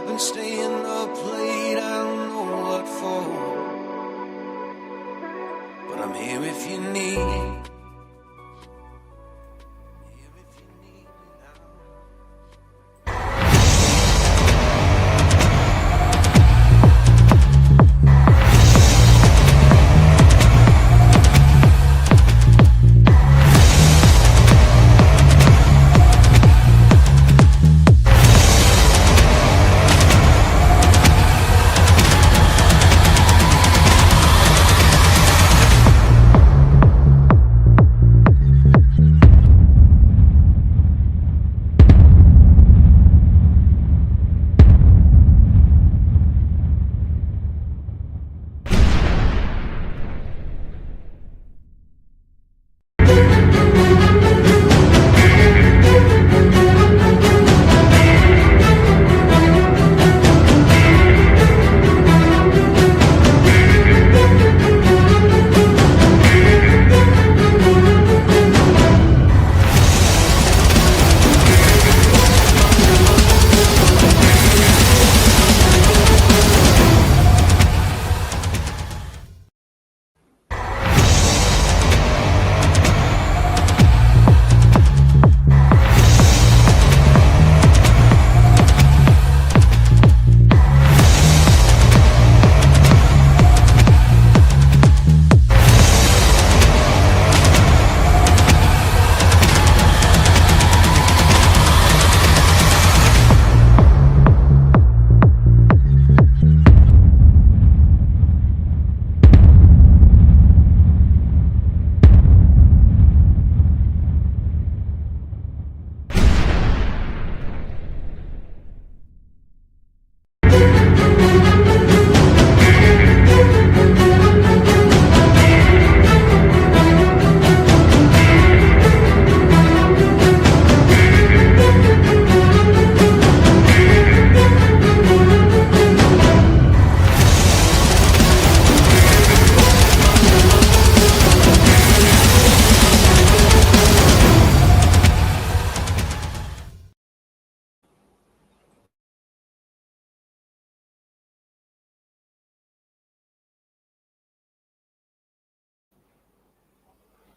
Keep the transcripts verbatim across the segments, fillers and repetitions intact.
Been staying up late, I don't know what for. But I'm here if you need.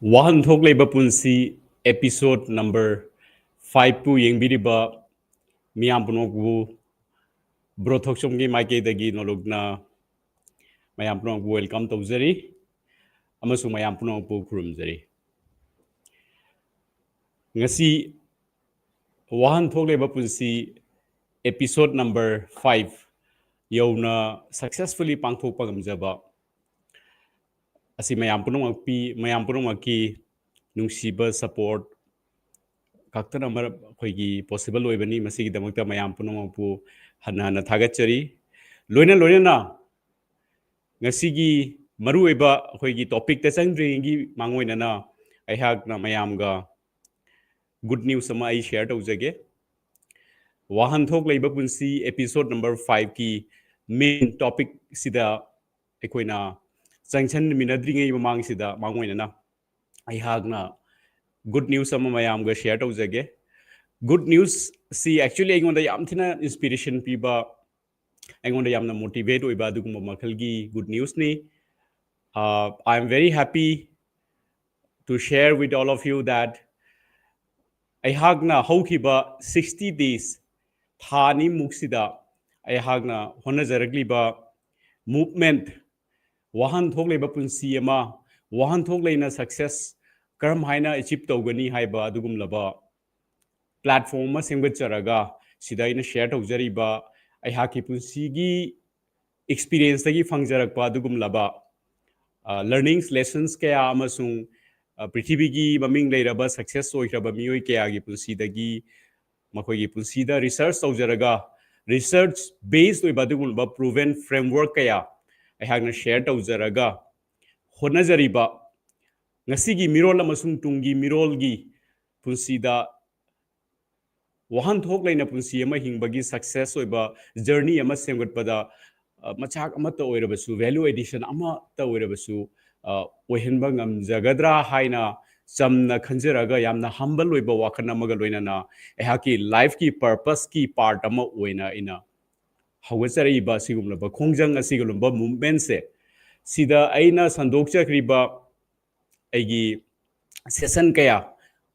ꯋꯥꯍꯟꯊꯣꯛ ꯂꯩꯕ ꯄꯨꯟꯁꯤ episode number five ꯄꯨ ꯌꯦꯡꯕꯤꯔꯤꯕ ꯃꯤꯌꯥꯝ ꯄꯨꯝꯅꯃꯛꯄꯨ ꯕ꯭ꯔꯣ ꯊꯣꯛꯆꯣꯝꯒꯤ ꯃꯥꯏꯀꯩꯗꯒꯤ ꯅꯣꯂꯨꯛꯅ ꯃꯌꯥꯝ ꯄꯨꯝꯅꯃꯛꯄꯨ welcome ꯇꯧꯖꯔꯤ ꯑꯃꯁꯨꯡ ꯃꯌꯥꯝ ꯄꯨꯝꯅꯃꯛꯄꯨ ꯈꯨꯔꯨꯝꯖꯔꯤ꯫ ꯉꯁꯤ ꯋꯥꯍꯟꯊꯣꯛ ꯂꯩꯕ ꯄꯨꯟꯁꯤ episode number five ꯌꯧꯅ successfully ꯄꯥꯡꯊꯣꯛꯄ ꯉꯝꯖꯕ ꯑꯁꯤ ꯃꯌꯥꯝ ꯄꯨꯝꯅꯃꯛꯄꯤ ꯃꯌꯥꯝ ꯄꯨꯝꯅꯃꯛꯀꯤ ꯅꯨꯡꯁꯤꯕ support ꯈꯛꯇꯅ ꯃꯔꯝ ꯑꯩꯈꯣꯏꯒꯤ possible ꯑꯣꯏꯕꯅꯤ꯫ ꯃꯁꯤꯒꯤꯗꯃꯛꯇ ꯃꯌꯥꯝ ꯄꯨꯝꯅꯃꯛꯄꯨ ꯍꯟꯅ ꯍꯟꯅ ꯊꯥꯒꯠꯆꯔꯤ꯫ ꯂꯣꯏꯅ ꯂꯣꯏꯅꯅ ꯉꯁꯤꯒꯤ ꯃꯔꯨꯑꯣꯏꯕ ꯑꯩꯈꯣꯏꯒꯤ topicꯇ ꯆꯪꯗ꯭ꯔꯤꯉꯩꯒꯤ ꯃꯥꯡꯑꯣꯏꯅꯅ ꯑꯩꯍꯥꯛꯅ ꯃꯌꯥꯝꯒ good news ꯑꯃ ꯑꯩ share ꯇꯧꯖꯒꯦ꯫ ꯋꯥꯍꯟꯊꯣꯛ ꯂꯩꯕ ꯄꯨꯟꯁꯤ episode number fiveꯀꯤ main topicꯁꯤꯗ ꯑꯩꯈꯣꯏꯅ ꯆꯪꯁꯤꯟꯃꯤꯟꯅꯗ꯭ꯔꯤꯉꯩ ꯃꯃꯥꯡꯁꯤꯗ ꯃꯥꯡꯑꯣꯏꯅꯅ ꯑꯩꯍꯥꯛꯅ good news ꯑꯃ ꯃꯌꯥꯝꯒ share ꯇꯧꯖꯒꯦ꯫ Good newsꯁꯤ actually ꯑꯩꯉꯣꯟꯗ ꯌꯥꯝ ꯊꯤꯅ inspiration ꯄꯤꯕ, ꯑꯩꯉꯣꯟꯗ ꯌꯥꯝꯅ motivate ꯑꯣꯏꯕ ꯑꯗꯨꯒꯨꯝꯕ ꯃꯈꯜꯒꯤ good newsꯅꯤ꯫ Uh, I am very happy to share with all of you that ꯑꯩꯍꯥꯛꯅ ꯍꯧꯈꯤꯕ sixty days, ꯊꯥ ꯑꯅꯤꯃꯨꯛꯁꯤꯗ ꯑꯩꯍꯥꯛꯅ ꯍꯣꯠꯅꯖꯔꯛꯂꯤꯕ movement, ꯋꯥꯍꯟꯊꯣꯛ ꯂꯩꯕ ꯄꯨꯟꯁꯤ ꯑꯃ, ꯋꯥꯍꯟꯊꯣꯛ ꯂꯩꯅ success ꯀꯔꯝ ꯍꯥꯏꯅ achieve ꯇꯧꯒꯅꯤ ꯍꯥꯏꯕ ꯑꯗꯨꯒꯨꯝꯂꯕ platform ꯑꯃ ꯁꯦꯝꯒꯠꯆꯔꯒ ꯁꯤꯗ ꯑꯩꯅ share ꯇꯧꯖꯔꯤꯕ ꯑꯩꯍꯥꯛꯀꯤ ꯄꯨꯟꯁꯤꯒꯤ experienceꯇꯒꯤ ꯐꯪꯖꯔꯛꯄ ꯑꯗꯨꯒꯨꯝꯂꯕ learnings, lessons ꯀꯌꯥ ꯑꯃꯁꯨꯡ ꯄ꯭ꯔꯤꯊꯤꯕꯤꯒꯤ ꯃꯃꯤꯡ ꯂꯩꯔꯕ success ꯑꯣꯏꯈ꯭ꯔꯕ ꯃꯤꯑꯣꯏ ꯀꯌꯥꯒꯤ ꯄꯨꯟꯁꯤꯗꯒꯤ ꯃꯈꯣꯏꯒꯤ ꯄꯨꯟꯁꯤꯗ research ꯇꯧꯖꯔꯒ research based ꯑꯣꯏꯕ ꯑꯗꯨꯒꯨꯝꯂꯕ proven framework ꯀꯌꯥ ꯑꯩꯍꯥꯛꯅ share ꯇꯧꯖꯔꯒ ꯍꯣꯠꯅꯖꯔꯤꯕ ꯉꯁꯤꯒꯤ ꯃꯤꯔꯣꯜ ꯑꯃꯁꯨꯡ ꯇꯨꯡꯒꯤ ꯃꯤꯔꯣꯜꯒꯤ ꯄꯨꯟꯁꯤꯗ ꯋꯥꯍꯟꯊꯣꯛ ꯂꯩꯅ ꯄꯨꯟꯁꯤ ꯑꯃ ꯍꯤꯡꯕꯒꯤ success ꯑꯣꯏꯕ journey ꯑꯃ ꯁꯦꯝꯒꯠꯄꯗ ꯃꯆꯥꯛ ꯑꯃꯠꯇ ꯑꯣꯏꯔꯕꯁꯨ, value addition ꯑꯃꯠꯇ ꯑꯣꯏꯔꯕꯁꯨ ꯑꯣꯏꯍꯟꯕ ꯉꯝꯖꯒꯗ꯭ꯔꯥ ꯍꯥꯏꯅ ꯆꯝꯅ ꯈꯟꯖꯔꯒ ꯌꯥꯝꯅ humble ꯑꯣꯏꯕ ꯋꯥꯈꯜ ꯑꯃꯒ ꯂꯣꯏꯅꯅ ꯑꯩꯍꯥꯛꯀꯤ lifeꯀꯤ purposeꯀꯤ part ꯑꯃ ꯑꯣꯏꯅ ꯑꯩꯅ ꯍꯧꯒꯠꯆꯔꯛꯏꯕ ꯑꯁꯤꯒꯨꯝꯂꯕ ꯈꯣꯡꯖꯪ, ꯑꯁꯤꯒꯨꯝꯂꯕ movementꯁꯦ, ꯁꯤꯗ ꯑꯩꯅ ꯁꯟꯗꯣꯛꯆꯈ꯭ꯔꯤꯕ ꯑꯩꯒꯤ session ꯀꯌꯥ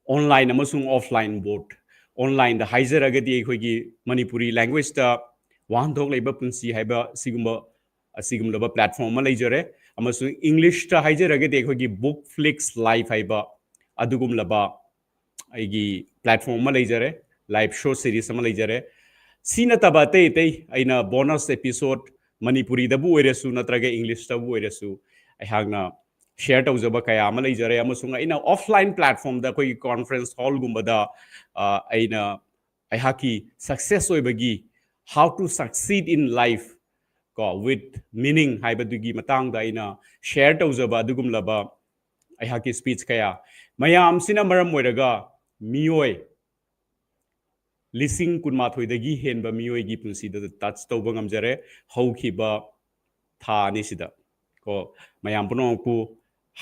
online ꯑꯃꯁꯨꯡ offline both, onlineꯗ ꯍꯥꯏꯖꯔꯒꯗꯤ ꯑꯩꯈꯣꯏꯒꯤ ꯃꯅꯤꯄꯨꯔꯤ languageꯇ ꯋꯥꯍꯟꯊꯣꯛ ꯂꯩꯕ ꯄꯨꯟꯁꯤ ꯍꯥꯏꯕ ꯁꯤꯒꯨꯝꯕ ꯑꯁꯤꯒꯨꯝꯂꯕ platform ꯑꯃ ꯂꯩꯖꯔꯦ, ꯑꯃꯁꯨꯡ Englishꯇ ꯍꯥꯏꯖꯔꯒꯗꯤ ꯑꯩꯈꯣꯏꯒꯤ Book Flix Live ꯍꯥꯏꯕ ꯑꯗꯨꯒꯨꯝꯂꯕ ꯑꯩꯒꯤ platform ꯑꯃ ꯂꯩꯖꯔꯦ, live show series ꯑꯃ ꯂꯩꯖꯔꯦ꯫ ꯁꯤ ꯅꯠꯇꯕ ꯑꯇꯩ ꯑꯇꯩ ꯑꯩꯅ bonus episode ꯃꯅꯤꯄꯨꯔꯤꯗꯕꯨ ꯑꯣꯏꯔꯁꯨ ꯅꯠꯇ꯭ꯔꯒ Englishꯇꯕꯨ ꯑꯣꯏꯔꯁꯨ ꯑꯩꯍꯥꯛꯅ share ꯇꯧꯖꯕ ꯀꯌꯥ ꯑꯃ ꯂꯩꯖꯔꯦ, ꯑꯃꯁꯨꯡ ꯑꯩꯅ offline platformꯗ ꯑꯩꯈꯣꯏꯒꯤ conference hallꯒꯨꯝꯕꯗ ꯑ, ꯑꯩꯅ ꯑꯩꯍꯥꯛꯀꯤ success ꯑꯣꯏꯕꯒꯤ, how to succeed in life ꯀꯣ with meaning ꯍꯥꯏꯕꯗꯨꯒꯤ ꯃꯇꯥꯡꯗ ꯑꯩꯅ share ꯇꯧꯖꯕ ꯑꯗꯨꯒꯨꯝꯂꯕ ꯑꯩꯍꯥꯛꯀꯤ speech ꯀꯌꯥ ꯃꯌꯥꯝꯁꯤꯅ ꯃꯔꯝ ꯑꯣꯏꯔꯒ ꯃꯤꯑꯣꯏ ꯂꯤꯁꯤꯡ ꯀꯨꯟꯃꯥꯊꯣꯏꯗꯒꯤ ꯍꯦꯟꯕ ꯃꯤꯑꯣꯏꯒꯤ ꯄꯨꯟꯁꯤꯗ touch ꯇꯧꯕ ꯉꯝꯖꯔꯦ ꯍꯧꯈꯤꯕ ꯊꯥ ꯑꯅꯤꯁꯤꯗ꯫ ꯀꯣ, ꯃꯌꯥꯝ ꯄꯨꯝꯅꯃꯛꯄꯨ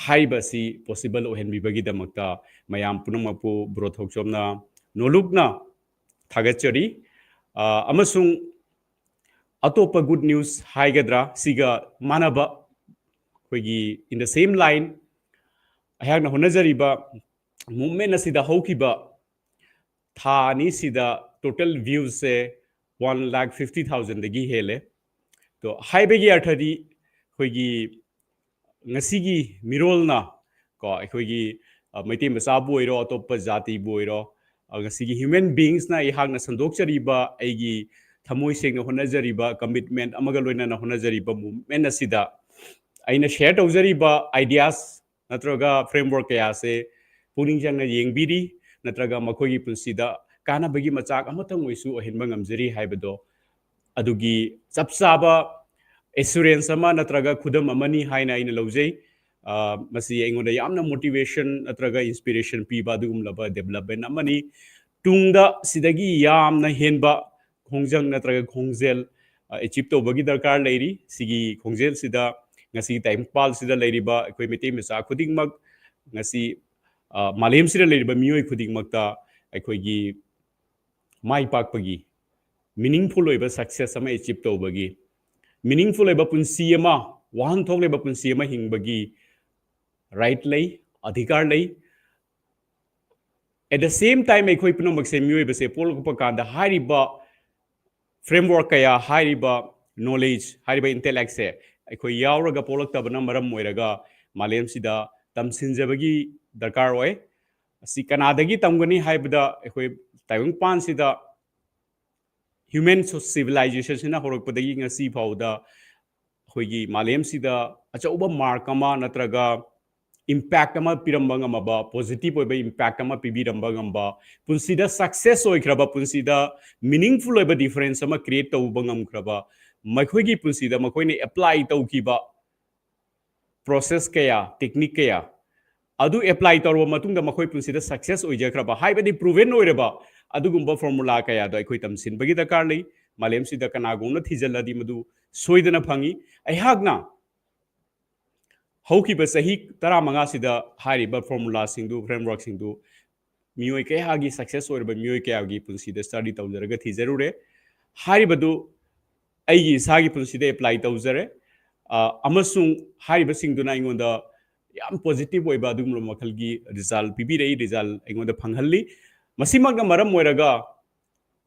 ꯍꯥꯏꯔꯤꯕ ꯑꯁꯤ possible ꯑꯣꯏꯍꯟꯕꯤꯕꯒꯤꯗꯃꯛꯇ ꯃꯌꯥꯝ ꯄꯨꯝꯅꯃꯛꯄꯨ ꯕ꯭ꯔꯣ ꯊꯣꯛꯆꯣꯝꯅ ꯅꯣꯂꯨꯛꯅ ꯊꯥꯒꯠꯆꯔꯤ꯫ ꯑ, ꯑꯃꯁꯨꯡ ꯑꯇꯣꯞꯄ good news ꯍꯥꯏꯒꯗ꯭ꯔꯥ, ꯁꯤꯒ ꯃꯥꯟꯅꯕ ꯑꯩꯈꯣꯏꯒꯤ in the same line ꯑꯩꯍꯥꯛꯅ ꯍꯣꯠꯅꯖꯔꯤꯕ movement ꯑꯁꯤꯗ ꯍꯧꯈꯤꯕ ꯊꯥ ꯑꯅꯤꯁꯤꯗ total viewsꯁꯦ one lakh fifty thousandꯗꯒꯤ ꯍꯦꯜꯂꯦ꯫ ꯑꯗꯣ ꯍꯥꯏꯕꯒꯤ ꯑꯔꯊꯗꯤ ꯑꯩꯈꯣꯏꯒꯤ ꯉꯁꯤꯒꯤ ꯃꯤꯔꯣꯜꯅ ꯀꯣ, ꯑꯩꯈꯣꯏꯒꯤ ꯑ, ꯃꯩꯇꯩ ꯃꯆꯥꯕꯨ ꯑꯣꯏꯔꯣ, ꯑꯇꯣꯞꯄ ꯖꯥꯇꯤꯕꯨ ꯑꯣꯏꯔꯣ, ꯑ, ꯉꯁꯤꯒꯤ human beingsꯅ ꯑꯩꯍꯥꯛꯅ ꯁꯟꯗꯣꯛꯆꯔꯤꯕ, ꯑꯩꯒꯤ ꯊꯃꯣꯏ ꯁꯦꯡꯅ ꯍꯣꯠꯅꯖꯔꯤꯕ, commitment ꯑꯃꯒ ꯂꯣꯏꯅꯅ ꯍꯣꯠꯅꯖꯔꯤꯕ movement ꯑꯁꯤꯗ ꯑꯩꯅ share ꯇꯧꯖꯔꯤꯕ ideas ꯅꯠꯇ꯭ꯔꯒ framework ꯀꯌꯥꯁꯦ ꯄꯨꯛꯅꯤꯡ ꯆꯪꯅ ꯌꯦꯡꯕꯤꯔꯤ, ꯅꯠꯇ꯭ꯔꯒ ꯃꯈꯣꯏꯒꯤ ꯄꯨꯟꯁꯤꯗ ꯀꯥꯟꯅꯕꯒꯤ ꯃꯆꯥꯛ ꯑꯃꯇꯪ ꯑꯣꯏꯁꯨ ꯑꯣꯏꯍꯟꯕ ꯉꯝꯖꯔꯤ ꯍꯥꯏꯕꯗꯣ ꯑꯗꯨꯒꯤ ꯆꯞ ꯆꯥꯕ assurance ꯑꯃ ꯅꯠꯇ꯭ꯔꯒ ꯈꯨꯗꯝ ꯑꯃꯅꯤ ꯍꯥꯏꯅ ꯑꯩꯅ ꯂꯧꯖꯩ꯫ ꯑ, ꯃꯁꯤ ꯑꯩꯉꯣꯟꯗ ꯌꯥꯝꯅ motivation ꯅꯠꯇ꯭ꯔꯒ inspiration ꯄꯤꯕ ꯑꯗꯨꯒꯨꯝꯂꯕ development ꯑꯃꯅꯤ꯫ ꯇꯨꯡꯗ ꯁꯤꯗꯒꯤ ꯌꯥꯝꯅ ꯍꯦꯟꯕ ꯈꯣꯡꯖꯪ ꯅꯠꯇ꯭ꯔꯒ ꯈꯣꯡꯖꯦꯜ, ꯑ, achieve ꯇꯧꯕꯒꯤ ꯗꯔꯀꯥꯔ ꯂꯩꯔꯤ꯫ ꯁꯤꯒꯤ ꯈꯣꯡꯖꯦꯜꯁꯤꯗ ꯉꯁꯤ ꯇꯥꯏꯕꯪꯄꯥꯜꯁꯤꯗ ꯂꯩꯔꯤꯕ ꯑꯩꯈꯣꯏ ꯃꯩꯇꯩ ꯃꯆꯥ ꯈꯨꯗꯤꯡꯃꯛ, ꯉꯁꯤ, ꯑ, ꯃꯥꯂꯦꯝꯁꯤꯗ ꯂꯩꯔꯤꯕ ꯃꯤꯑꯣꯏ ꯈꯨꯗꯤꯡꯃꯛꯇ ꯑꯩꯈꯣꯏꯒꯤ ꯃꯥꯏ ꯄꯥꯛꯄꯒꯤ, meaningful ꯑꯣꯏꯕ success ꯑꯃ achieve ꯇꯧꯕꯒꯤ, meaningful ꯑꯣꯏꯕ ꯄꯨꯟꯁꯤ ꯑꯃ, ꯋꯥꯍꯟꯊꯣꯛ ꯂꯩꯕ ꯄꯨꯟꯁꯤ ꯑꯃ ꯍꯤꯡꯕꯒꯤ right ꯂꯩ, ꯑꯙꯤꯀꯥꯔ ꯂꯩ꯫ At the same time, ꯑꯩꯈꯣꯏ ꯄꯨꯝꯅꯃꯛꯁꯦ, ꯃꯤꯑꯣꯏꯕꯁꯦ ꯄꯣꯛꯂꯛꯄ ꯀꯥꯟꯗ ꯍꯥꯏꯔꯤꯕ framework ꯀꯌꯥ, ꯍꯥꯏꯔꯤꯕ knowledge, ꯍꯥꯏꯔꯤꯕ intellectꯁꯦ ꯑꯩꯈꯣꯏ ꯌꯥꯎꯔꯒ ꯄꯣꯛꯂꯛꯇꯕꯅ ꯃꯔꯝ ꯑꯣꯏꯔꯒ ꯃꯥꯂꯦꯝꯁꯤꯗ ꯇꯝꯁꯤꯟꯖꯕꯒꯤ ꯗꯔꯀꯥꯔ ꯑꯣꯏ꯫ ꯑꯁꯤ ꯀꯅꯥꯗꯒꯤ ꯇꯝꯒꯅꯤ ꯍꯥꯏꯕꯗ, ꯑꯩꯈꯣꯏ ꯇꯥꯏꯕꯪꯄꯥꯟꯁꯤꯗ human civilizationꯁꯤꯅ ꯍꯧꯔꯛꯄꯗꯒꯤ ꯉꯁꯤ ꯐꯥꯎꯗ ꯑꯩꯈꯣꯏꯒꯤ ꯃꯥꯂꯦꯝꯁꯤꯗ ꯑꯆꯧꯕ mark ꯑꯃ ꯅꯠꯇ꯭ꯔꯒ impact ꯑꯃ ꯄꯤꯔꯝꯕ ꯉꯝꯃꯕ, positive ꯑꯣꯏꯕ impact ꯑꯃ ꯄꯤꯕꯤꯔꯝꯕ ꯉꯝꯕ, ꯄꯨꯟꯁꯤꯗ success ꯑꯣꯏꯈ꯭ꯔꯕ, ꯄꯨꯟꯁꯤꯗ meaningful ꯑꯣꯏꯕ difference ꯑꯃ create ꯇꯧꯕ ꯉꯝꯈ꯭ꯔꯕ, ꯃꯈꯣꯏꯒꯤ ꯄꯨꯟꯁꯤꯗ ꯃꯈꯣꯏꯅ apply ꯇꯧꯈꯤꯕ process ꯀꯌꯥ, technique ꯀꯌꯥ ꯑꯗꯨ apply ꯇꯧꯔꯕ ꯃꯇꯨꯡꯗ ꯃꯈꯣꯏ ꯄꯨꯟꯁꯤꯗ success ꯑꯣꯏꯖꯈ꯭ꯔꯕ, ꯍꯥꯏꯕꯗꯤ proven ꯑꯣꯏꯔꯕ ꯑꯗꯨꯒꯨꯝꯕ formula ꯀꯌꯥꯗꯣ ꯑꯩꯈꯣꯏ ꯇꯝꯁꯤꯟꯕꯒꯤ ꯗꯔꯀꯥꯔ ꯂꯩ꯫ ꯃꯥꯂꯦꯝꯁꯤꯗ ꯀꯅꯥꯒꯨꯝꯕꯅ ꯊꯤꯖꯤꯜꯂꯗꯤ ꯃꯗꯨ ꯁꯣꯏꯗꯅ ꯐꯪꯉꯤ꯫ ꯑꯩꯍꯥꯛꯅ ꯍꯧꯈꯤꯕ ꯆꯍꯤ ꯇꯔꯥꯃꯉꯥꯁꯤꯗ ꯍꯥꯏꯔꯤꯕ formulaꯁꯤꯡꯗꯨ, frameworkꯁꯤꯡꯗꯨ ꯃꯤꯑꯣꯏ ꯀꯌꯥꯒꯤ, success ꯑꯣꯏꯔꯕ ꯃꯤꯑꯣꯏ ꯀꯌꯥꯒꯤ ꯄꯨꯟꯁꯤꯗ study ꯇꯧꯖꯔꯒ ꯊꯤꯖꯔꯨꯔꯦ꯫ ꯍꯥꯏꯔꯤꯕꯗꯨ ꯑꯩꯒꯤ ꯏꯁꯥꯒꯤ ꯄꯨꯟꯁꯤꯗ apply ꯇꯧꯖꯔꯦ꯫ ꯑ, ꯑꯃꯁꯨꯡ ꯍꯥꯏꯔꯤꯕꯁꯤꯡꯗꯨꯅ ꯑꯩꯉꯣꯟꯗ ꯌꯥꯝ positive ꯑꯣꯏꯕ ꯑꯗꯨꯒꯨꯝꯂꯕ ꯃꯈꯜꯒꯤ result ꯄꯤꯕꯤꯔꯛꯏ, result ꯑꯩꯉꯣꯟꯗ ꯐꯪꯍꯜꯂꯤ꯫ ꯃꯁꯤꯃꯛꯅ ꯃꯔꯝ ꯑꯣꯏꯔꯒ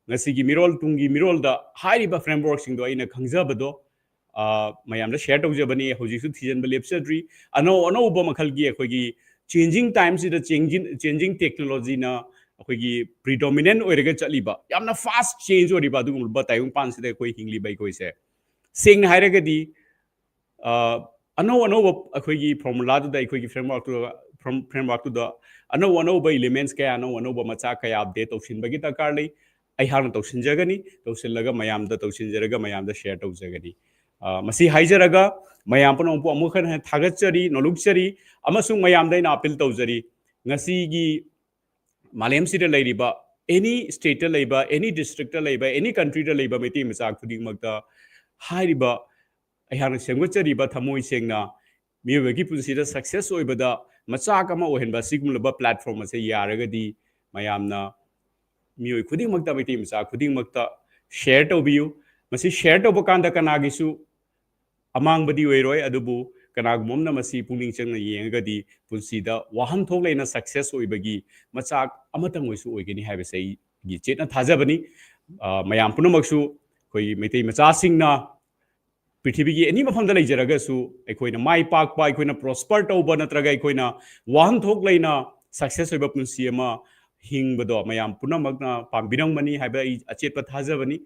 ꯉꯁꯤꯒꯤ ꯃꯤꯔꯣꯜ, ꯇꯨꯡꯒꯤ ꯃꯤꯔꯣꯜꯗ ꯍꯥꯏꯔꯤꯕ frameworkꯁꯤꯡꯗꯣ ꯑꯩꯅ ꯈꯪꯖꯕꯗꯣ, ꯑ, ꯃꯌꯥꯝꯗ share ꯇꯧꯖꯕꯅꯤ꯫ ꯍꯧꯖꯤꯛꯁꯨ ꯊꯤꯖꯤꯟꯕ ꯂꯦꯞꯆꯗ꯭ꯔꯤ꯫ ꯑꯅꯧ ꯑꯅꯧꯕ ꯃꯈꯜꯒꯤ ꯑꯩꯈꯣꯏꯒꯤ changing timesꯁꯤꯗ changing, changing technologyꯅ ꯑꯩꯈꯣꯏꯒꯤ predominant ꯑꯣꯏꯔꯒ ꯆꯠꯂꯤꯕ, ꯌꯥꯝꯅ fast change ꯑꯣꯏꯔꯤꯕ ꯑꯗꯨꯒꯨꯝꯂꯕ ꯇꯥꯏꯕꯪꯄꯥꯟꯁꯤꯗ ꯑꯩꯈꯣꯏ ꯍꯤꯡꯂꯤꯕ ꯑꯩꯈꯣꯏꯁꯦ, ꯁꯦꯡꯅ ꯍꯥꯏꯔꯒꯗꯤ, ꯑ, ꯑꯅꯧ ꯑꯅꯧꯕ ꯑꯩꯈꯣꯏꯒꯤ formulaꯗꯨꯗ, ꯑꯩꯈꯣꯏꯒꯤ frameworkꯇꯨꯗ, from-, frameworkꯇꯨꯗ ꯑꯅꯧ ꯑꯅꯧꯕ elements ꯀꯌꯥ, ꯑꯅꯧ ꯑꯅꯧꯕ ꯃꯆꯥꯛ ꯀꯌꯥ update ꯇꯧꯁꯤꯟꯕꯒꯤ ꯗꯔꯀꯥꯔ ꯂꯩ꯫ ꯑꯩꯍꯥꯛꯅ ꯇꯧꯁꯤꯟꯖꯒꯅꯤ, ꯇꯧꯁꯤꯜꯂꯒ ꯃꯌꯥꯝꯗ, ꯇꯧꯁꯤꯟꯖꯔꯒ ꯃꯌꯥꯝꯗ share ꯇꯧꯖꯒꯅꯤ꯫ ꯑ, ꯃꯁꯤ ꯍꯥꯏꯖꯔꯒ ꯃꯌꯥꯝ ꯄꯨꯝꯅꯃꯛꯄꯨ ꯑꯃꯨꯛ ꯍꯟꯅ ꯊꯥꯒꯠꯆꯔꯤ, ꯅꯣꯂꯨꯛꯆꯔꯤ, ꯑꯃꯁꯨꯡ ꯃꯌꯥꯝꯗ ꯑꯩꯅ appeal ꯇꯧꯖꯔꯤ꯫ ꯉꯁꯤꯒꯤ ꯃꯥꯂꯦꯝꯁꯤꯗ ꯂꯩꯔꯤꯕ any stateꯇ ꯂꯩꯕ, any districtꯇ ꯂꯩꯕ, any countryꯗ ꯂꯩꯕ ꯃꯩꯇꯩ ꯃꯆꯥ ꯈꯨꯗꯤꯡꯃꯛꯇ ꯍꯥꯏꯔꯤꯕ ꯑꯩꯍꯥꯛꯅ ꯁꯦꯝꯒꯠꯆꯔꯤꯕ ꯊꯃꯣꯏ ꯁꯦꯡꯅ ꯃꯤꯑꯣꯏꯕꯒꯤ ꯄꯨꯟꯁꯤꯗ success ꯑꯣꯏꯕꯗ ꯃꯆꯥꯛ ꯑꯃ ꯑꯣꯏꯍꯟꯕ ꯑꯁꯤꯒꯨꯝꯂꯕ platform ꯑꯁꯦ ꯌꯥꯔꯒꯗꯤ ꯃꯌꯥꯝꯅ, ꯃꯤꯑꯣꯏ ꯈꯨꯗꯤꯡꯃꯛꯇ, ꯃꯩꯇꯩ ꯃꯆꯥ ꯈꯨꯗꯤꯡꯃꯛꯇ share ꯇꯧꯕꯤꯌꯨ꯫ ꯃꯁꯤ share ꯇꯧꯕ ꯀꯥꯟꯗ ꯀꯅꯥꯒꯤꯁꯨ ꯑꯃꯥꯡꯕꯗꯤ ꯑꯣꯏꯔꯣꯏ, ꯑꯗꯨꯕꯨ ꯀꯅꯥꯒꯨꯝꯕ ꯑꯃꯅ ꯃꯁꯤ ꯄꯨꯛꯅꯤꯡ ꯆꯪꯅ ꯌꯦꯡꯉꯒꯗꯤ ꯄꯨꯟꯁꯤꯗ ꯋꯥꯍꯟꯊꯣꯛ ꯂꯩꯅ success ꯑꯣꯏꯕꯒꯤ ꯃꯆꯥꯛ ꯑꯃꯇꯪ ꯑꯣꯏꯁꯨ ꯑꯣꯏꯒꯅꯤ ꯍꯥꯏꯕꯁꯦ ꯑꯩꯒꯤ ꯆꯦꯠꯅ ꯊꯥꯖꯕꯅꯤ꯫ ꯑ, ꯃꯌꯥꯝ ꯄꯨꯝꯅꯃꯛꯁꯨ ꯑꯩꯈꯣꯏꯒꯤ ꯃꯩꯇꯩ ꯃꯆꯥꯁꯤꯡꯅ ꯄ꯭ꯔꯤꯊꯤꯕꯤꯒꯤ ꯑꯦꯅꯤ ꯃꯐꯝꯗ ꯂꯩꯖꯔꯒꯁꯨ ꯑꯩꯈꯣꯏꯅ ꯃꯥꯏ ꯄꯥꯛꯄ, ꯑꯩꯈꯣꯏꯅ prosper ꯇꯧꯕ ꯅꯠꯇ꯭ꯔꯒ ꯑꯩꯈꯣꯏꯅ ꯋꯥꯍꯟꯊꯣꯛ ꯂꯩꯅ success ꯑꯣꯏꯕ ꯄꯨꯟꯁꯤ ꯑꯃ ꯍꯤꯡꯕꯗꯣ ꯃꯌꯥꯝ ꯄꯨꯝꯅꯃꯛꯅ ꯄꯥꯝꯕꯤꯔꯝꯒꯅꯤ ꯍꯥꯏꯕ ꯑꯩ ꯑꯆꯦꯠꯄ ꯊꯥꯖꯕꯅꯤ꯫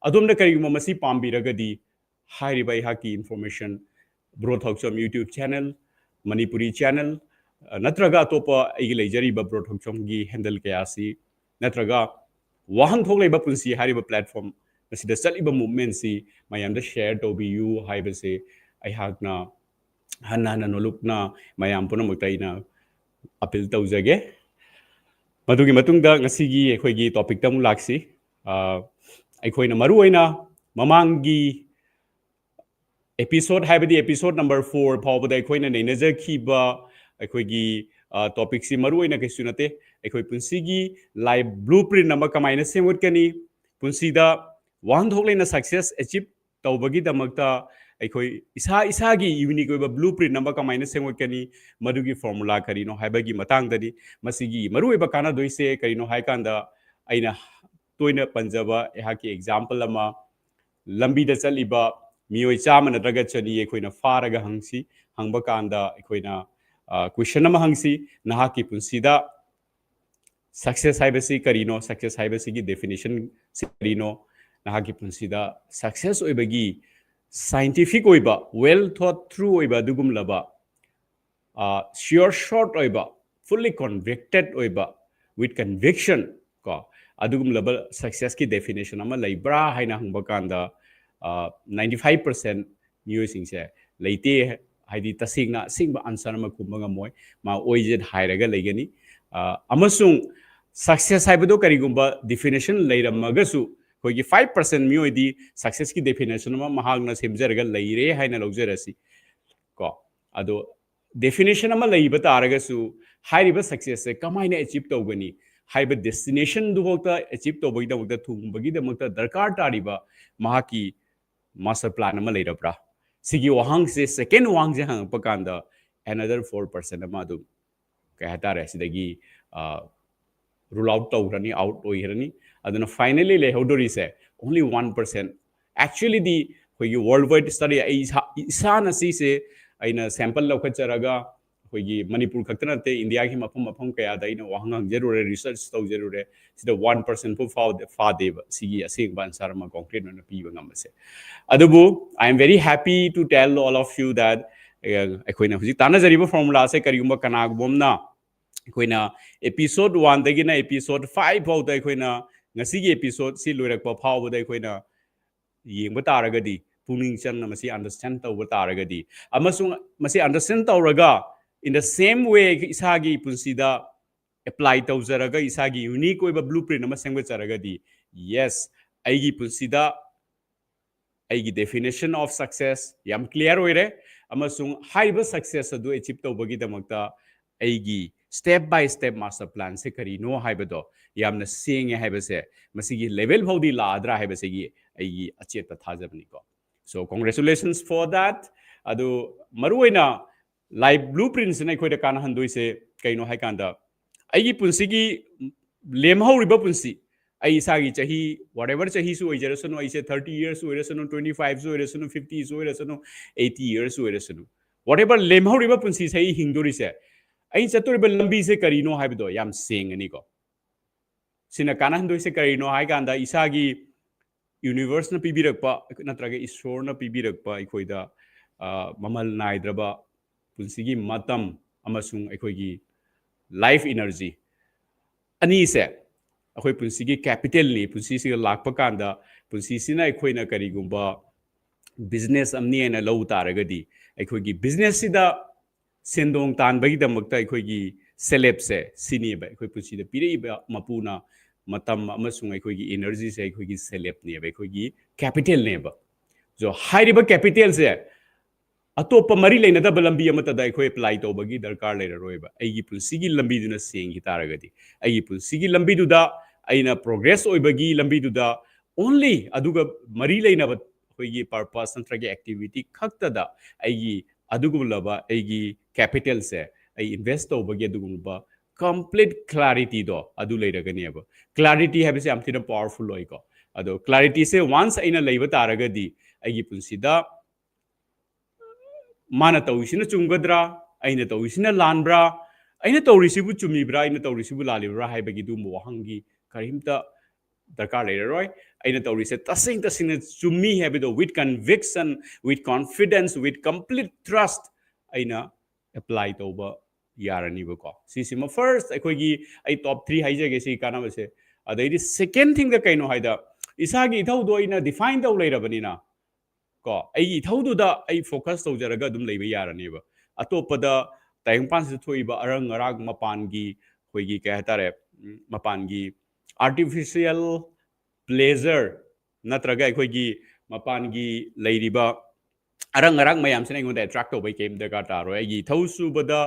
ꯑꯗꯣꯝꯅ ꯀꯔꯤꯒꯨꯝꯕ ꯃꯁꯤ ꯄꯥꯝꯕꯤꯔꯒꯗꯤ ꯍꯥꯏꯔꯤꯕ ꯑꯩꯍꯥꯛꯀꯤ information Bro Thokchom YouTube channel, Manipuri channel, ꯑ, ꯅꯠꯇ꯭ꯔꯒ ꯑꯇꯣꯞꯄ ꯑꯩꯒꯤ ꯂꯩꯖꯔꯤꯕ Bro Thokchomꯒꯤ handle ꯀꯌꯥ ꯑꯁꯤ ꯅꯠꯇ꯭ꯔꯒ ꯋꯥꯍꯟꯊꯣꯛ ꯂꯩꯕ ꯄꯨꯟꯁꯤ ꯍꯥꯏꯔꯤꯕ platform ꯑꯁꯤꯗ ꯆꯠꯂꯤꯕ movementꯁꯤ ꯃꯌꯥꯝꯗ share ꯇꯧꯕꯤꯌꯨ ꯍꯥꯏꯕꯁꯦ ꯑꯩꯍꯥꯛꯅ ꯍꯟꯅ ꯍꯟꯅ ꯅꯣꯂꯨꯛꯅ ꯃꯌꯥꯝ ꯄꯨꯝꯅꯃꯛꯇ ꯑꯩꯅ appeal ꯇꯧꯖꯒꯦ꯫ ꯃꯗꯨꯒꯤ ꯃꯇꯨꯡꯗ ꯉꯁꯤꯒꯤ ꯑꯩꯈꯣꯏꯒꯤ topicꯇ ꯑꯃꯨꯛ ꯂꯥꯛꯁꯤ꯫ ꯑ, ꯑꯩꯈꯣꯏꯅ ꯃꯔꯨꯑꯣꯏꯅ ꯃꯃꯥꯡꯒꯤ episode, ꯍꯥꯏꯕꯗꯤ episode number four ꯐꯥꯎꯕꯗ ꯑꯩꯈꯣꯏꯅ ꯅꯩꯅꯖꯈꯤꯕ ꯑꯩꯈꯣꯏꯒꯤ, ꯑ, topicꯁꯤ ꯃꯔꯨꯑꯣꯏꯅ ꯀꯩꯁꯨ ꯅꯠꯇꯦ, ꯑꯩꯈꯣꯏ ꯄꯨꯟꯁꯤꯒꯤ life blueprint ꯑꯃ ꯀꯃꯥꯏꯅ ꯁꯦꯝꯒꯠꯀꯅꯤ, ꯄꯨꯟꯁꯤꯗ ꯋꯥꯍꯟꯊꯣꯛ ꯂꯩꯅ success achieve ꯇꯧꯕꯒꯤꯗꯃꯛꯇ ꯑꯩꯈꯣꯏ ꯏꯁꯥ ꯏꯁꯥꯒꯤ unique ꯑꯣꯏꯕ blueprint ꯑꯃ ꯀꯃꯥꯏꯅ ꯁꯦꯝꯒꯠꯀꯅꯤ, ꯃꯗꯨꯒꯤ formula ꯀꯔꯤꯅꯣ ꯍꯥꯏꯕꯒꯤ ꯃꯇꯥꯡꯗꯅꯤ꯫ ꯃꯁꯤꯒꯤ ꯃꯔꯨꯑꯣꯏꯕ ꯀꯥꯟꯅꯗꯣꯏꯁꯦ ꯀꯔꯤꯅꯣ ꯍꯥꯏꯀꯥꯟꯗ, ꯑꯩꯅ ꯇꯣꯏꯅ ꯄꯟꯖꯕ ꯑꯩꯍꯥꯛꯀꯤ example ꯑꯃ, ꯂꯝꯕꯤꯗ ꯆꯠꯂꯤꯕ ꯃꯤꯑꯣꯏ ꯆꯥꯝꯃ ꯅꯠꯇ꯭ꯔꯒ ꯆꯅꯤ ꯑꯩꯈꯣꯏꯅ ꯐꯥꯔꯒ ꯍꯪꯁꯤ꯫ ꯍꯪꯕ ꯀꯥꯟꯗ ꯑꯩꯈꯣꯏꯅ, ꯑ, question ꯑꯃ ꯍꯪꯁꯤ, "ꯅꯍꯥꯛꯀꯤ ꯄꯨꯟꯁꯤꯗ success ꯍꯥꯏꯕꯁꯤ ꯀꯔꯤꯅꯣ? Success ꯍꯥꯏꯕꯁꯤꯒꯤ definition ꯁꯤ ꯀꯔꯤꯅꯣ? ꯅꯍꯥꯛꯀꯤ ꯄꯨꯟꯁꯤꯗ success ꯑꯣꯏꯕꯒꯤ scientific ꯑꯣꯏꯕ, well thought through ꯑꯣꯏꯕ ꯑꯗꯨꯒꯨꯝꯂꯕ, ꯑ, sure shot ꯑꯣꯏꯕ, fully convicted ꯑꯣꯏꯕ, with conviction ꯀꯣ, ꯑꯗꯨꯒꯨꯝꯂꯕ successꯀꯤ definition ꯑꯃ ꯂꯩꯕ꯭ꯔꯥ?" ꯍꯥꯏꯅ ꯍꯪꯕ ꯀꯥꯟꯗ, ꯑ, ninety five percent ꯃꯤꯑꯣꯏꯁꯤꯡꯁꯦ ꯂꯩꯇꯦ, ꯍꯥꯏꯗꯤ ꯇꯁꯦꯡꯅ ꯑꯁꯦꯡꯕ answer ꯑꯃ ꯈꯨꯝꯕ ꯉꯝꯃꯣꯏ, ꯃꯥ ꯑꯣꯏꯖꯦꯠ ꯍꯥꯏꯔꯒ ꯂꯩꯒꯅꯤ꯫ ꯑ, ꯑꯃꯁꯨꯡ success ꯍꯥꯏꯕꯗꯣ ꯀꯔꯤꯒꯨꯝꯕ definition ꯂꯩꯔꯝꯃꯒꯁꯨ, ꯑꯩꯈꯣꯏꯒꯤ five percent ꯃꯤꯑꯣꯏꯗꯤ successꯀꯤ definition ꯑꯃ ꯃꯍꯥꯛꯅ ꯁꯦꯝꯖꯔꯒ ꯂꯩꯔꯦ ꯍꯥꯏꯅ ꯂꯧꯖꯔꯁꯤ ꯀꯣ꯫ ꯑꯗꯣ definition ꯑꯃ ꯂꯩꯕ ꯇꯥꯔꯒꯁꯨ, ꯍꯥꯏꯔꯤꯕ successꯁꯦ ꯀꯃꯥꯏꯅ achieve ꯇꯧꯒꯅꯤ ꯍꯥꯏꯕ destinationꯗꯨꯐꯥꯎꯗ achieve ꯇꯧꯕꯒꯤꯗꯃꯛꯇ, ꯊꯨꯡꯕꯒꯤꯗꯃꯛꯇ ꯗꯔꯀꯥꯔ ꯇꯥꯔꯤꯕ ꯃꯍꯥꯛꯀꯤ master plan ꯑꯃ ꯂꯩꯔꯕ꯭ꯔꯥ? ꯁꯤꯒꯤ ꯋꯥꯍꯪꯁꯦ, second ꯋꯥꯍꯪꯁꯦ ꯍꯪꯉꯛꯄ ꯀꯥꯟꯗ another four percent ꯑꯃ ꯑꯗꯨꯝ, ꯀꯩ ꯍꯥꯏꯇꯥꯔꯦ, ꯁꯤꯗꯒꯤ rule out ꯇꯧꯈ꯭ꯔꯅꯤ, out ꯑꯣꯏꯈ꯭ꯔꯅꯤ꯫ ꯑꯗꯨꯅ finally ꯂꯩꯍꯧꯗꯣꯔꯤꯁꯦ only one percent꯫ Actually ꯗꯤ ꯑꯩꯈꯣꯏꯒꯤ world wide study, ꯑꯩ ꯏꯁꯥ, ꯏꯁꯥꯅ ꯁꯤꯁꯦ ꯑꯩꯅ sample ꯂꯧꯈꯠꯆꯔꯒ, ꯑꯩꯈꯣꯏꯒꯤ ꯃꯅꯤꯄꯨꯔ ꯈꯛꯇ ꯅꯠꯇꯦ, ꯏꯟꯗꯤꯌꯥꯒꯤ ꯃꯐꯝ ꯃꯐꯝ ꯀꯌꯥꯗ ꯑꯩꯅ ꯋꯥꯍꯪ ꯍꯪꯖꯔꯨꯔꯦ, research ꯇꯧꯖꯔꯨꯔꯦ, ꯁꯤꯗ one percent ꯐꯥꯎ ꯐꯥꯗꯦ, ꯐꯥꯗꯦꯕ ꯁꯤꯒꯤ ꯑꯁꯦꯡꯕ answer ꯑꯃ concrete ꯑꯣꯏꯅ ꯄꯤꯕ ꯉꯝꯕꯁꯦ꯫ ꯑꯗꯨꯕꯨ I am very happy to tell all of you that, ꯑ, ꯑꯩꯈꯣꯏꯅ ꯍꯧꯖꯤꯛ ꯇꯥꯟꯅꯖꯔꯤꯕ formula ꯁꯦ ꯀꯔꯤꯒꯨꯝꯕ ꯀꯅꯥꯒꯨꯝꯕ ꯑꯃꯅ ꯑꯩꯈꯣꯏꯅ episode one ꯗꯒꯤꯅ episode five ꯐꯥꯎꯗ ꯑꯩꯈꯣꯏꯅ ꯉꯁꯤꯒꯤ episode ꯁꯤ ꯂꯣꯏꯔꯛꯄ ꯐꯥꯎꯕꯗ ꯑꯩꯈꯣꯏꯅ ꯌꯦꯡꯕ ꯇꯥꯔꯒꯗꯤ, ꯄꯨꯛꯅꯤꯡ ꯆꯪꯅ ꯃꯁꯤ understand ꯇꯧꯕ ꯇꯥꯔꯒꯗꯤ, ꯑꯃꯁꯨꯡ ꯃꯁꯤ understand ꯇꯧꯔꯒ in the same way ꯏꯁꯥꯒꯤ ꯄꯨꯟꯁꯤꯗ apply ꯇꯧꯖꯔꯒ ꯏꯁꯥꯒꯤ unique ꯑꯣꯏꯕ blueprint ꯑꯃ ꯁꯦꯝꯒꯠꯆꯔꯒꯗꯤ, yes, ꯑꯩꯒꯤ ꯄꯨꯟꯁꯤꯗ ꯑꯩꯒꯤ definition of success ꯌꯥꯝ clear ꯑꯣꯏꯔꯦ, ꯑꯃꯁꯨꯡ ꯍꯥꯏꯔꯤꯕ success ꯑꯗꯨ achieve ꯇꯧꯕꯒꯤꯗꯃꯛꯇ ꯑꯩꯒꯤ step by step master plan ꯁꯦ ꯀꯔꯤꯅꯣ ꯍꯥꯏꯕꯗꯣ ꯌꯥꯝꯅ ꯁꯦꯡꯉꯦ ꯍꯥꯏꯕꯁꯦ ꯃꯁꯤꯒꯤ level ꯐꯥꯎꯗꯤ ꯂꯥꯛꯑꯗ꯭ꯔꯥ ꯍꯥꯏꯕꯁꯤꯒꯤ ꯑꯩꯒꯤ ꯑꯆꯦꯠꯄ ꯊꯥꯖꯕꯅꯤꯀꯣ꯫ So congratulations for that꯫ ꯑꯗꯨ ꯃꯔꯨꯑꯣꯏꯅ life blueprint ꯁꯤꯅ ꯑꯩꯈꯣꯏꯗ ꯀꯥꯟꯅꯍꯟꯗꯣꯏꯁꯦ ꯀꯩꯅꯣ ꯍꯥꯏ ꯀꯥꯟꯗ, ꯑꯩꯒꯤ ꯄꯨꯟꯁꯤꯒꯤ ꯂꯦꯝꯍꯧꯔꯤꯕ ꯄꯨꯟꯁꯤ, ꯑꯩ ꯏꯁꯥꯒꯤ ꯆꯍꯤ, whatever ꯆꯍꯤꯁꯨ ꯑꯣꯏꯖꯔꯁꯅꯨ, ꯑꯩꯁꯦ thirty years ꯑꯣꯏꯔꯁꯅꯨ, twenty five ꯁꯨ ꯑꯣꯏꯔꯁꯅꯨ, fifty ꯁꯨ ꯑꯣꯏꯔꯁꯅꯨ, eighty years ꯁꯨ ꯑꯣꯏꯔꯁꯅꯨ, whatever ꯂꯦꯝꯍꯧꯔꯤꯕ ꯄꯨꯟꯁꯤꯁꯦ ꯑꯩ ꯍꯤꯡꯗꯣꯔꯤꯁꯦ, ꯑꯩ ꯆꯠꯇꯣꯔꯤꯕ ꯂꯝꯕꯤꯁꯦ ꯀꯔꯤꯅꯣ ꯍꯥꯏꯕꯗꯣ ꯌꯥꯝ ꯁꯦꯡꯉꯅꯤꯀꯣ꯫ ꯁꯤꯅ ꯀꯥꯟꯅꯍꯟꯗꯣꯏꯁꯦ ꯀꯔꯤꯅꯣ ꯍꯥꯏ ꯀꯥꯟꯗ, ꯏꯁꯥꯒꯤ universe ꯅ ꯄꯤꯕꯤꯔꯛꯄ ꯅꯠꯇ꯭ꯔꯒ ꯏꯁꯣꯔꯅ ꯄꯤꯕꯤꯔꯛꯄ ꯑꯩꯈꯣꯏꯗ, ꯑ, ꯃꯃꯜ ꯅꯥꯏꯗ꯭ꯔꯕ ꯄꯨꯟꯁꯤꯒꯤ ꯃꯇꯝ ꯑꯃꯁꯨꯡ ꯑꯩꯈꯣꯏꯒꯤ life energy ꯑꯅꯤꯁꯦ ꯑꯩꯈꯣꯏ ꯄꯨꯟꯁꯤꯒꯤ capital ꯅꯤ꯫ ꯄꯨꯟꯁꯤꯁꯤꯗ ꯂꯥꯛꯄ ꯀꯥꯟꯗ ꯄꯨꯟꯁꯤꯁꯤꯅ ꯑꯩꯈꯣꯏꯅ ꯀꯔꯤꯒꯨꯝꯕ business ꯑꯃꯅꯤ ꯍꯥꯏꯅ ꯂꯧ ꯇꯥꯔꯒꯗꯤ, ꯑꯩꯈꯣꯏꯒꯤ business ꯁꯤꯗ ꯁꯦꯟꯗꯣꯡ ꯇꯥꯟꯕꯒꯤꯗꯃꯛꯇ ꯑꯩꯈꯣꯏꯒꯤ ꯁꯦꯜꯐꯁꯦ ꯁꯤꯅꯦꯕ, ꯑꯩꯈꯣꯏ ꯄꯨꯟꯁꯤꯗ ꯄꯤꯔꯛꯏꯕ ꯃꯄꯨꯅ ꯃꯇꯝ ꯑꯃꯁꯨꯡ ꯑꯩꯈꯣꯏꯒꯤ energy ꯁꯦ ꯑꯩꯈꯣꯏꯒꯤ ꯁꯦꯜꯐꯅꯦꯕ, ꯑꯩꯈꯣꯏꯒꯤ capital ꯅꯦꯕ꯫ So ꯍꯥꯏꯔꯤꯕ capital ꯁꯦ ꯑꯇꯣꯞꯄ ꯃꯔꯤ ꯂꯩꯅꯗꯕ ꯂꯝꯕꯤ ꯑꯃꯠꯇꯗ ꯑꯩꯈꯣꯏ apply ꯇꯧꯕꯒꯤ ꯗꯔꯀꯥꯔ ꯂꯩꯔꯔꯣꯏꯕ꯫ ꯑꯩꯒꯤ ꯄꯨꯟꯁꯤꯒꯤ ꯂꯝꯕꯤꯗꯨꯅ ꯁꯦꯡꯈꯤ ꯇꯥꯔꯒꯗꯤ, ꯑꯩꯒꯤ ꯄꯨꯟꯁꯤꯒꯤ ꯂꯝꯕꯤꯗꯨꯗ, ꯑꯩꯅ progress ꯑꯣꯏꯕꯒꯤ ꯂꯝꯕꯤꯗꯨꯗ only ꯑꯗꯨꯒ ꯃꯔꯤ ꯂꯩꯅꯕ ꯑꯩꯈꯣꯏꯒꯤ purpose ꯅꯠꯇ꯭ꯔꯒ activity ꯈꯛꯇꯗ ꯑꯩꯒꯤ ꯑꯗꯨꯒꯨꯝꯂꯕ ꯑꯩꯒꯤ capital ꯁꯦ ꯑꯩ invest ꯇꯧꯕꯒꯤ ꯑꯗꯨꯒꯨꯝꯂꯕ complete clarity ꯗꯣ ꯑꯗꯨ ꯂꯩꯔꯒꯅꯦꯕ꯫ Clarity ꯍꯥꯏꯕꯁꯦ ꯌꯥꯝ ꯊꯤꯅ powerful ꯑꯣꯏꯀꯣ꯫ ꯑꯗꯣ clarity ꯁꯦ once ꯑꯩꯅ ꯂꯩꯕ ꯇꯥꯔꯒꯗꯤ ꯑꯩꯒꯤ ꯄꯨꯟꯁꯤꯗ ꯃꯥꯅ ꯇꯧꯔꯤꯁꯤꯅ ꯆꯨꯝꯒꯗ꯭ꯔꯥ, ꯑꯩꯅ ꯇꯧꯔꯤꯁꯤꯅ ꯂꯥꯟꯕ꯭ꯔꯥ, ꯑꯩꯅ ꯇꯧꯔꯤꯁꯤꯕꯨ ꯆꯨꯝꯃꯤꯕ꯭ꯔꯥ, ꯑꯩꯅ ꯇꯧꯔꯤꯁꯤꯕꯨ ꯂꯥꯜꯂꯤꯕ꯭ꯔꯥ ꯍꯥꯏꯕꯒꯤ ꯑꯗꯨꯒꯨꯝꯕ ꯋꯥꯍꯪꯒꯤ ꯀꯔꯤꯝꯇ ꯗꯔꯀꯥꯔ ꯂꯩꯔꯔꯣꯏ꯫ ꯑꯩꯅ ꯇꯧꯔꯤꯁꯦ ꯇꯁꯦꯡ ꯇꯁꯦꯡꯅ ꯆꯨꯝꯃꯤ ꯍꯥꯏꯕꯗꯣ with conviction, with confidence, with complete trust ꯑꯩꯅ apply ꯇꯧꯕ ꯌꯥꯔꯅꯤꯕꯀꯣ꯫ ꯁꯤꯁꯤꯃ first ꯑꯩꯈꯣꯏꯒꯤ, ꯑꯩ top three ꯍꯥꯏꯖꯒꯦ ꯁꯤꯒꯤ ꯀꯥꯟꯅꯕꯁꯦ꯫ ꯑꯗꯩꯗꯤ second thing ꯗ ꯀꯩꯅꯣ ꯍꯥꯏꯗ, ꯏꯁꯥꯒꯤ ꯏꯊꯧꯗꯣ ꯑꯩꯅ define ꯇꯧ ꯂꯩꯔꯕꯅꯤꯅ ꯀꯣ, ꯑꯩꯒꯤ ꯏꯊꯧꯗꯨꯗ ꯑꯩ focus ꯇꯧꯖꯔꯒ ꯑꯗꯨꯝ ꯂꯩꯕ ꯌꯥꯔꯅꯦꯕ꯫ ꯑꯇꯣꯞꯄꯗ ꯇꯥꯏꯕꯪꯄꯥꯟꯁꯤꯗ ꯊꯣꯛꯏꯕ ꯑꯔꯪ ꯑꯔꯥꯛ ꯃꯄꯥꯟꯒꯤ ꯑꯩꯈꯣꯏꯒꯤ ꯀꯩ ꯍꯥꯏꯇꯥꯔꯦ, ꯎꯝ, ꯃꯄꯥꯟꯒꯤ artificial pleasure ꯅꯠꯇ꯭ꯔꯒ ꯑꯩꯈꯣꯏꯒꯤ ꯃꯄꯥꯟꯒꯤ ꯂꯩꯔꯤꯕ ꯑꯔꯪ ꯑꯔꯥꯛ ꯃꯌꯥꯝꯁꯤꯅ ꯑꯩꯉꯣꯟꯗ attract ꯇꯧꯕꯩ ꯀꯩꯝ ꯗꯔꯀꯥꯔ ꯇꯥꯔꯣꯏ꯫ ꯑꯩꯒꯤ ꯏꯊꯧ ꯁꯨꯕꯗ,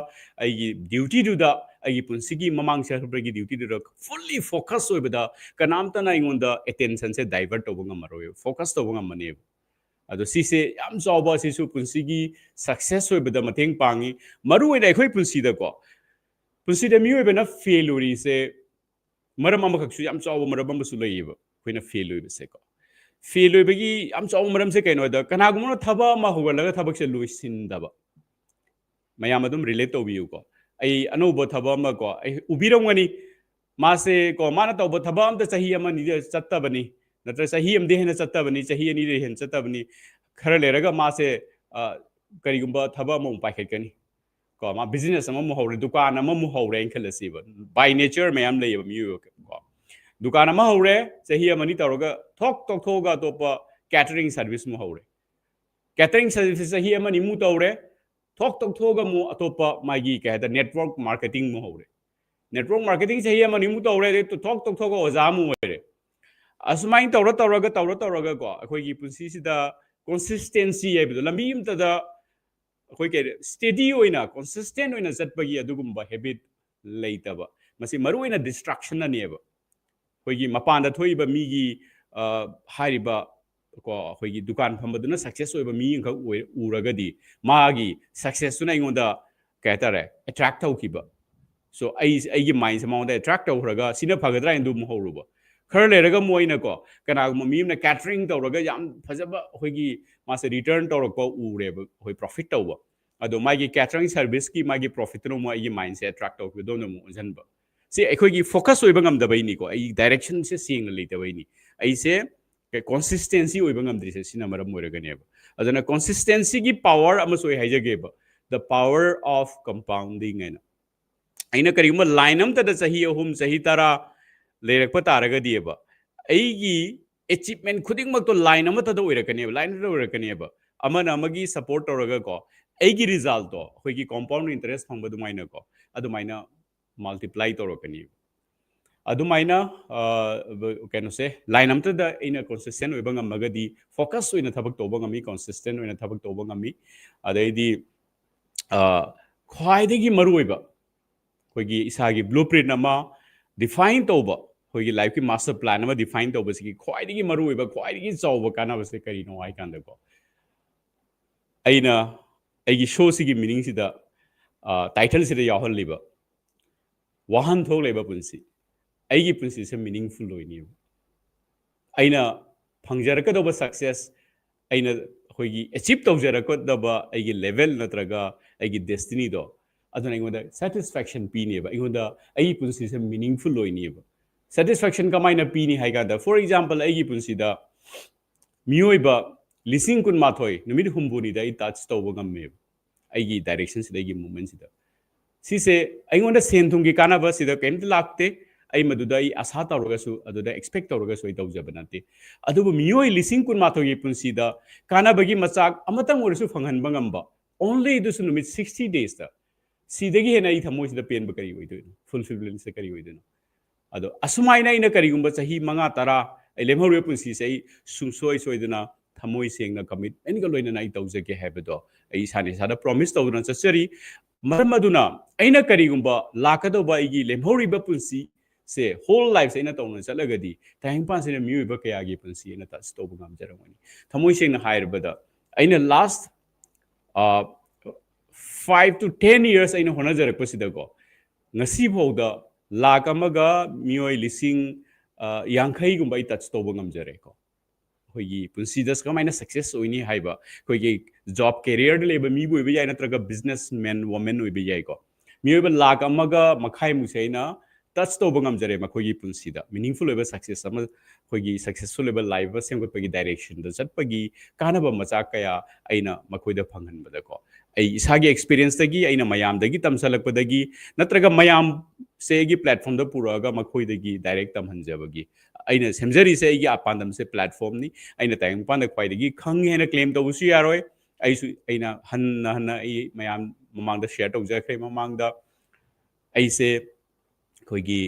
ꯑꯩꯒꯤ duty ꯗꯨꯗ, ꯑꯩꯒꯤ ꯄꯨꯟꯁꯤꯒꯤ ꯃꯃꯥꯡ ꯆꯠꯄꯒꯤ duty ꯗꯨꯗ fully focus ꯑꯣꯏꯕꯗ ꯀꯅꯥꯝꯇꯅ ꯑꯩꯉꯣꯟꯗ attention ꯁꯦ divert ꯇꯧꯕ ꯉꯝꯃꯔꯣꯏꯕ, focus ꯇꯧꯕ ꯉꯝꯃꯅꯦꯕ꯫ ꯑꯗꯣ ꯁꯤꯁꯦ ꯌꯥꯝ ꯆꯥꯎꯕ, ꯁꯤꯁꯨ ꯄꯨꯟꯁꯤꯒꯤ success ꯑꯣꯏꯕꯗ ꯃꯇꯦꯡ ꯄꯥꯡꯉꯤ꯫ ꯃꯔꯨ ꯑꯣꯏꯅ ꯑꯩꯈꯣꯏ ꯄꯨꯟꯁꯤꯗꯀꯣ, ꯄꯨꯟꯁꯤꯗ ꯃꯤꯑꯣꯏꯕꯅ fail ꯑꯣꯏꯔꯤꯁꯦ ꯃꯔꯝ ꯑꯃꯈꯛꯁꯨ, ꯌꯥꯝ ꯆꯥꯎꯕ ꯃꯔꯝ ꯑꯃꯁꯨ ꯂꯩꯌꯦꯕ ꯑꯩꯈꯣꯏꯅ fail ꯑꯣꯏꯕꯁꯦꯀꯣ꯫ Fail ꯑꯣꯏꯕꯒꯤ ꯌꯥꯝ ꯆꯥꯎꯕ ꯃꯔꯝꯁꯦ ꯀꯩꯅꯣ ꯍꯥꯏꯗ, ꯀꯅꯥꯒꯨꯝꯕ ꯑꯃꯅ ꯊꯕꯛ ꯑꯃ ꯍꯧꯒꯠꯂꯒ ꯊꯕꯛꯁꯦ ꯂꯣꯏꯁꯤꯟꯗꯕ꯫ ꯃꯌꯥꯝ ꯑꯗꯨꯝ relate ꯇꯧꯕꯤꯌꯨꯀꯣ꯫ ꯑꯩ ꯑꯅꯧꯕ ꯊꯕꯛ ꯑꯃ ꯀꯣ, ꯑꯩ ꯎꯕꯤꯔꯝꯒꯅꯤ꯫ ꯃꯥꯁꯦ ꯀꯣ, ꯃꯥꯅ ꯇꯧꯕ ꯊꯕꯛ ꯑꯝꯇ ꯆꯍꯤ ꯑꯃ ꯑꯅꯤꯗ ꯆꯠꯇꯕꯅꯤ, ꯅꯠꯇ꯭ꯔ ꯆꯍꯤ ꯑꯃꯗꯤ ꯍꯦꯟꯅ ꯆꯠꯇꯕꯅꯤ, ꯆꯍꯤ ꯑꯅꯤꯗ ꯍꯦꯟꯅ ꯆꯠꯇꯕꯅꯤ꯫ ꯈꯔ ꯂꯩꯔꯒ ꯃꯥꯁꯦ, ꯑ, ꯀꯔꯤꯒꯨꯝꯕ ꯊꯕꯛ ꯑꯃꯃꯨꯛ ꯄꯥꯏꯈꯠꯀꯅꯤ꯫ ꯀꯣ, ꯃꯥ business ꯑꯃꯃꯨꯛ ꯍꯧꯔꯦ, ꯗꯨꯀꯥꯟ ꯑꯃꯃꯨꯛ ꯍꯧꯔꯦ ꯍꯥꯏꯅ ꯈꯜꯂꯁꯤꯕ꯫ By nature ꯃꯌꯥꯝ ꯂꯩꯌꯦꯕ ꯃꯤꯑꯣꯏꯕ ꯀꯣ꯫ ꯗꯨꯀꯥꯟ ꯑꯃ ꯍꯧꯔꯦ, ꯆꯍꯤ ꯑꯃ ꯑꯅꯤ ꯇꯧꯔꯒ ꯊꯣꯛ ꯇꯣꯛꯊꯣꯛꯑꯒ ꯑꯇꯣꯞꯄ catering service ꯑꯃꯨꯛ ꯍꯧꯔꯦ꯫ Catering service ꯆꯍꯤ ꯑꯃ ꯑꯅꯤꯃꯨꯛ ꯇꯧꯔꯦ, ꯊꯣꯛ ꯇꯣꯛꯊꯣꯛꯑꯒ ꯑꯃꯨꯛ ꯑꯇꯣꯞꯄ ꯃꯥꯒꯤ ꯀꯩ ꯍꯥꯏꯇꯥꯔꯦ, network marketing ꯑꯃꯨꯛ ꯍꯧꯔꯦ꯫ Network marketing ꯆꯍꯤ ꯑꯃ ꯑꯅꯤꯃꯨꯛ ꯇꯧꯔꯦ, ꯑꯗꯩ ꯊꯣꯛ ꯇꯣꯛꯊꯣꯛꯑꯒ ꯑꯣꯖꯥ ꯑꯃꯨꯛ ꯑꯣꯏꯔꯦ꯫ ꯑꯁꯨꯃꯥꯏꯅ ꯇꯧꯔ ꯇꯧꯔꯒ, ꯇꯧꯔ ꯇꯧꯔꯒꯀꯣ, ꯑꯩꯈꯣꯏꯒꯤ ꯄꯨꯟꯁꯤꯁꯤꯗ consistency ꯍꯥꯏꯕꯗꯣ, ꯂꯝꯕꯤ ꯑꯃꯇꯗ ꯑꯩꯈꯣꯏ ꯀꯩ steady ꯑꯣꯏꯅ, consistent ꯑꯣꯏꯅ ꯆꯠꯄꯒꯤ ꯑꯗꯨꯒꯨꯝꯕ habit ꯂꯩꯇꯕ, ꯃꯁꯤ ꯃꯔꯨꯑꯣꯏꯅ distraction ꯅꯅꯦꯕ꯫ ꯑꯩꯈꯣꯏꯒꯤ ꯃꯄꯥꯟꯗ ꯊꯣꯛꯏꯕ ꯃꯤꯒꯤ, ꯑ, ꯍꯥꯏꯔꯤꯕ ꯀꯣ, ꯑꯩꯈꯣꯏꯒꯤ ꯗꯨꯀꯥꯟ ꯐꯝꯕꯗꯨꯅ ꯁꯛꯁꯦꯁ ꯑꯣꯏꯕ ꯃꯤ ꯑꯃꯈꯛ ꯑꯣꯏ ꯎꯔꯒꯗꯤ, ꯃꯥꯒꯤ ꯁꯛꯁꯦꯁꯇꯨꯅ ꯑꯩꯉꯣꯟꯗ, ꯀꯩ ꯍꯥꯏꯇꯥꯔꯦ, ꯑꯦꯇ꯭ꯔꯦꯛ ꯇꯧꯈꯤꯕ꯫ ꯁꯣ ꯑꯩ, ꯑꯩꯒꯤ ꯃꯥꯏꯟꯁꯦ ꯃꯉꯣꯟꯗ ꯑꯦꯇ꯭ꯔꯦꯛ ꯇꯧꯈ꯭ꯔꯒ, ꯁꯤꯅ ꯐꯒꯗ꯭ꯔꯥ ꯍꯥꯏꯅ ꯑꯗꯨꯝ ꯍꯧꯔꯨꯕ꯫ ꯈꯔ ꯂꯩꯔꯒ ꯃꯣꯏꯅꯀꯣ, ꯀꯅꯥꯒꯨꯝꯕ ꯃꯤ ꯑꯃꯅ ꯀꯦꯇꯔꯤꯡ ꯇꯧꯔꯒ ꯌꯥꯝ ꯐꯖꯕ ꯑꯩꯈꯣꯏꯒꯤ ꯃꯥꯁꯦ ꯔꯤꯇꯔꯟ ꯇꯧꯔꯛꯄ ꯎꯔꯦꯕ, ꯑꯩꯈꯣꯏ ꯄ꯭ꯔꯣꯐꯤꯠ ꯇꯧꯕ꯫ ꯑꯗꯣ ꯃꯥꯒꯤ ꯀꯦꯇꯔꯤꯡ ꯁꯔꯚꯤꯁꯀꯤ ꯃꯥꯒꯤ ꯄ꯭ꯔꯣꯐꯤꯠꯇꯨꯅ ꯑꯃꯨꯛ ꯑꯩꯒꯤ ꯃꯥꯏꯟꯁꯦ ꯑꯦꯇ꯭ꯔꯦꯛ ꯇꯧꯈꯤꯕꯗꯣ ꯑꯃꯨꯛ ꯑꯣꯟꯁꯤꯟꯕ꯫ ꯁꯤ ꯑꯩꯈꯣꯏꯒꯤ ꯐꯣꯀꯁ ꯑꯣꯏꯕ ꯉꯝꯗꯕꯩꯅꯤꯀꯣ, ꯑꯩ ꯗꯥꯏꯔꯦꯛꯁꯟꯁꯦ ꯁꯦꯡꯅ ꯂꯩꯇꯕꯩꯅꯤ꯫ ꯑꯩꯁꯦ ꯀꯣꯟꯁꯤꯁꯇꯦꯟꯁꯤ ꯑꯣꯏꯕ ꯉꯝꯗ꯭ꯔꯤꯁꯦ ꯁꯤꯅ ꯃꯔꯝ ꯑꯣꯏꯔꯒꯅꯦꯕ꯫ ꯑꯗꯨꯅ ꯀꯣꯟꯁꯤꯁꯇꯦꯟꯁꯤꯒꯤ ꯄꯥꯋꯔ ꯑꯃꯁꯨ ꯑꯩ ꯍꯥꯏꯖꯒꯦꯕ, the power of compounding ꯍꯥꯏꯅ꯫ ꯑꯩꯅ ꯀꯔꯤꯒꯨꯝꯕ ꯂꯥꯏꯟ ꯑꯃꯠꯇꯗ ꯆꯍꯤ ꯑꯍꯨꯝ, ꯆꯍꯤ ꯇꯔꯥ ꯂꯩꯔꯛꯄ ꯇꯥꯔꯒꯗꯤꯕ, ꯑꯩꯒꯤ ꯑꯦꯆꯤꯞꯃꯦꯟ ꯈꯨꯗꯤꯡꯃꯛꯇꯣ ꯂꯥꯏꯟ ꯑꯃꯠꯇꯗ ꯑꯣꯏꯔꯛꯀꯅꯦꯕ, ꯂꯥꯏꯟ ꯑꯃꯠꯇꯗ ꯑꯣꯏꯔꯛꯀꯅꯦꯕ꯫ ꯑꯃꯅ ꯑꯃꯒꯤ ꯁꯞꯄꯣꯔꯠ ꯇꯧꯔꯒꯀꯣ, ꯑꯩꯒꯤ ꯔꯤꯖꯜꯠꯇꯣ ꯑꯩꯈꯣꯏꯒꯤ ꯀꯣꯝꯄꯥꯎꯟ ꯏꯟꯇꯔꯦꯁ ꯐꯪꯕ ꯑꯗꯨꯃꯥꯏꯅꯀꯣ, ꯑꯗꯨꯃꯥꯏꯅ ꯃꯜꯇꯤꯄ꯭ꯂꯥꯏ ꯇꯧꯔꯛꯀꯅꯤ꯫ ꯑꯗꯨꯃꯥꯏꯅ, ꯑ, ꯀꯩꯅꯣꯁꯦ, ꯂꯥꯏꯟ ꯑꯃꯠꯇꯗ ꯑꯩꯅ ꯀꯣꯟꯁꯤꯁꯇꯦꯟ ꯑꯣꯏꯕ ꯉꯝꯃꯒꯗꯤ, ꯐꯣꯀꯁ ꯑꯣꯏꯅ ꯊꯕꯛ ꯇꯧꯕ ꯉꯝꯃꯤ, ꯀꯣꯟꯁꯤꯁꯇꯦꯟ ꯑꯣꯏꯅ ꯊꯕꯛ ꯇꯧꯕ ꯉꯝꯃꯤ꯫ ꯑꯗꯩꯗꯤ, ꯑ, ꯈ꯭ꯋꯥꯏꯗꯒꯤ ꯃꯔꯨꯑꯣꯏꯕ, ꯑꯩꯈꯣꯏꯒꯤ ꯏꯁꯥꯒꯤ ꯕ꯭ꯂꯨ ꯄ꯭ꯔꯤꯟ ꯑꯃ ꯗꯤꯐꯥꯏꯟ ꯇꯧꯕ, ꯑꯩꯈꯣꯏꯒꯤ ꯂꯥꯏꯐꯀꯤ ꯃꯥꯁꯇꯔ ꯄ꯭ꯂꯥꯟ ꯑꯃ ꯗꯤꯐꯥꯏꯟ ꯇꯧꯕꯁꯤꯒꯤ ꯈ꯭ꯋꯥꯏꯗꯒꯤ ꯃꯔꯨꯑꯣꯏꯕ, ꯈ꯭ꯋꯥꯏꯗꯒꯤ ꯆꯥꯎꯕ ꯀꯥꯟꯅꯕꯁꯦ ꯀꯔꯤꯅꯣ ꯍꯥꯏ ꯀꯥꯟꯗꯀꯣ, ꯑꯩꯅ ꯑꯩꯒꯤ ꯁꯣꯁꯤꯒꯤ ꯃꯤꯅꯤꯡꯁꯤꯗ, ꯑ, ꯇꯥꯏꯇꯜꯁꯤꯗ ꯌꯥꯎꯍꯜꯂꯤꯕ "ꯋꯥꯍꯟꯊꯣꯛ ꯂꯩꯕ ꯄꯨꯟꯁꯤ", ꯑꯩꯒꯤ ꯄꯨꯟꯁꯤꯁꯦ ꯃꯤꯅꯤꯡꯐꯨꯜ ꯑꯣꯏꯅꯦꯕ꯫ ꯑꯩꯅ ꯐꯪꯖꯔꯛꯀꯗꯧꯕ ꯁꯛꯁꯦꯁ, ꯑꯩꯅ ꯑꯩꯈꯣꯏꯒꯤ ꯑꯦꯆꯤꯞ ꯇꯧꯖꯔꯛꯀꯗꯕ ꯑꯩꯒꯤ ꯂꯦꯚꯦꯜ ꯅꯠꯇ꯭ꯔꯒ ꯑꯩꯒꯤ ꯗꯦꯁꯇꯤꯅꯤꯗꯣ, ꯑꯗꯨꯅ ꯑꯩꯉꯣꯟꯗ ꯁꯦꯇꯤꯁꯐꯦꯛꯁꯟ ꯄꯤꯅꯦꯕ, ꯑꯩꯉꯣꯟꯗ ꯑꯩꯒꯤ ꯄꯨꯟꯁꯤꯁꯦ ꯃꯤꯅꯤꯡꯐꯨꯜ ꯑꯣꯏꯅꯦꯕ꯫ ꯁꯦꯇꯤꯁꯐꯦꯛꯁꯟ ꯀꯃꯥꯏꯅ ꯄꯤꯅꯤ ꯍꯥꯏ ꯀꯥꯟꯗ, ꯐꯣꯔ ꯑꯦꯛꯖꯥꯝꯄꯜ, ꯑꯩꯒꯤ ꯄꯨꯟꯁꯤꯗ ꯃꯤꯑꯣꯏꯕ ꯂꯤꯁꯤꯡ ꯀꯨꯟꯃꯥꯊꯣꯏ ꯅꯨꯃꯤꯠ ꯍꯨꯝꯐꯨꯅꯤꯗ ꯑꯩ ꯇꯆ ꯇꯧꯕ ꯉꯝꯃꯦꯕ, ꯑꯩꯒꯤ ꯗꯥꯏꯔꯦꯛꯁꯟꯁꯤꯗ, ꯑꯩꯒꯤ ꯃꯨꯞꯃꯦꯟꯁꯤꯗ꯫ ꯁꯤꯁꯦ ꯑꯩꯉꯣꯟꯗ ꯁꯦꯟ ꯊꯨꯝꯒꯤ ꯀꯥꯟꯅꯕ ꯁꯤꯗ ꯀꯩꯝꯇ ꯂꯥꯛꯇꯦ꯫ ꯑꯩ ꯃꯗꯨꯗ ꯑꯩ ꯑꯁꯥ ꯇꯧꯔꯒꯁꯨ, ꯑꯗꯨꯗ ꯑꯦꯛꯁꯄꯦꯛ ꯇꯧꯔꯒꯁꯨ ꯑꯩ ꯇꯧꯖꯕ ꯅꯠꯇꯦ꯫ ꯑꯗꯨꯕꯨ ꯃꯤꯑꯣꯏ ꯂꯤꯁꯤꯡ ꯀꯨꯟꯃꯥꯊꯣꯏꯒꯤ ꯄꯨꯟꯁꯤꯗ ꯀꯥꯟꯅꯕꯒꯤ ꯃꯆꯥꯛ ꯑꯃꯇꯪ ꯑꯣꯏꯔꯁꯨ ꯐꯪꯍꯟꯕ ꯉꯝꯕ, ꯑꯣꯟꯂꯤ ꯑꯗꯨꯁꯨ ꯅꯨꯃꯤꯠ ꯁꯤꯛꯁꯇꯤ ꯗꯦꯖꯇ, ꯁꯤꯗꯒꯤ ꯍꯦꯟꯅ ꯑꯩ ꯊꯃꯣꯏꯁꯤꯗ ꯄꯦꯟꯕ ꯀꯔꯤ ꯑꯣꯏꯗꯣꯏꯅꯣ? ꯐꯨꯜꯐꯤꯜꯃꯦꯟꯁꯦ ꯀꯔꯤ ꯑꯣꯏꯗꯣꯏꯅꯣ? ꯑꯗꯣ ꯑꯁꯨꯃꯥꯏꯅ ꯑꯩꯅ ꯀꯔꯤꯒꯨꯝꯕ ꯆꯍꯤ ꯃꯉꯥ, ꯇꯔꯥ ꯑꯩ ꯂꯦꯝꯍꯧꯔꯤꯕ ꯄꯨꯟꯁꯤꯁꯦ ꯑꯩ ꯁꯨꯡꯁꯣꯏ ꯁꯣꯏꯗꯅ ꯊꯃꯣꯏ ꯁꯦꯡꯅ ꯀꯃꯤꯠꯃꯦꯟꯒ ꯂꯣꯏꯅꯅ ꯑꯩ ꯇꯧꯖꯒꯦ ꯍꯥꯏꯕꯗꯣ ꯑꯩ ꯏꯁꯥꯅ ꯏꯁꯥꯗ ꯄ꯭ꯔꯣꯃꯤꯁ ꯇꯧꯗꯨꯅ ꯆꯠꯆꯔꯤ꯫ ꯃꯔꯝ ꯑꯗꯨꯅ ꯑꯩꯅ ꯀꯔꯤꯒꯨꯝꯕ ꯂꯥꯛꯀꯗꯧꯕ ꯑꯩꯒꯤ ꯂꯦꯝꯍꯧꯔꯤꯕ ꯄꯨꯟꯁꯤ ꯁꯦ ꯍꯣꯜ ꯂꯥꯏꯐꯁꯦ ꯑꯩꯅ ꯇꯧꯅ ꯆꯠꯂꯒꯗꯤ ꯇꯥꯏꯕꯪꯄꯥꯟꯁꯤꯗ ꯃꯤꯑꯣꯏꯕ ꯀꯌꯥꯒꯤ ꯄꯨꯟꯁꯤ ꯑꯩꯅ ꯇꯆ ꯇꯧꯕ ꯉꯝꯖꯔꯝꯒꯅꯤ? ꯊꯃꯣꯏ ꯁꯦꯡꯅ ꯍꯥꯏꯔꯕꯗ, ꯑꯩꯅ ꯂꯥꯁ ꯐꯥꯏꯚ ꯇꯨ ꯇꯦꯟ ꯏꯌꯔꯁ ꯑꯩꯅ ꯍꯣꯠꯅꯖꯔꯛꯄꯁꯤꯗꯀꯣ, ꯉꯁꯤꯐꯥꯎꯗ ꯂꯥꯛ ꯑꯃꯒ ꯃꯤꯑꯣꯏ ꯂꯤꯁꯤꯡ ꯌꯥꯡꯈꯩꯒꯨꯝꯕ ꯑꯩ ꯇꯆ ꯇꯧꯕ ꯉꯝꯖꯔꯦꯀꯣ꯫ ꯑꯩꯈꯣꯏꯒꯤ ꯄꯨꯟꯁꯤꯗ ꯀꯃꯥꯏꯅ ꯁꯛꯁꯦꯁ ꯑꯣꯏꯅꯤ ꯍꯥꯏꯕ, ꯑꯩꯈꯣꯏꯒꯤ ꯖꯣꯕ ꯀꯦꯔꯤꯌꯔꯗ ꯂꯩꯕ ꯃꯤꯕꯨ ꯑꯣꯏꯕ ꯌꯥꯏ, ꯅꯠꯇ꯭ꯔꯒ ꯕꯤꯖꯤꯅꯦꯁ ꯃꯦꯟ ꯋꯨꯃꯦꯟ ꯑꯣꯏꯕ ꯌꯥꯏꯀꯣ꯫ ꯃꯤꯑꯣꯏꯕ ꯂꯥꯛ ꯑꯃꯒ ꯃꯈꯥꯏꯃꯨꯛꯁꯦ ꯑꯩꯅ ꯇꯆ ꯇꯧꯕ ꯉꯝꯖꯔꯦ ꯃꯈꯣꯏꯒꯤ ꯄꯨꯟꯁꯤꯗ꯫ ꯃꯤꯅꯤꯡꯐꯨꯜ ꯑꯣꯏꯕ ꯁꯛꯁꯦꯁ ꯑꯃ, ꯑꯩꯈꯣꯏꯒꯤ ꯁꯛꯁꯦꯁꯐꯨꯜ ꯑꯣꯏꯕ ꯂꯥꯏꯐ ꯑꯃ ꯁꯦꯝꯒꯠꯄꯒꯤ ꯗꯥꯏꯔꯦꯛꯁꯟꯗ ꯆꯠꯄꯒꯤ ꯀꯥꯟꯅꯕ ꯃꯆꯥꯛ ꯀꯌꯥ ꯑꯩꯅ ꯃꯈꯣꯏꯗ ꯐꯪꯍꯟꯕꯗꯀꯣ꯫ ꯑꯩ ꯏꯁꯥꯒꯤ ꯑꯦꯛꯁꯄꯤꯔꯤꯌꯦꯟꯁꯇꯒꯤ, ꯑꯩꯅ ꯃꯌꯥꯝꯗꯒꯤ ꯇꯝꯁꯤꯜꯂꯛꯄꯗꯒꯤ, ꯅꯠꯇ꯭ꯔꯒ ꯃꯌꯥꯝꯁꯦ ꯑꯩꯒꯤ ꯄ꯭ꯂꯦꯠꯐꯣꯝꯗ ꯄꯨꯔꯛꯑꯒ ꯃꯈꯣꯏꯗꯒꯤ ꯗꯥꯏꯔꯦꯛ ꯇꯝꯍꯟꯖꯕꯒꯤ, ꯑꯩꯅ ꯁꯦꯝꯖꯔꯤꯁꯦ ꯑꯩꯒꯤ ꯄꯥꯟꯗꯝꯁꯦ ꯄ꯭ꯂꯦꯠꯐꯣꯝꯅꯤ꯫ ꯑꯩꯅ ꯇꯥꯏꯕꯪꯄꯥꯟꯗ ꯈ꯭ꯋꯥꯏꯗꯒꯤ ꯈꯪꯉꯦ ꯍꯥꯏꯅ ꯀ꯭ꯂꯦꯝ ꯇꯧꯕꯁꯨ ꯌꯥꯔꯣꯏ꯫ ꯑꯩꯁꯨ, ꯑꯩꯅ ꯍꯟꯅ ꯍꯟꯅ ꯑꯩ ꯃꯌꯥꯝ ꯃꯃꯥꯡꯗ ꯁꯤꯌꯔ ꯇꯧꯖꯈ꯭ꯔꯦ꯫ ꯃꯃꯥꯡꯗ ꯑꯩꯁꯦ ꯑꯩꯈꯣꯏꯒꯤ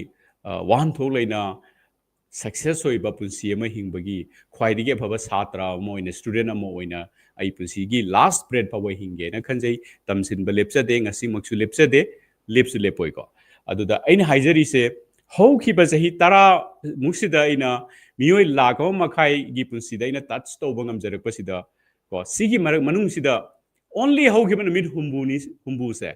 ꯋꯥꯍꯟꯊꯣꯛ ꯂꯩꯅ ꯁꯛꯁꯦꯁ ꯑꯣꯏꯕ ꯄꯨꯟꯁꯤ ꯑꯃ ꯍꯤꯡꯕꯒꯤ ꯈ꯭ꯋꯥꯏꯗꯒꯤ ꯑꯐꯕ ꯁꯥꯇ꯭ꯔ ꯑꯃ ꯑꯣꯏꯅ, ꯁ꯭ꯇꯨꯗꯦꯟ ꯑꯃ ꯑꯣꯏꯅ ꯑꯩ ꯄꯨꯟꯁꯤꯒꯤ ꯂꯥꯁ ꯕ꯭ꯔꯦꯠ ꯐꯥꯎꯕ ꯍꯤꯡꯒꯦꯅ ꯈꯟꯖꯩ꯫ ꯇꯝꯁꯤꯟꯕ ꯂꯦꯞꯆꯗꯦ, ꯉꯁꯤꯃꯛꯁꯨ ꯂꯦꯞꯆꯗꯦ, ꯂꯦꯞꯁꯨ ꯂꯦꯞꯄꯣꯏꯀꯣ꯫ ꯑꯗꯨꯗ ꯑꯩꯅ ꯍꯥꯏꯖꯔꯤꯁꯦ, ꯍꯧꯈꯤꯕ ꯆꯍꯤ ꯇꯔꯥ ꯃꯨꯛꯁꯤꯗ ꯑꯩꯅ ꯃꯤꯑꯣꯏ ꯂꯥꯈ ꯑꯃ ꯃꯈꯥꯏꯒꯤ ꯄꯨꯟꯁꯤꯗ ꯑꯩꯅ ꯇꯆ ꯇꯧꯕ ꯉꯝꯖꯔꯛꯄꯁꯤꯗ ꯀꯣ, ꯁꯤꯒꯤ ꯃꯔꯛ ꯃꯅꯨꯡꯁꯤꯗ ꯑꯣꯟꯂꯤ ꯍꯧꯈꯤꯕ ꯅꯨꯃꯤꯠ ꯍꯨꯝꯐꯨꯅꯤ, ꯍꯨꯝꯐꯨꯁꯦ,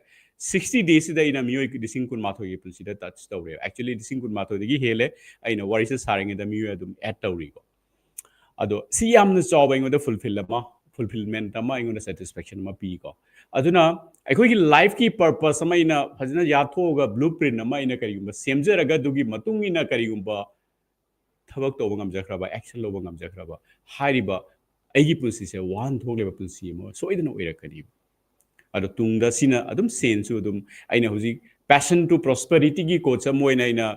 ꯁꯤꯛꯁꯇꯤ ꯗꯦꯁꯤꯗ ꯑꯩꯅ ꯃꯤꯑꯣꯏ ꯂꯤꯁꯤꯡ ꯀꯨꯟꯃꯥꯊꯣꯏꯒꯤ ꯄꯨꯟꯁꯤꯗ ꯇꯆ ꯇꯧꯔꯦ꯫ ꯑꯦꯛꯆꯨꯋꯦꯂꯤ ꯂꯤꯁꯤꯡ ꯀꯨꯟꯃꯥꯊꯣꯏꯗꯒꯤ ꯍꯦꯜꯂꯦ꯫ ꯑꯩꯅ ꯋꯥꯔꯤꯁꯦ ꯁꯥꯔꯤꯉꯩꯗ ꯃꯤꯑꯣꯏ ꯑꯗꯨꯝ ꯑꯦꯗ ꯇꯧꯔꯤꯀꯣ꯫ ꯑꯗꯣ ꯁꯤ ꯌꯥꯝꯅ ꯆꯥꯎꯕ ꯑꯩꯉꯣꯟꯗ ꯐꯨꯜꯐꯤꯜ ꯑꯃ, ꯐꯨꯜꯐꯤꯜꯃꯦꯟꯠ ꯑꯃ, ꯑꯩꯉꯣꯟꯗ ꯁꯦꯇꯤꯁꯐꯦꯛꯁꯟ ꯑꯃ ꯄꯤꯀꯣ꯫ ꯑꯗꯨꯅ ꯑꯩꯈꯣꯏꯒꯤ ꯂꯥꯏꯐꯀꯤ ꯄꯔꯄꯁ ꯑꯃ ꯑꯩꯅ ꯐꯖꯅ ꯌꯥꯊꯣꯛꯑꯒ, ꯕ꯭ꯂꯨ ꯄ꯭ꯔꯤꯟ ꯑꯃ ꯑꯩꯅ ꯀꯔꯤꯒꯨꯝꯕ ꯁꯦꯝꯖꯔꯒ, ꯑꯗꯨꯒꯤ ꯃꯇꯨꯡ ꯏꯟꯅ ꯀꯔꯤꯒꯨꯝꯕ ꯊꯕꯛ ꯇꯧꯕ ꯉꯝꯖꯈ꯭ꯔꯕ, ꯑꯦꯛꯁꯟ ꯂꯧꯕ ꯉꯝꯖꯈ꯭ꯔꯕ, ꯍꯥꯏꯔꯤꯕ ꯑꯩꯒꯤ ꯄꯨꯟꯁꯤꯁꯦ ꯋꯥꯍꯟꯊꯣꯛ ꯂꯩꯕ ꯄꯨꯟꯁꯤ ꯑꯃ ꯁꯣꯏꯗꯅ ꯑꯣꯏꯔꯛꯀꯅꯤ꯫ ꯑꯗꯣ ꯇꯨꯡꯗ ꯁꯤꯅ ꯑꯗꯨꯝ ꯁꯦꯟꯁꯨ ꯑꯗꯨꯝ, ꯑꯩꯅ ꯍꯧꯖꯤꯛ Passion to Prosperity ꯒꯤ ꯀꯣꯆ ꯑꯃ ꯑꯣꯏꯅ ꯑꯩꯅ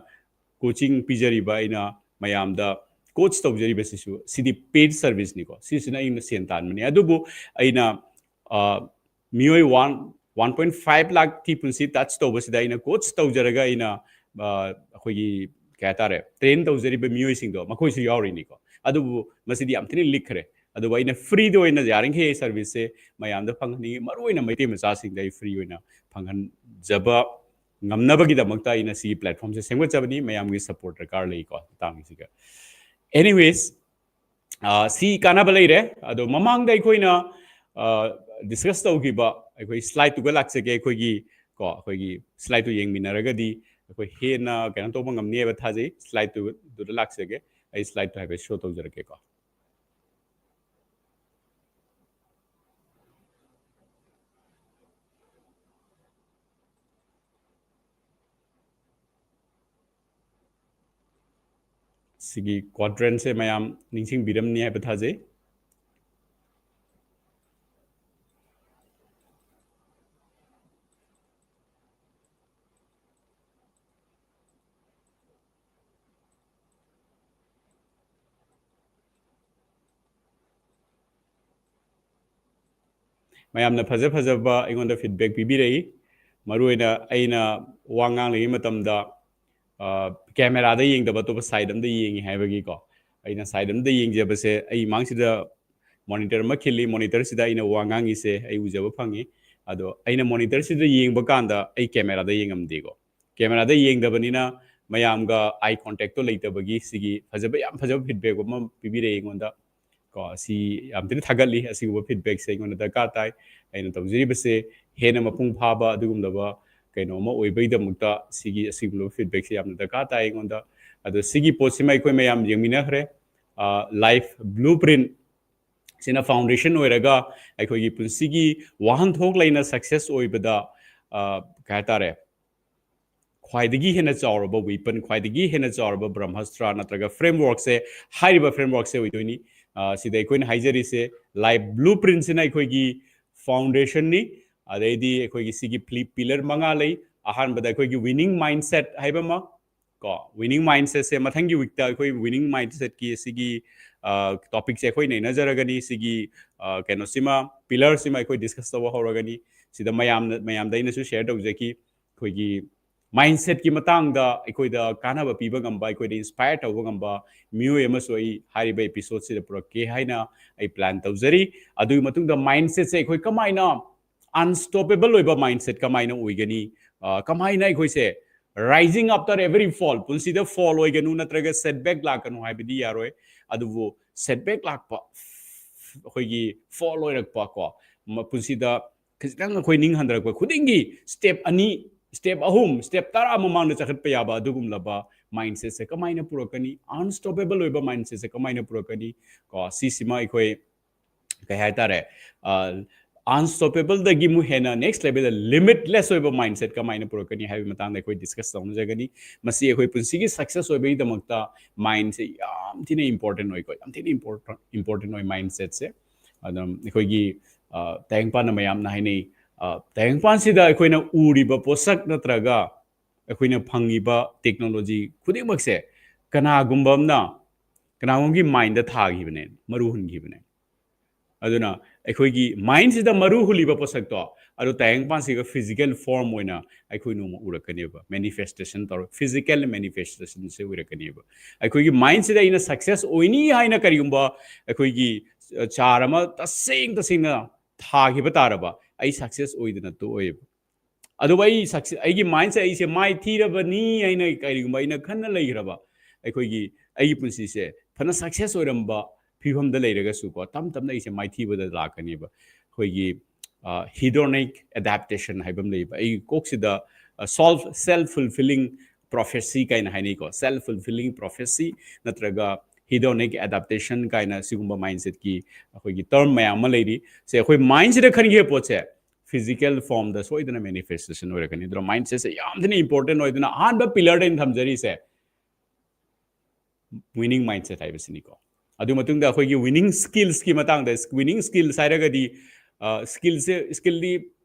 ꯀꯣꯆꯤꯡ ꯄꯤꯖꯔꯤꯕ, ꯑꯩꯅ ꯃꯌꯥꯝꯗ ꯀꯣꯆ ꯇꯧꯖꯔꯤꯕꯁꯤꯁꯨ, ꯁꯤꯗꯤ ꯄꯦꯗ ꯁꯔꯚꯤꯁꯅꯤꯀꯣ꯫ ꯁꯤꯁꯤꯅ ꯑꯩꯅ ꯁꯦꯟ ꯇꯥꯟꯕꯅꯤ꯫ ꯑꯗꯨꯕꯨ ꯑꯩꯅ, ꯑ, ꯃꯤꯑꯣꯏ ꯋꯥꯟ, ꯋꯥꯟ ꯄꯣꯏꯟ ꯐꯥꯏꯚ ꯂꯥꯈꯀꯤ ꯄꯨꯟꯁꯤ ꯇꯆ ꯇꯧꯕꯁꯤꯗ ꯑꯩꯅ ꯀꯣꯆ ꯇꯧꯖꯔꯒ ꯑꯩꯅ, ꯑ, ꯑꯩꯈꯣꯏꯒꯤ, ꯀꯩ ꯍꯥꯏꯇꯥꯔꯦ, ꯇ꯭ꯔꯦꯟ ꯇꯧꯖꯔꯤꯕ ꯃꯤꯑꯣꯏꯁꯤꯡꯗꯣ, ꯃꯈꯣꯏꯁꯨ ꯌꯥꯎꯔꯤꯅꯤꯀꯣ꯫ ꯑꯗꯨꯕꯨ ꯃꯁꯤꯗꯤ ꯌꯥꯝ ꯊꯤꯅ ꯂꯤꯛꯈ꯭ꯔꯦ꯫ ꯑꯗꯨꯕꯨ ꯑꯩꯅ ꯐ꯭ꯔꯤꯗ ꯑꯣꯏꯅ ꯌꯥꯔꯤꯈꯩ ꯁꯔꯚꯤꯁꯁꯦ ꯃꯌꯥꯝꯗ ꯐꯪꯍꯟꯅꯤꯡꯉꯤ, ꯃꯔꯨꯑꯣꯏꯅ ꯃꯩꯇꯩ ꯃꯆꯥꯁꯤꯡꯗ ꯑꯩ ꯐ꯭ꯔꯤ ꯑꯣꯏꯅ ꯐꯪꯍꯟꯖꯕ ꯉꯝꯅꯕꯒꯤꯗꯃꯛꯇ ꯑꯩꯅ ꯁꯤꯒꯤ platformꯁꯦ ꯁꯦꯝꯒꯠꯆꯕꯅꯤ꯫ ꯃꯌꯥꯝꯒꯤ support ꯗꯔꯀꯥꯔ ꯂꯩꯀꯣ ꯃꯇꯥꯡꯁꯤꯒ꯫ Anyways, ꯑ, ꯁꯤ ꯀꯥꯟꯅꯕ ꯂꯩꯔꯦ꯫ ꯑꯗꯣ ꯃꯃꯥꯡꯗ ꯑꯩꯈꯣꯏꯅ, ꯑ, discuss ꯇꯧꯈꯤꯕ ꯑꯩꯈꯣꯏ slideꯇꯨꯒ ꯂꯥꯛꯆꯒꯦ꯫ ꯑꯩꯈꯣꯏꯒꯤ, ꯀꯣ, ꯑꯩꯈꯣꯏꯒꯤ slideꯇꯨ ꯌꯦꯡꯃꯤꯟꯅꯔꯒꯗꯤ ꯑꯩꯈꯣꯏ ꯍꯦꯟꯅ ꯀꯩꯅꯣ ꯇꯧꯕ ꯉꯝꯅꯤ ꯍꯥꯏꯕ ꯊꯥꯖꯩ꯫ Slideꯇꯨ, ꯑꯗꯨꯗ ꯂꯥꯛꯆꯒꯦ꯫ ꯑꯩ slideꯇꯨ ꯍꯥꯏꯐꯦꯠ show ꯇꯧꯖꯔꯛꯀꯦꯀꯣ꯫ ꯁꯤꯒꯤ quadrantꯁꯦ ꯃꯌꯥꯝ ꯅꯤꯡꯁꯤꯡꯕꯤꯔꯝꯅꯤ ꯍꯥꯏꯕ ꯊꯥꯖꯩ꯫ ꯃꯌꯥꯝꯅ ꯐꯖ ꯐꯖꯕ ꯑꯩꯉꯣꯟꯗ feedback ꯄꯤꯕꯤꯔꯛꯏ꯫ ꯃꯔꯨꯑꯣꯏꯅ ꯑꯩꯅ ꯋꯥ ꯉꯥꯡꯂꯤꯉꯩ ꯃꯇꯝꯗ, ꯑ, cameraꯗ ꯌꯦꯡꯗꯕ ꯑꯇꯣꯞꯄ side ꯑꯝꯗ ꯌꯦꯡꯉꯤ ꯍꯥꯏꯕꯒꯤꯀꯣ꯫ ꯑꯩꯅ side ꯑꯝꯗ ꯌꯦꯡꯖꯕꯁꯦ, ꯑꯩ ꯃꯥꯡꯁꯤꯗ monitor ꯑꯃ ꯈꯤꯜꯂꯤ, monitorꯁꯤꯗ ꯑꯩꯅ ꯋꯥ ꯉꯥꯡꯉꯤꯁꯦ ꯑꯩ ꯎꯖꯕ ꯐꯪꯉꯤ꯫ ꯑꯗꯣ ꯑꯩꯅ monitorꯁꯤꯗ ꯌꯦꯡꯕ ꯀꯥꯟꯗ ꯑꯩ cameraꯗ ꯌꯦꯡꯉꯝꯗꯦꯀꯣ꯫ Cameraꯗ ꯌꯦꯡꯗꯕꯅꯤꯅ ꯃꯌꯥꯝꯒ eye contactꯇꯣ ꯂꯩꯇꯕꯒꯤ ꯁꯤꯒꯤ ꯐꯖꯕ, ꯌꯥꯝ ꯐꯖꯕ feedback ꯑꯃ ꯄꯤꯕꯤꯔꯛꯑꯦ ꯑꯩꯉꯣꯟꯗ꯫ ꯀꯣ, ꯁꯤ ꯌꯥꯝ ꯊꯤꯅ ꯊꯥꯒꯠꯂꯤ꯫ ꯑꯁꯤꯒꯨꯝꯕ feedbackꯁꯦ ꯑꯩꯉꯣꯟꯗ ꯗꯔꯀꯥꯔ ꯇꯥꯏ꯫ ꯑꯩꯅ ꯇꯧꯖꯔꯤꯕꯁꯦ ꯍꯦꯟꯅ ꯃꯄꯨꯡ ꯐꯥꯕ ꯑꯗꯨꯒꯨꯝꯂꯕ ꯀꯩꯅꯣ ꯑꯃ ꯑꯣꯏꯕꯒꯤꯗꯃꯛꯇ ꯁꯤꯒꯤ, ꯑꯁꯤꯒꯨꯝꯂꯕ feedbackꯁꯦ ꯌꯥꯝꯅ ꯗꯔꯀꯥꯔ ꯇꯥꯏ ꯑꯩꯉꯣꯟꯗ꯫ ꯑꯗꯣ ꯁꯤꯒꯤ ꯄꯣꯠꯁꯤꯃ ꯑꯩꯈꯣꯏ ꯃꯌꯥꯝ ꯌꯦꯡꯃꯤꯟꯅꯈ꯭ꯔꯦ꯫ ꯑ, life blueprint ꯁꯤꯅ foundation ꯑꯣꯏꯔꯒ ꯑꯩꯈꯣꯏꯒꯤ ꯄꯨꯟꯁꯤꯒꯤ ꯋꯥꯍꯟꯊꯣꯛ ꯂꯩꯅ success ꯑꯣꯏꯕꯗ, ꯑ, ꯀꯩ ꯍꯥꯏꯇꯥꯔꯦ, ꯈ꯭ꯋꯥꯏꯗꯒꯤ ꯍꯦꯟꯅ ꯆꯥꯎꯔꯕ weapon, ꯈ꯭ꯋꯥꯏꯗꯒꯤ ꯍꯦꯟꯅ ꯆꯥꯎꯔꯕ ꯕ꯭ꯔꯍꯃꯁꯇ꯭ꯔ ꯅꯠꯇ꯭ꯔꯒ frameworkꯁꯦ, ꯍꯥꯏꯔꯤꯕ frameworkꯁꯦ ꯑꯣꯏꯗꯣꯏꯅꯤ꯫ ꯑ, ꯁꯤꯗ ꯑꯩꯈꯣꯏꯅ ꯍꯥꯏꯖꯔꯤꯁꯦ life blueprintꯁꯤꯅ ꯑꯩꯈꯣꯏꯒꯤ foundationꯅꯤ꯫ ꯑꯗꯩꯗꯤ ꯑꯩꯈꯣꯏꯒꯤ ꯁꯤꯒꯤ ꯄ꯭ꯂꯤ-, pillar ꯃꯉꯥ ꯂꯩ꯫ ꯑꯍꯥꯟꯕꯗ ꯑꯩꯈꯣꯏꯒꯤ winning mindset ꯍꯥꯏꯕ ꯑꯃ, ꯀꯣ, winning mindsetꯁꯦ ꯃꯊꯪꯒꯤ weekꯇ ꯑꯩꯈꯣꯏ winning mindsetꯀꯤ ꯁꯤꯒꯤ, ꯑ, topicꯁꯦ ꯑꯩꯈꯣꯏ ꯅꯩꯅꯖꯔꯒꯅꯤ꯫ ꯁꯤꯒꯤ, ꯑ, ꯀꯩꯅꯣꯁꯤꯃ, pillarꯁꯤꯃ ꯑꯩꯈꯣꯏ discuss ꯇꯧꯕ ꯍꯧꯔꯒꯅꯤ꯫ ꯁꯤꯗ ꯃꯌꯥꯝꯅ, ꯃꯌꯥꯝꯗ ꯑꯩꯅꯁꯨ share ꯇꯧꯖꯈꯤ꯫ ꯑꯩꯈꯣꯏꯒꯤ mindsetꯀꯤ ꯃꯇꯥꯡꯗ ꯑꯩꯈꯣꯏꯗ ꯀꯥꯟꯅꯕ ꯄꯤꯕ ꯉꯝꯕ, ꯑꯩꯈꯣꯏꯗ inspire ꯇꯧꯕ ꯉꯝꯕ ꯃꯤꯑꯣꯏ ꯑꯃꯁꯨ ꯑꯩ ꯍꯥꯏꯔꯤꯕ episodeꯁꯤꯗ ꯄꯨꯔꯛꯀꯦ ꯍꯥꯏꯅ ꯑꯩ plan ꯇꯧꯖꯔꯤ꯫ ꯑꯗꯨꯒꯤ ꯃꯇꯨꯡꯗ mindsetꯁꯦ ꯑꯩꯈꯣꯏ ꯀꯃꯥꯏꯅ unstoppable ꯑꯣꯏꯕ mindset ꯀꯃꯥꯏꯅ ꯑꯣꯏꯒꯅꯤ? ꯀꯃꯥꯏꯅ ꯑꯩꯈꯣꯏꯁꯦ rising after every fall, ꯄꯨꯟꯁꯤꯗ fall ꯑꯣꯏꯒꯅꯨ ꯅꯠꯇ꯭ꯔꯒ setback ꯂꯥꯛꯀꯅꯨ ꯍꯥꯏꯕꯗꯤ ꯌꯥꯔꯣꯏ꯫ ꯑꯗꯨꯕꯨ setback ꯂꯥꯛꯄ, ꯑꯩꯈꯣꯏꯒꯤ fall ꯑꯣꯏꯔꯛꯄ ꯀꯣ, ꯄꯨꯟꯁꯤꯗ ꯈꯤꯇꯪ ꯑꯩꯈꯣꯏ ꯅꯤꯡ ꯍꯟꯊꯔꯛꯄ ꯈꯨꯗꯤꯡꯒꯤ step ꯑꯅꯤ, step ꯑꯍꯨꯝ, step ꯇꯔꯥ ꯃꯃꯥꯡꯗ ꯆꯈꯠꯄ ꯌꯥꯕ ꯑꯗꯨꯒꯨꯝꯂꯕ mindsetꯁꯦ ꯀꯃꯥꯏꯅ ꯄꯨꯔꯛꯀꯅꯤ? Unstoppable ꯑꯣꯏꯕ mindsetꯁꯦ ꯀꯃꯥꯏꯅ ꯄꯨꯔꯛꯀꯅꯤ? ꯀꯣ, ꯁꯤꯁꯤꯃ ꯑꯩꯈꯣꯏ ꯀꯩ ꯍꯥꯏꯇꯥꯔꯦ, unstoppableꯗꯒꯤ ꯑꯃꯨꯛ ꯍꯦꯟꯅ next levelꯗ limitless ꯑꯣꯏꯕ mindset ꯀꯃꯥꯏꯅ ꯄꯨꯔꯛꯀꯅꯤ ꯍꯥꯏꯕꯒꯤ ꯃꯇꯥꯡꯗ ꯑꯩꯈꯣꯏ discuss ꯇꯧꯅꯖꯒꯅꯤ꯫ ꯃꯁꯤ ꯑꯩꯈꯣꯏ ꯄꯨꯟꯁꯤꯒꯤ success ꯑꯣꯏꯕꯒꯤꯗꯃꯛꯇ mindꯁꯦ ꯌꯥꯝ ꯊꯤꯅ important ꯑꯣꯏꯀꯣ, ꯌꯥꯝ ꯊꯤꯅ important important ꯑꯣꯏ mindsetꯁꯦ꯫ ꯑꯗꯨꯝ ꯑꯩꯈꯣꯏꯒꯤ ꯇꯥꯏꯕꯪꯄꯥꯟꯅ ꯃꯌꯥꯝꯅ ꯍꯥꯏꯅꯩ, ꯇꯥꯏꯕꯪꯄꯥꯟꯁꯤꯗ ꯑꯩꯈꯣꯏꯅ ꯎꯔꯤꯕ ꯄꯣꯠꯁꯛ ꯅꯠꯇ꯭ꯔꯒ ꯑꯩꯈꯣꯏꯅ ꯐꯪꯉꯤꯕ technology ꯈꯨꯗꯤꯡꯃꯛꯁꯦ ꯀꯅꯥꯒꯨꯝꯕ ꯑꯃꯅ, ꯀꯅꯥꯒꯨꯝꯕꯒꯤ mindꯗ ꯊꯥꯈꯤꯕꯅꯦ, ꯃꯔꯨ ꯍꯨꯟꯈꯤꯕꯅꯦ꯫ ꯑꯗꯨꯅ ꯑꯩꯈꯣꯏꯒꯤ mindꯁꯤꯗ ꯃꯔꯨ ꯍꯨꯜꯂꯤꯕ ꯄꯣꯠꯁꯛꯇꯣ ꯑꯗꯨ ꯇꯥꯏꯕꯪꯄꯥꯟꯁꯤꯒ physical form ꯑꯣꯏꯅ ꯑꯩꯈꯣꯏ ꯅꯣꯡꯃ ꯎꯔꯛꯀꯅꯦꯕ, manifestation ꯇꯧꯔ physical manifestationꯁꯦ ꯑꯣꯏꯔꯛꯀꯅꯦꯕ꯫ ꯑꯩꯈꯣꯏꯒꯤ mindꯁꯤꯗ ꯑꯩꯅ success ꯑꯣꯏꯅꯤ ꯍꯥꯏꯅ ꯀꯔꯤꯒꯨꯝꯕ ꯑꯩꯈꯣꯏꯒꯤ ꯆꯥꯔ ꯑꯃ ꯇꯁꯦꯡ ꯇꯁꯦꯡꯅ ꯊꯥꯈꯤꯕ ꯇꯥꯔꯕ, ꯑꯩ success ꯑꯣꯏꯗꯅ ꯇꯣꯛꯑꯣꯏꯕ꯫ ꯑꯗꯨꯕꯨ ꯑꯩ success, ꯑꯩꯒꯤ mindꯁꯦ ꯑꯩꯁꯦ ꯃꯥꯏ ꯊꯤꯔꯕꯅꯤ ꯍꯥꯏꯅ ꯀꯔꯤꯒꯨꯝꯕ ꯑꯩꯅ ꯈꯟꯅ ꯂꯩꯈ꯭ꯔꯕ, ꯑꯩꯈꯣꯏꯒꯤ ꯑꯩꯒꯤ ꯄꯨꯟꯁꯤꯁꯦ ꯐꯅ success ꯑꯣꯏꯔꯝꯕ ꯐꯤꯕꯝꯗ ꯂꯩꯔꯒꯁꯨꯀꯣ, ꯇꯞ ꯇꯞꯅ ꯑꯩꯁꯦ ꯃꯥꯏꯊꯤꯕꯗ ꯂꯥꯛꯀꯅꯦꯕ꯫ ꯑꯩꯈꯣꯏꯒꯤ hedonic adaptation ꯍꯥꯏꯕ ꯑꯃ ꯂꯩꯕ, ꯑꯩꯒꯤ ꯀꯣꯛꯁꯤꯗ self self fulfilling prophecy ꯀꯥꯏꯅ ꯍꯥꯏꯅꯩꯀꯣ, self fulfilling prophecy ꯅꯠꯇ꯭ꯔꯒ hedonic adaptation ꯀꯥꯏꯅ ꯁꯤꯒꯨꯝꯕ mindsetꯀꯤ ꯑꯩꯈꯣꯏꯒꯤ term ꯃꯌꯥꯝ ꯑꯃ ꯂꯩꯔꯤ꯫ ꯁꯦ, ꯑꯩꯈꯣꯏ mindꯁꯤꯗ ꯈꯟꯈꯤꯕ ꯄꯣꯠꯁꯦ physical formꯗ ꯁꯣꯏꯗꯅ manifestation ꯑꯣꯏꯔꯛꯀꯅꯤ꯫ ꯑꯗꯨꯅ mindsetꯁꯦ ꯌꯥꯝ ꯊꯤꯅ important ꯑꯣꯏ꯫ ꯑꯗꯨꯅ ꯑꯍꯥꯟꯕ pillarꯗ ꯑꯩꯅ ꯊꯝꯖꯔꯤꯁꯦ winning mindset ꯍꯥꯏꯕꯁꯤꯅꯤꯀꯣ꯫ ꯑꯗꯨ ꯃꯇꯨꯡꯗ ꯑꯩꯈꯣꯏꯒꯤ winning skillsꯀꯤ ꯃꯇꯥꯡꯗ, winning skills ꯍꯥꯏꯔꯒꯗꯤ skillꯁꯦ, skillꯗꯤ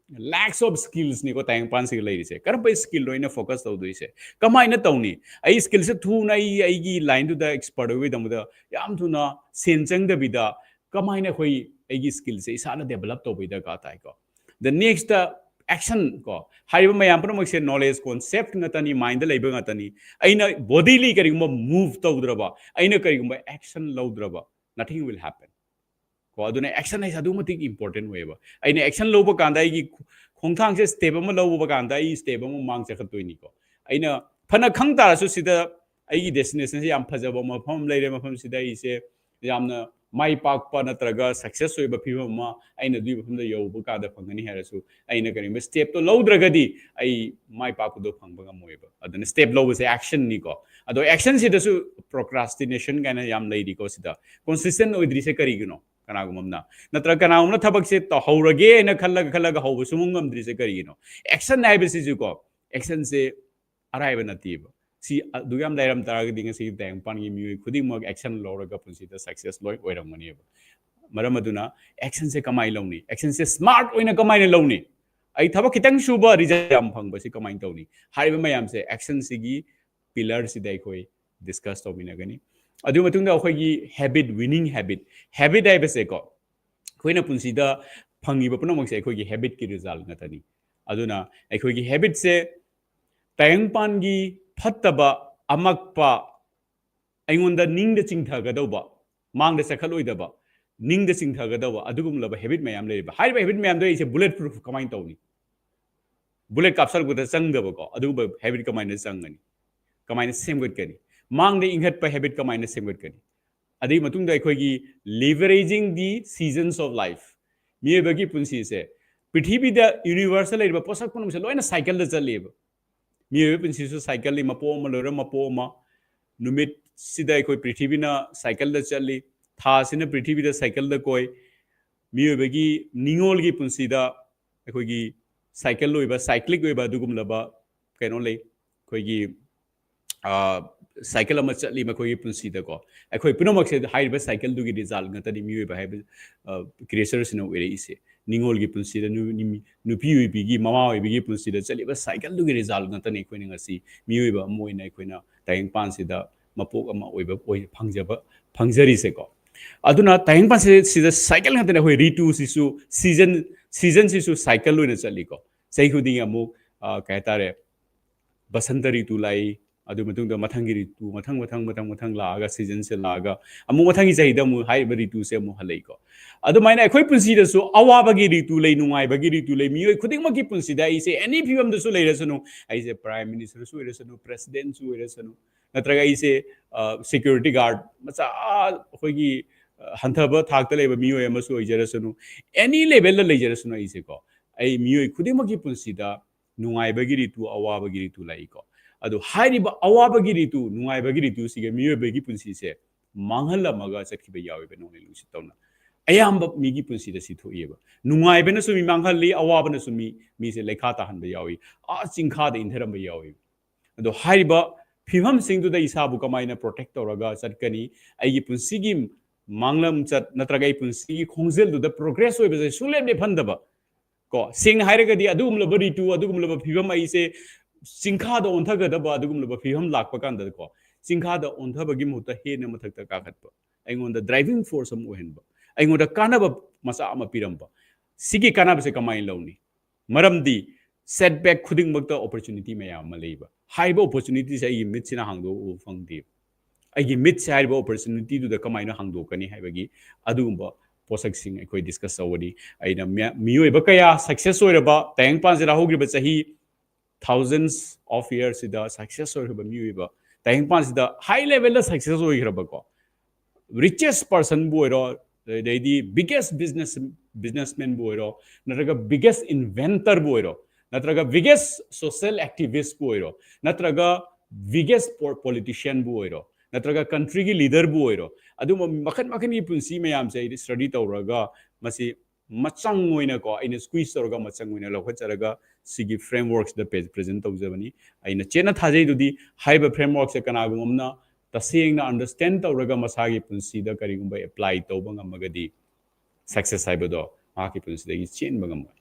lakhs of skillsꯅꯤꯀꯣ ꯇꯥꯏꯕꯪꯄꯥꯟꯁꯤꯒ ꯂꯩꯔꯤꯁꯦ꯫ ꯀꯔꯝꯕ skillꯗꯣ ꯑꯩꯅ focus ꯇꯧꯗꯣꯏꯁꯦ? ꯀꯃꯥꯏꯅ ꯇꯧꯅꯤ? ꯑꯩ skillꯁꯦ ꯊꯨꯅ ꯑꯩ ꯑꯩꯒꯤ lineꯗꯨꯗ expert ꯑꯣꯏꯕꯒꯤꯗꯃꯛꯇ ꯌꯥꯝ ꯊꯨꯅ ꯁꯦꯟ ꯆꯪꯗꯕꯤꯗ ꯀꯃꯥꯏꯅ ꯑꯩꯈꯣꯏ ꯑꯩꯒꯤ skillꯁꯦ ꯏꯁꯥꯅ develop ꯇꯧꯕꯒꯤ ꯗꯔꯀꯥꯔ ꯇꯥꯏꯀꯣ꯫ The next action ꯀꯣ, ꯍꯥꯏꯔꯤꯕ ꯃꯌꯥꯝ ꯄꯨꯝꯅꯃꯛꯁꯦ knowledge concept ꯉꯥꯛꯇꯅꯤ, mindꯗ ꯂꯩꯕ ꯉꯥꯛꯇꯅꯤ꯫ ꯑꯩꯅ bodily ꯀꯔꯤꯒꯨꯝꯕ move ꯇꯧꯗ꯭ꯔꯕ, ꯑꯩꯅ ꯀꯔꯤꯒꯨꯝꯕ action ꯂꯧꯗ꯭ꯔꯕ, nothing will happen ꯀꯣ꯫ ꯑꯗꯨꯅ action ꯍꯥꯏꯁꯦ ꯑꯗꯨꯛ ꯃꯇꯤꯛ important ꯑꯣꯏꯌꯦꯕ꯫ ꯑꯩꯅ action ꯂꯧꯕ ꯀꯥꯟꯗ ꯑꯩꯒꯤ ꯈꯣꯡꯊꯥꯡꯁꯦ step ꯑꯃ ꯂꯧꯕ ꯀꯥꯟꯗ ꯑꯩ step ꯑꯃ ꯃꯥꯡ ꯆꯠꯈꯠꯇꯣꯏꯅꯤꯀꯣ꯫ ꯑꯩꯅ ꯐꯅ ꯈꯪ ꯇꯥꯔꯁꯨ ꯁꯤꯗ ꯑꯩꯒꯤ destinationꯁꯦ ꯌꯥꯝ ꯐꯖꯕ ꯃꯐꯝ ꯑꯃ ꯂꯩꯔꯦ, ꯃꯐꯝꯁꯤꯗ ꯑꯩꯁꯦ ꯌꯥꯝꯅ ꯃꯥꯏ ꯄꯥꯛꯄ ꯅꯠꯇ꯭ꯔꯒ success ꯑꯣꯏꯕ ꯐꯤꯕꯝ ꯑꯃ ꯑꯩꯅ ꯑꯗꯨꯒꯤ ꯃꯐꯝꯗ ꯌꯧꯕ ꯀꯥꯟꯗ ꯐꯪꯒꯅꯤ ꯍꯥꯏꯔꯁꯨ, ꯑꯩꯅ ꯀꯔꯤꯒꯨꯝꯕ stepꯇꯣ ꯂꯧꯗ꯭ꯔꯒꯗꯤ ꯑꯩ ꯃꯥꯏ ꯄꯥꯛꯄꯗꯣ ꯐꯪꯕ ꯉꯝꯃꯣꯏꯕ꯫ ꯑꯗꯨꯅ step ꯂꯧꯕꯁꯦ actionꯅꯤꯀꯣ꯫ ꯑꯗꯣ actionꯁꯤꯗꯁꯨ procrastination ꯀꯥꯏꯅ ꯌꯥꯝ ꯂꯩꯔꯤꯀꯣ꯫ ꯁꯤꯗ consistent ꯑꯣꯏꯗ꯭ꯔꯤꯁꯦ ꯀꯔꯤꯒꯤꯅꯣ? ꯀꯅꯥꯒꯨꯝꯕ ꯑꯃꯅ, ꯅꯠꯇ꯭ꯔꯒ ꯀꯅꯥꯒꯨꯝꯕ ꯑꯃꯅ ꯊꯕꯛꯁꯦ ꯇꯧꯍꯧꯔꯒꯦ ꯍꯥꯏꯅ ꯈꯜꯂꯒ ꯈꯜꯂꯒ ꯍꯧꯕ ꯁꯨꯡꯉꯝ ꯉꯝꯗ꯭ꯔꯤꯁꯦ ꯀꯔꯤꯒꯤꯅꯣ? Action ꯍꯥꯏꯕꯁꯤꯁꯨꯀꯣ, actionꯁꯦ ꯑꯔꯥꯏꯕ ꯅꯠꯇꯦꯕ꯫ ꯁꯤ ꯑꯗꯨ ꯌꯥꯝ ꯂꯩꯔꯝ ꯇꯥꯔꯒꯗꯤ ꯉꯁꯤꯒꯤ ꯇꯥꯏꯕꯪꯄꯥꯟꯒꯤ ꯃꯤꯑꯣꯏ ꯈꯨꯗꯤꯡꯃꯛ action ꯂꯧꯔꯒ ꯄꯨꯟꯁꯤꯗ success ꯂꯣꯏ ꯑꯣꯏꯔꯝꯒꯅꯦꯕ꯫ ꯃꯔꯝ ꯑꯗꯨꯅ actionꯁꯦ ꯀꯃꯥꯏꯅ ꯂꯧꯅꯤ? Actionꯁꯦ smart ꯑꯣꯏꯅ ꯀꯃꯥꯏꯅ ꯂꯧꯅꯤ? ꯑꯩ ꯊꯕꯛ ꯈꯤꯇꯪ ꯁꯨꯕ result ꯌꯥꯝ ꯐꯪꯕꯁꯤ ꯀꯃꯥꯏꯅ ꯇꯧꯅꯤ? ꯍꯥꯏꯔꯤꯕ ꯃꯌꯥꯝꯁꯦ actionꯁꯤꯒꯤ pillarꯁꯤꯗ ꯑꯩꯈꯣꯏ discuss ꯇꯧꯃꯤꯟꯅꯒꯅꯤ꯫ ꯑꯗꯨꯒꯤ ꯃꯇꯨꯡꯗ ꯑꯩꯈꯣꯏꯒꯤ habit, winning habit꯫ Habit ꯍꯥꯏꯕꯁꯦꯀꯣ, ꯑꯩꯈꯣꯏꯅ ꯄꯨꯟꯁꯤꯗ ꯐꯪꯉꯤꯕ ꯄꯨꯝꯅꯃꯛꯁꯦ ꯑꯩꯈꯣꯏꯒꯤ habitꯀꯤ result ꯉꯥꯛꯇꯅꯤ꯫ ꯑꯗꯨꯅ ꯑꯩꯈꯣꯏꯒꯤ habitꯁꯦ ꯇꯥꯏꯕꯪꯄꯥꯟꯒꯤ ꯐꯠꯇꯕ, ꯑꯃꯛꯄ, ꯑꯩꯉꯣꯟꯗ ꯅꯤꯡꯗ ꯆꯤꯡꯊꯒꯗꯧꯕ, ꯃꯥꯡꯗ ꯆꯠꯈꯠꯂꯣꯏꯗꯕ, ꯅꯤꯡꯗ ꯆꯤꯡꯊꯒꯗꯧꯕ ꯑꯗꯨꯒꯨꯝꯂꯕ habit ꯃꯌꯥꯝ ꯂꯩꯔꯤꯕ꯫ ꯍꯥꯏꯔꯤꯕ habit ꯃꯌꯥꯝꯗꯣ ꯑꯩꯁꯦ bullet proof ꯀꯃꯥꯏꯅ ꯇꯧꯅꯤ? Bullet ꯀꯥꯞꯁꯜꯂꯛꯄꯗ ꯆꯪꯗꯕꯀꯣ ꯑꯗꯨꯒꯨꯝꯕ habit ꯀꯃꯥꯏꯅ ꯆꯪꯒꯅꯤ? ꯀꯃꯥꯏꯅ ꯁꯦꯝꯒꯠꯀꯅꯤ? ꯃꯥꯡꯗ ꯏꯟꯈꯠꯄ habit ꯀꯃꯥꯏꯅ ꯁꯦꯝꯒꯠꯀꯅꯤ? ꯑꯗꯨꯒꯤ ꯃꯇꯨꯡꯗ ꯑꯩꯈꯣꯏꯒꯤ leveraging the seasons of life꯫ ꯃꯤꯑꯣꯏꯕꯒꯤ ꯄꯨꯟꯁꯤꯁꯦ ꯄ꯭ꯔꯤꯊꯤꯕꯤꯗ, universeꯇ ꯂꯩꯔꯤꯕ ꯄꯣꯠꯁꯛ ꯄꯨꯝꯅꯃꯛꯁꯦ ꯂꯣꯏꯅ cycleꯗ ꯆꯠꯂꯤꯕ꯫ ꯃꯤꯑꯣꯏꯕ ꯄꯨꯟꯁꯤꯁꯨ cycleꯅꯤ, ꯃꯄꯣꯛ ꯑꯃ ꯂꯣꯏꯔ ꯃꯄꯣꯛ ꯑꯃ꯫ ꯅꯨꯃꯤꯠꯁꯤꯗ ꯑꯩꯈꯣꯏ ꯄ꯭ꯔꯤꯊꯤꯕꯤꯅ cycleꯗ ꯆꯠꯂꯤ, ꯊꯥꯁꯤꯅ ꯄ꯭ꯔꯤꯊꯤꯕꯤꯗ cycleꯗ ꯀꯣꯏ꯫ ꯃꯤꯑꯣꯏꯕꯒꯤ ꯅꯤꯡꯉꯣꯜꯒꯤ ꯄꯨꯟꯁꯤꯗ ꯑꯩꯈꯣꯏꯒꯤ cycle ꯑꯣꯏꯕ, cyclic ꯑꯣꯏꯕ ꯑꯗꯨꯒꯨꯝꯂꯕ ꯀꯩꯅꯣ ꯂꯩ꯫ ꯑꯩꯈꯣꯏꯒꯤ cycle ꯑꯃ ꯆꯠꯂꯤ ꯃꯈꯣꯏꯒꯤ ꯄꯨꯟꯁꯤꯗꯀꯣ꯫ ꯑꯩꯈꯣꯏ ꯄꯨꯝꯅꯃꯛꯁꯦ ꯍꯥꯏꯔꯤꯕ cycleꯗꯨꯒꯤ result ꯉꯥꯛꯇꯅꯤ ꯃꯤꯑꯣꯏꯕ ꯍꯥꯏꯕ creatureꯁꯤꯅ ꯑꯣꯏꯔꯛꯏꯁꯦ꯫ ꯅꯤꯡꯉꯣꯜꯒꯤ ꯄꯨꯟꯁꯤꯗ ꯅꯨ-, ꯅꯨꯃꯤ-, ꯅꯨꯄꯤ ꯑꯣꯏꯕꯤꯒꯤ, ꯃꯃꯥ ꯑꯣꯏꯕꯤꯒꯤ ꯄꯨꯟꯁꯤꯗ ꯆꯠꯂꯤꯕ cycleꯗꯨꯒꯤ result ꯉꯥꯛꯇꯅꯤ ꯑꯩꯈꯣꯏꯅ ꯉꯁꯤ ꯃꯤꯑꯣꯏꯕ ꯑꯃ ꯑꯣꯏꯅ ꯑꯩꯈꯣꯏꯅ ꯇꯥꯏꯕꯪꯄꯥꯟꯁꯤꯗ ꯃꯄꯣꯛ ꯑꯃ ꯑꯣꯏꯕ, ꯑꯣꯏ ꯐꯪꯖꯕ, ꯐꯪꯖꯔꯤꯁꯦꯀꯣ꯫ ꯑꯗꯨꯅ ꯇꯥꯏꯕꯪꯄꯥꯟꯁꯤꯗ cycle ꯉꯥꯛꯇꯅꯤ꯫ ꯑꯩꯈꯣꯏ ꯔꯤꯇꯨꯁꯤꯁꯨ, season, seasonꯁꯤꯁꯨ cycle ꯑꯣꯏꯅ ꯆꯠꯂꯤꯀꯣ꯫ ꯆꯍꯤ ꯈꯨꯗꯤꯡꯒꯤ ꯑꯃꯨꯛ, ꯑ, ꯀꯩ ꯍꯥꯏꯇꯥꯔꯦ, ꯕꯁꯟꯇ ꯔꯤꯇꯨ ꯂꯥꯛꯏ, ꯑꯗꯨ ꯃꯇꯨꯡꯗ ꯃꯊꯪꯒꯤ ꯔꯤꯇꯨ, ꯃꯊꯪ, ꯃꯊꯪ, ꯃꯊꯪ, ꯃꯊꯪ ꯂꯥꯛꯑꯒ, ꯁꯤꯖꯟꯁꯦ ꯂꯥꯛꯑꯒ, ꯑꯃꯨꯛ ꯃꯊꯪꯒꯤ ꯆꯍꯤꯗ ꯑꯃꯨꯛ ꯍꯥꯏꯔꯤꯕ ꯔꯤꯇꯨꯁꯦ ꯑꯃꯨꯛ ꯍꯜꯂꯛꯏꯀꯣ꯫ ꯑꯗꯨꯃꯥꯏꯅ ꯑꯩꯈꯣꯏ ꯄꯨꯟꯁꯤꯗꯁꯨ ꯑꯋꯥꯕꯒꯤ ꯔꯤꯇꯨ ꯂꯩ, ꯅꯨꯡꯉꯥꯏꯕꯒꯤ ꯔꯤꯇꯨ ꯂꯩ꯫ ꯃꯤꯑꯣꯏ ꯈꯨꯗꯤꯡꯃꯛꯀꯤ ꯄꯨꯟꯁꯤꯗ ꯑꯩꯁꯦ any ꯐꯤꯕꯝꯗꯁꯨ ꯂꯩꯔꯁꯅꯨ, ꯑꯩꯁꯦ Prime Ministerꯁꯨ ꯑꯣꯏꯔꯁꯅꯨ, Presidentꯁꯨ ꯑꯣꯏꯔꯁꯅꯨ, ꯅꯠꯇ꯭ꯔꯒ ꯑꯩꯁꯦ, ꯑ, security guard ꯃꯆꯥ, ꯑꯩꯈꯣꯏꯒꯤ, ꯑ, ꯍꯟꯊꯕ ꯊꯥꯛꯇ ꯂꯩꯕ ꯃꯤꯑꯣꯏ ꯑꯃꯁꯨ ꯑꯣꯏꯖꯔꯁꯅꯨ, any levelꯗ ꯂꯩꯖꯔꯁꯅꯨ, ꯑꯩꯁꯦꯀꯣ, ꯑꯩ ꯃꯤꯑꯣꯏ ꯈꯨꯗꯤꯡꯃꯛꯀꯤ ꯄꯨꯟꯁꯤꯗ ꯅꯨꯡꯉꯥꯏꯕꯒꯤ ꯔꯤꯇꯨ, ꯑꯋꯥꯕꯒꯤ ꯔꯤꯇꯨ ꯂꯥꯛꯏꯀꯣ꯫ ꯑꯗꯣ ꯍꯥꯏꯔꯤꯕ ꯑꯋꯥꯕꯒꯤ ꯔꯤꯇꯨ, ꯅꯨꯡꯉꯥꯏꯕꯒꯤ ꯔꯤꯇꯨꯁꯤꯒ ꯃꯤꯑꯣꯏꯕꯒꯤ ꯄꯨꯟꯁꯤꯁꯦ ꯃꯥꯡꯍꯜꯂꯝꯃꯒ ꯆꯠꯈꯤꯕ ꯌꯥꯎꯋꯦꯕ ꯅꯣꯡꯂꯩ ꯅꯨꯡꯁꯤꯠ ꯇꯧꯅ꯫ ꯑꯌꯥꯝꯕ ꯃꯤꯒꯤ ꯄꯨꯟꯁꯤꯗ ꯁꯤ ꯊꯣꯛꯏꯕ꯫ ꯅꯨꯡꯉꯥꯏꯕꯅꯁꯨ ꯃꯤ ꯃꯥꯡꯍꯜꯂꯤ, ꯑꯋꯥꯕꯅꯁꯨ ꯃꯤ, ꯃꯤꯁꯦ ꯂꯩꯈꯥ ꯇꯥꯍꯟꯕ ꯌꯥꯎꯏ, ꯑꯥ ꯆꯤꯡꯈꯥꯗ ꯏꯟꯊꯔꯝꯕ ꯌꯥꯎꯏ꯫ ꯑꯗꯣ ꯍꯥꯏꯔꯤꯕ ꯐꯤꯕꯝꯁꯤꯡꯗꯨꯗ ꯏꯁꯥꯕꯨ ꯀꯃꯥꯏꯅ protect ꯇꯧꯔꯒ ꯆꯠꯀꯅꯤ? ꯑꯩꯒꯤ ꯄꯨꯟꯁꯤꯒꯤ ꯃꯥꯡꯂꯝꯆꯠ ꯅꯠꯇ꯭ꯔꯒ ꯑꯩ ꯄꯨꯟꯁꯤꯒꯤ ꯈꯣꯡꯖꯦꯜꯗꯨꯗ progress ꯑꯣꯏꯕꯁꯦ ꯁꯨꯡꯂꯦꯞ ꯂꯦꯞꯍꯟꯗꯕ ꯀꯣ꯫ ꯁꯦꯡꯅ ꯍꯥꯏꯔꯒꯗꯤ ꯑꯗꯨꯒꯨꯝꯂꯕ ꯔꯤꯇꯨ, ꯑꯗꯨꯒꯨꯝꯂꯕ ꯐꯤꯕꯝ ꯑꯩꯁꯦ ꯆꯤꯡꯈꯥꯗ ꯑꯣꯟꯊꯒꯗꯕ ꯑꯗꯨꯒꯨꯝꯂꯕ ꯐꯤꯕꯝ ꯂꯥꯛꯄ ꯀꯥꯟꯗ ꯀꯣ, ꯆꯤꯡꯈꯥꯗ ꯑꯣꯟꯊꯕꯒꯤ ꯃꯍꯨꯠꯇ ꯍꯦꯟꯅ ꯃꯊꯛꯇ ꯀꯥꯈꯠꯄ, ꯑꯩꯉꯣꯟꯗ driving force ꯑꯃ ꯑꯣꯏꯍꯟꯕ, ꯑꯩꯉꯣꯟꯗ ꯀꯥꯟꯅꯕ ꯃꯆꯥ ꯑꯃ ꯄꯤꯔꯝꯕ꯫ ꯁꯤꯒꯤ ꯀꯥꯟꯅꯕꯁꯦ ꯀꯃꯥꯏꯅ ꯂꯧꯅꯤ? ꯃꯔꯝꯗꯤ setback ꯈꯨꯗꯤꯡꯃꯛꯇ opportunity ꯃꯌꯥꯝ ꯑꯃ ꯂꯩꯕ꯫ ꯍꯥꯏꯔꯤꯕ opportunityꯁꯦ ꯑꯩꯒꯤ ꯃꯤꯠꯁꯤꯅ ꯍꯥꯡꯗꯣꯛꯎꯕ ꯐꯪꯗꯦ꯫ ꯑꯩꯒꯤ ꯃꯤꯠꯁꯦ ꯍꯥꯏꯔꯤꯕ opportunityꯗꯨꯗ ꯀꯃꯥꯏꯅ ꯍꯥꯡꯗꯣꯛꯀꯅꯤ ꯍꯥꯏꯕꯒꯤ ꯑꯗꯨꯒꯨꯝꯕ ꯄꯣꯠꯁꯛꯁꯤꯡ ꯑꯩꯈꯣꯏ discuss ꯇꯧꯒꯅꯤ꯫ ꯑꯩꯅ ꯃꯤꯌ-, ꯃꯤꯑꯣꯏꯕ ꯀꯌꯥ success ꯑꯣꯏꯔꯕ, ꯇꯥꯏꯕꯪꯄꯥꯟꯁꯤꯗ ꯍꯧꯈ꯭ꯔꯤꯕ ꯆꯍꯤ thousands of yearsꯁꯤꯗ success ꯑꯣꯏꯈ꯭ꯔꯕ ꯃꯤꯑꯣꯏꯕ, ꯇꯥꯏꯕꯪꯄꯥꯟꯁꯤꯗ high levelꯗ success ꯑꯣꯏꯈ꯭ꯔꯕꯀꯣ, richest personꯕꯨ ꯑꯣꯏꯔꯣ, ꯑꯗꯩꯗꯤ biggest business, businessmanꯕꯨ ꯑꯣꯏꯔꯣ, ꯅꯠꯇ꯭ꯔꯒ biggest inventorꯕꯨ ꯑꯣꯏꯔꯣ, ꯅꯠꯇ꯭ꯔꯒ biggest social activistꯕꯨ ꯑꯣꯏꯔꯣ, ꯅꯠꯇ꯭ꯔꯒ biggest po-, politicianꯕꯨ ꯑꯣꯏꯔꯣ, ꯅꯠꯇ꯭ꯔꯒ countryꯒꯤ leaderꯕꯨ ꯑꯣꯏꯔꯣ, ꯑꯗꯨꯝꯕ ꯃꯈꯜ ꯃꯈꯜꯒꯤ ꯄꯨꯟꯁꯤ ꯃꯌꯥꯝꯁꯦ ꯑꯩꯗꯤ study ꯇꯧꯔꯒ ꯃꯁꯤ ꯃꯆꯪ ꯑꯣꯏꯅꯀꯣ, ꯑꯩꯅ squeeze ꯇꯧꯔꯒ ꯃꯆꯪ ꯑꯣꯏꯅ ꯂꯧꯈꯠꯆꯔꯒ ꯁꯤꯒꯤ frameworkꯁꯤꯗ pe-, present ꯇꯧꯖꯕꯅꯤ꯫ ꯑꯩꯅ ꯆꯦꯠꯅ ꯊꯥꯖꯩꯗꯨꯗꯤ ꯍꯥꯏꯔꯤꯕ frameworkꯁꯦ ꯀꯅꯥꯒꯨꯝꯕ ꯑꯃꯅ ꯇꯁꯦꯡꯅ understand ꯇꯧꯔꯒ ꯃꯁꯥꯒꯤ ꯄꯨꯟꯁꯤꯗ ꯀꯔꯤꯒꯨꯝꯕ apply ꯇꯧꯕ ꯉꯝꯃꯒꯗꯤ success ꯍꯥꯏꯕꯗꯣ ꯃꯍꯥꯛꯀꯤ ꯄꯨꯟꯁꯤꯗꯒꯤ ꯆꯦꯟꯕ ꯉꯝꯃꯣꯏ꯫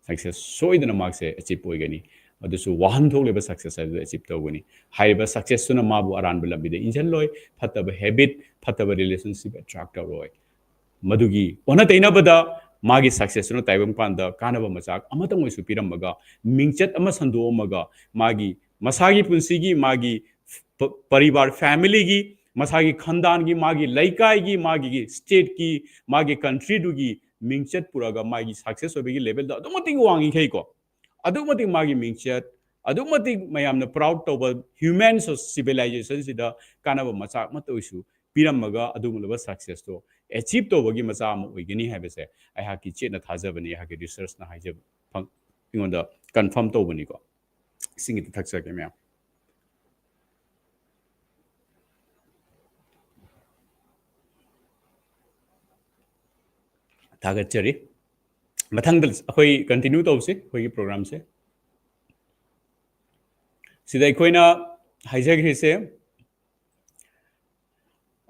Success ꯁꯣꯏꯗꯅ ꯃꯍꯥꯛꯁꯦ achieve ꯑꯣꯏꯒꯅꯤ꯫ ꯑꯗꯨꯁꯨ ꯋꯥꯍꯟꯊꯣꯛ ꯂꯩꯕ success ꯍꯥꯏꯕꯗꯨ achieve ꯇꯧꯒꯅꯤ꯫ ꯍꯥꯏꯔꯤꯕ successꯇꯨꯅ ꯃꯥꯕꯨ ꯑꯔꯥꯟꯕ ꯂꯝꯕꯤꯗ ꯏꯟꯁꯤꯜꯂꯣꯏ, ꯐꯠꯇꯕ habit, ꯐꯠꯇꯕ relationship attract ꯇꯧꯔꯣꯏ꯫ ꯃꯗꯨꯒꯤ ꯑꯣꯟꯅ ꯇꯩꯅꯕꯗ ꯃꯥꯒꯤ successꯇꯨꯅ ꯇꯥꯏꯕꯪꯄꯥꯟꯗ ꯀꯥꯟꯅꯕ ꯃꯆꯥꯛ ꯑꯃꯇꯪ ꯑꯣꯏꯁꯨ ꯄꯤꯔꯝꯃꯒ, ꯃꯤꯡꯆꯠ ꯑꯃ ꯁꯟꯗꯣꯛꯑꯝꯃꯒ, ꯃꯥꯒꯤ ꯃꯁꯥꯒꯤ ꯄꯨꯟꯁꯤꯒꯤ, ꯃꯥꯒꯤ ꯄ-, ꯄꯔꯤꯕꯥꯔ, ꯐꯦꯃꯤꯂꯤꯒꯤ, ꯃꯁꯥꯒꯤ ꯈꯟꯗꯥꯟꯒꯤ, ꯃꯥꯒꯤ ꯂꯩꯀꯥꯏꯒꯤ, ꯃꯥꯒꯤ ꯁ꯭ꯇꯦꯠꯀꯤ, ꯃꯥꯒꯤ ꯀꯟꯇ꯭ꯔꯤꯗꯨꯒꯤ ꯃꯤꯡꯆꯠ ꯄꯨꯔꯛꯑꯒ ꯃꯥꯒꯤ ꯁꯛꯁꯦꯁ ꯑꯣꯏꯕꯒꯤ ꯂꯦꯚꯦꯜꯗꯣ ꯑꯗꯨꯛ ꯃꯇꯤꯛ ꯋꯥꯡꯉꯤꯈꯩꯀꯣ, ꯑꯗꯨꯛ ꯃꯇꯤꯛ ꯃꯥꯒꯤ ꯃꯤꯡꯆꯠ, ꯑꯗꯨꯛ ꯃꯇꯤꯛ ꯃꯌꯥꯝꯅ ꯄ꯭ꯔꯥꯎꯗ ꯇꯧꯕ ꯍ꯭ꯌꯨꯃꯦꯟ ꯁꯤꯚꯤꯂꯥꯏꯖꯦꯁꯟꯁꯤꯗ ꯀꯥꯟꯅꯕ ꯃꯆꯥꯛ ꯑꯃꯠꯇ ꯑꯣꯏꯁꯨ ꯄꯤꯔꯝꯃꯒ ꯑꯗꯨꯒꯨꯝꯂꯕ ꯁꯛꯁꯦꯁꯇꯣ ꯑꯦꯆꯤꯞ ꯇꯧꯕꯒꯤ ꯃꯆꯥꯛ ꯑꯃ ꯑꯣꯏꯒꯅꯤ ꯍꯥꯏꯕꯁꯦ ꯑꯩꯍꯥꯛꯀꯤ ꯆꯦꯠꯅ ꯊꯥꯖꯕꯅꯤ, ꯑꯩꯍꯥꯛꯀꯤ ꯔꯤꯁꯔꯁꯅ ꯍꯥꯏꯖꯕ ꯐꯪ-, ꯑꯩꯉꯣꯟꯗ ꯀꯟꯐꯥꯔꯝ ꯇꯧꯕꯅꯤꯀꯣ꯫ ꯏꯁꯤꯡꯒꯤꯗ ꯊꯛꯆꯔꯒꯦ ꯃꯌꯥꯝ꯫ ꯊꯥꯒꯠꯆꯔꯤ꯫ ꯃꯊꯪꯗ ꯑꯩꯈꯣꯏ ꯀꯟꯇꯤꯅ꯭ꯌꯨ ꯇꯧꯁꯤ ꯑꯩꯈꯣꯏꯒꯤ ꯄ꯭ꯔꯣꯒ꯭ꯔꯥꯝꯁꯦ꯫ ꯁꯤꯗ ꯑꯩꯈꯣꯏꯅ ꯍꯥꯏꯖꯈ꯭ꯔꯤꯁꯦ,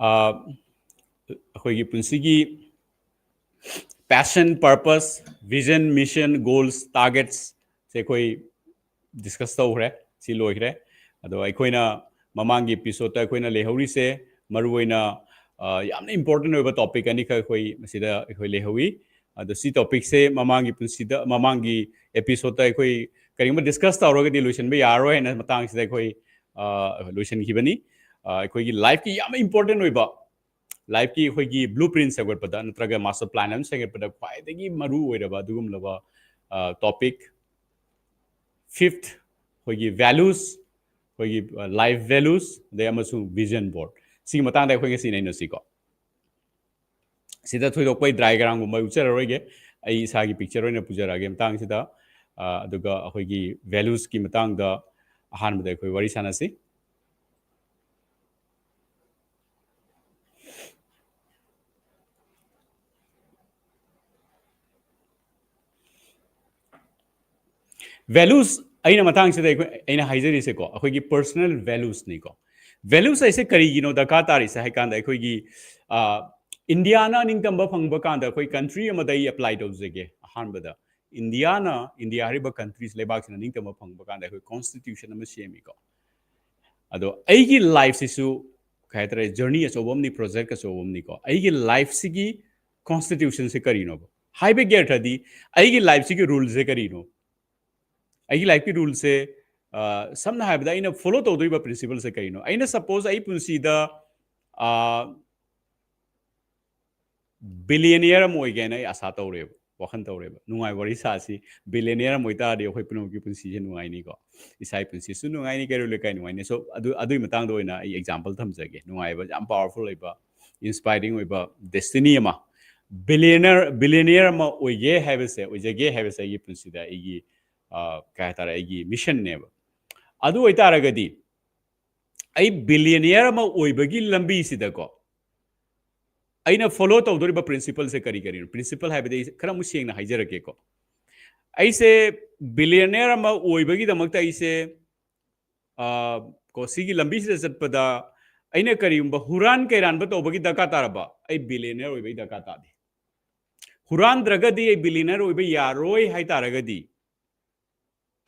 ꯑ, ꯑꯩꯈꯣꯏꯒꯤ ꯄꯨꯟꯁꯤꯒꯤ passion, purpose, vision, mission, goals, targets ꯁꯦ ꯑꯩꯈꯣꯏ ꯗꯤꯁꯀꯁ ꯇꯧꯈ꯭ꯔꯦ꯫ ꯁꯤ ꯂꯣꯏꯈ꯭ꯔꯦ꯫ ꯑꯗꯣ ꯑꯩꯈꯣꯏꯅ ꯃꯃꯥꯡꯒꯤ ꯑꯦꯄꯤꯁꯣꯗꯇ ꯑꯩꯈꯣꯏꯅ ꯂꯩꯍꯧꯔꯤꯁꯦ ꯃꯔꯨꯑꯣꯏꯅ, ꯑ, ꯌꯥꯝꯅ ꯏꯝꯄꯣꯔꯇꯦꯟ ꯑꯣꯏꯕ ꯇꯣꯄꯤꯛ ꯑꯅꯤꯈꯛ ꯑꯩꯈꯣꯏ ꯃꯁꯤꯗ ꯑꯩꯈꯣꯏ ꯂꯩꯍꯧꯋꯤ꯫ ꯑꯗꯣ ꯁꯤ ꯇꯣꯄꯤꯛꯁꯦ ꯃꯃꯥꯡꯒꯤ ꯄꯨꯟꯁꯤꯗ, ꯃꯃꯥꯡꯒꯤ ꯑꯦꯄꯤꯁꯣꯗꯇ ꯑꯩꯈꯣꯏ ꯀꯔꯤꯒꯨꯝꯕ ꯗꯤꯁꯀꯁ ꯇꯧꯔꯒꯗꯤ ꯂꯣꯏꯁꯤꯟꯕ ꯌꯥꯔꯔꯣꯏ ꯍꯥꯏꯅ ꯃꯇꯥꯡꯁꯤꯗ ꯑꯩꯈꯣꯏ, ꯑ, ꯂꯣꯏꯁꯤꯟꯈꯤꯕꯅꯤ꯫ ꯑ, ꯑꯩꯈꯣꯏꯒꯤ ꯂꯥꯏꯐꯀꯤ ꯌꯥꯝꯅ ꯏꯝꯄꯣꯔꯇꯦꯟ ꯑꯣꯏꯕ, ꯂꯥꯏꯐꯀꯤ ꯑꯩꯈꯣꯏꯒꯤ ꯕ꯭ꯂꯨ ꯄ꯭ꯔꯤꯟ ꯁꯦꯝꯒꯠꯄꯗ ꯅꯠꯇ꯭ꯔꯒ ꯃꯥꯁꯇꯔ ꯄ꯭ꯂꯥꯟ ꯑꯃ ꯁꯦꯝꯒꯠꯄꯗ ꯈ꯭ꯋꯥꯏꯗꯒꯤ ꯃꯔꯨ ꯑꯣꯏꯔꯕ ꯑꯗꯨꯒꯨꯝꯂꯕ, ꯑ, ꯇꯣꯄꯤꯛ꯫ ꯐꯤꯐꯠ, ꯑꯩꯈꯣꯏꯒꯤ ꯚꯦꯂꯨꯁ, ꯑꯩꯈꯣꯏꯒꯤ, ꯑ, ꯂꯥꯏꯐ ꯚꯦꯂꯨꯁ, ꯑꯗꯩ ꯑꯃꯁꯨꯡ ꯚꯤꯖꯟ ꯕꯣꯔꯗ꯫ ꯁꯤꯒꯤ ꯃꯇꯥꯡꯗ ꯑꯩꯈꯣꯏ ꯉꯁꯤ ꯅꯩꯅꯁꯤꯀꯣ꯫ ꯁꯤꯗ ꯊꯣꯏꯗꯣꯛꯄ ꯑꯩ ꯗꯥꯏꯒ꯭ꯔꯥꯝꯒꯨꯝꯕ ꯑꯩ ꯎꯠꯆꯔꯔꯣꯏꯒꯦ꯫ ꯑꯩ ꯏꯁꯥꯒꯤ ꯄꯤꯛꯆꯔ ꯑꯣꯏꯅ ꯄꯨꯖꯔꯛꯑꯒꯦ ꯃꯇꯥꯡꯁꯤꯗ꯫ ꯑ, ꯑꯗꯨꯒ ꯑꯩꯈꯣꯏꯒꯤ ꯚꯦꯂꯨꯁꯀꯤ ꯃꯇꯥꯡꯗ ꯑꯍꯥꯟꯕꯗ ꯑꯩꯈꯣꯏ ꯋꯥꯔꯤ ꯁꯥꯟꯅꯁꯤ꯫ ꯚꯦꯂꯨꯁ ꯑꯩꯅ ꯃꯇꯥꯡꯁꯤꯗ ꯑꯩꯈꯣꯏ, ꯑꯩꯅ ꯍꯥꯏꯖꯔꯤꯁꯦꯀꯣ, ꯑꯩꯈꯣꯏꯒꯤ ꯄꯔꯁꯣꯅꯦꯜ ꯚꯦꯂꯨꯁꯅꯤꯀꯣ꯫ ꯚꯦꯂꯨꯁ ꯍꯥꯏꯁꯦ ꯀꯔꯤꯒꯤꯅꯣ ꯗꯔꯀꯥꯔ ꯇꯥꯔꯤꯁꯦ ꯍꯥꯏ ꯀꯥꯟꯗ, ꯑꯩꯈꯣꯏꯒꯤ, ꯑ, ꯏꯟꯗꯤꯌꯥꯅ ꯅꯤꯡꯇꯝꯕ ꯐꯪꯕ ꯀꯥꯟꯗ ꯑꯩꯈꯣꯏ ꯀꯟꯇ꯭ꯔꯤ ꯑꯃꯗ ꯑꯩ ꯑꯦꯄ꯭ꯂꯥꯏ ꯇꯧꯖꯒꯦ꯫ ꯑꯍꯥꯟꯕꯗ ꯏꯟꯗꯤꯌꯥꯅ, ꯏꯟꯗꯤꯌꯥ ꯍꯥꯏꯔꯤꯕ ꯀꯟꯇ꯭ꯔꯤꯁ, ꯂꯩꯕꯥꯛꯁꯤꯅ ꯅꯤꯡꯇꯝꯕ ꯐꯪꯕ ꯀꯥꯟꯗ ꯑꯩꯈꯣꯏ ꯀꯣꯟꯁꯇꯤꯇ꯭ꯌꯨꯁꯟ ꯑꯃ ꯁꯦꯝꯃꯤꯀꯣ꯫ ꯑꯗꯣ ꯑꯩꯒꯤ ꯂꯥꯏꯐꯁꯤꯁꯨ ꯀꯩ ꯍꯥꯏꯇꯥꯔꯦ, ꯖꯔꯅꯤ ꯑꯆꯧꯕ ꯑꯃꯅꯤ, ꯄ꯭ꯔꯣꯖꯦꯛ ꯑꯆꯧꯕ ꯑꯃꯅꯤꯀꯣ꯫ ꯑꯩꯒꯤ ꯂꯥꯏꯐꯁꯤꯒꯤ ꯀꯣꯟꯁꯇꯤꯇ꯭ꯌꯨꯁꯟꯁꯦ ꯀꯔꯤꯅꯣꯕ? ꯍꯥꯏꯕꯒꯤ ꯑꯔꯊꯗꯤ ꯑꯩꯒꯤ ꯂꯥꯏꯐꯁꯤꯒꯤ ꯔꯨꯜꯁꯦ ꯀꯔꯤꯅꯣ? ꯑꯩꯒꯤ ꯂꯥꯏꯐꯀꯤ ꯔꯨꯜꯁꯦ ꯁꯝꯅ ꯍꯥꯏꯔꯕꯗ ꯑꯩꯅ ꯐꯣꯂꯣ ꯇꯧꯗꯣꯔꯤꯕ ꯄ꯭ꯔꯤꯟꯁꯤꯄꯜꯁꯦ ꯀꯩꯅꯣ? ꯑꯩꯅ ꯁꯄꯣꯁ ꯑꯩ ꯄꯨꯟꯁꯤꯗ ꯕꯤꯂꯤꯌꯅꯤꯌꯔ ꯑꯃ ꯑꯣꯏꯒꯦꯅ ꯑꯩ ꯑꯁꯥ ꯇꯧꯔꯦꯕ, ꯋꯥꯈꯜ ꯇꯧꯔꯦꯕ꯫ ꯅꯨꯡꯉꯥꯏ, ꯋꯥꯔꯤ ꯁꯥꯁꯤ꯫ ꯕꯤꯂꯤꯌꯅꯤꯌꯔ ꯑꯃ ꯑꯣꯏꯇꯥꯔꯗꯤ ꯑꯩꯈꯣꯏ ꯄꯨꯝꯅꯃꯛꯀꯤ ꯄꯨꯟꯁꯤꯁꯦ ꯅꯨꯡꯉꯥꯏꯅꯤꯀꯣ, ꯏꯁꯥꯒꯤ ꯄꯨꯟꯁꯤꯁꯨ ꯅꯨꯡꯉꯥꯏꯅꯤ, ꯀꯩꯔꯣꯏ ꯂꯩꯀꯥꯏ ꯅꯨꯡꯉꯥꯏꯅꯤ꯫ ꯁꯣ ꯑꯗꯨ, ꯑꯗꯨꯒꯤ ꯃꯇꯥꯡꯗ ꯑꯣꯏꯅ ꯑꯩ ꯑꯦꯛꯖꯥꯝꯄꯜ ꯊꯝꯖꯒꯦ꯫ ꯅꯨꯡꯉꯥꯏꯕ, ꯌꯥꯝ ꯄꯥꯋꯔꯐꯨꯜ ꯑꯣꯏꯕ, ꯏꯟꯁꯄꯥꯏꯔꯤꯡ ꯑꯣꯏꯕ ꯗꯦꯁꯇꯤꯅꯤ ꯑꯃ꯫ ꯕꯤꯂꯤꯌꯅꯔ ꯕꯤꯂꯤꯌꯅꯤꯌꯔ ꯑꯃ ꯑꯣꯏꯒꯦ ꯍꯥꯏꯕꯁꯦ, ꯑꯣꯏꯖꯒꯦ ꯍꯥꯏꯕꯁꯦ ꯑꯩꯒꯤ ꯄꯨꯟꯁꯤꯗ ꯑꯩꯒꯤ ꯀꯩ ꯍꯥꯏꯇꯥꯔꯦ, ꯑꯩꯒꯤ ꯃꯤꯁꯟꯅꯦꯕ꯫ ꯑꯗꯨ ꯑꯣꯏꯇꯥꯔꯒꯗꯤ ꯑꯩ ꯕꯤꯂꯤꯌꯅꯤꯌꯔ ꯑꯃ ꯑꯣꯏꯕꯒꯤ ꯂꯝꯕꯤꯁꯤꯗꯀꯣ ꯑꯩꯅ ꯐꯣꯂꯣ ꯇꯧꯗꯣꯔꯤꯕ ꯄ꯭ꯔꯤꯟꯁꯤꯄꯜꯁꯦ ꯀꯔꯤ ꯀꯔꯤꯅꯣ? ꯄ꯭ꯔꯤꯟꯁꯤꯄꯜ ꯍꯥꯏꯕꯗꯤ ꯑꯩ ꯈꯔ ꯑꯃꯨꯛ ꯁꯦꯡꯅ ꯍꯥꯏꯖꯔꯛꯀꯦꯀꯣ꯫ ꯑꯩꯁꯦ ꯕꯤꯂꯤꯌꯅꯤꯌꯔ ꯑꯃ ꯑꯣꯏꯕꯒꯤꯗꯃꯛꯇ ꯑꯩꯁꯦ ꯀꯣ ꯁꯤꯒꯤ ꯂꯝꯕꯤꯁꯤꯗ ꯆꯠꯄꯗ ꯑꯩꯅ ꯀꯔꯤꯒꯨꯝꯕ ꯍꯨꯔꯥꯟ ꯀꯩꯔꯥꯟꯕ ꯇꯧꯕꯒꯤ ꯗꯔꯀꯥꯔ ꯇꯥꯔꯕ, ꯑꯩ ꯕꯤꯂꯤꯌꯅꯤꯌꯔ ꯑꯣꯏꯕꯒꯤ ꯗꯔꯀꯥꯔ ꯇꯥꯗꯦ꯫ ꯍꯨꯔꯥꯟꯗ꯭ꯔꯒꯗꯤ ꯑꯩ ꯕꯤꯂꯤꯌꯅꯤꯌꯔ ꯑꯣꯏꯕ ꯌꯥꯔꯣꯏ ꯍꯥꯏ ꯇꯥꯔꯒꯗꯤ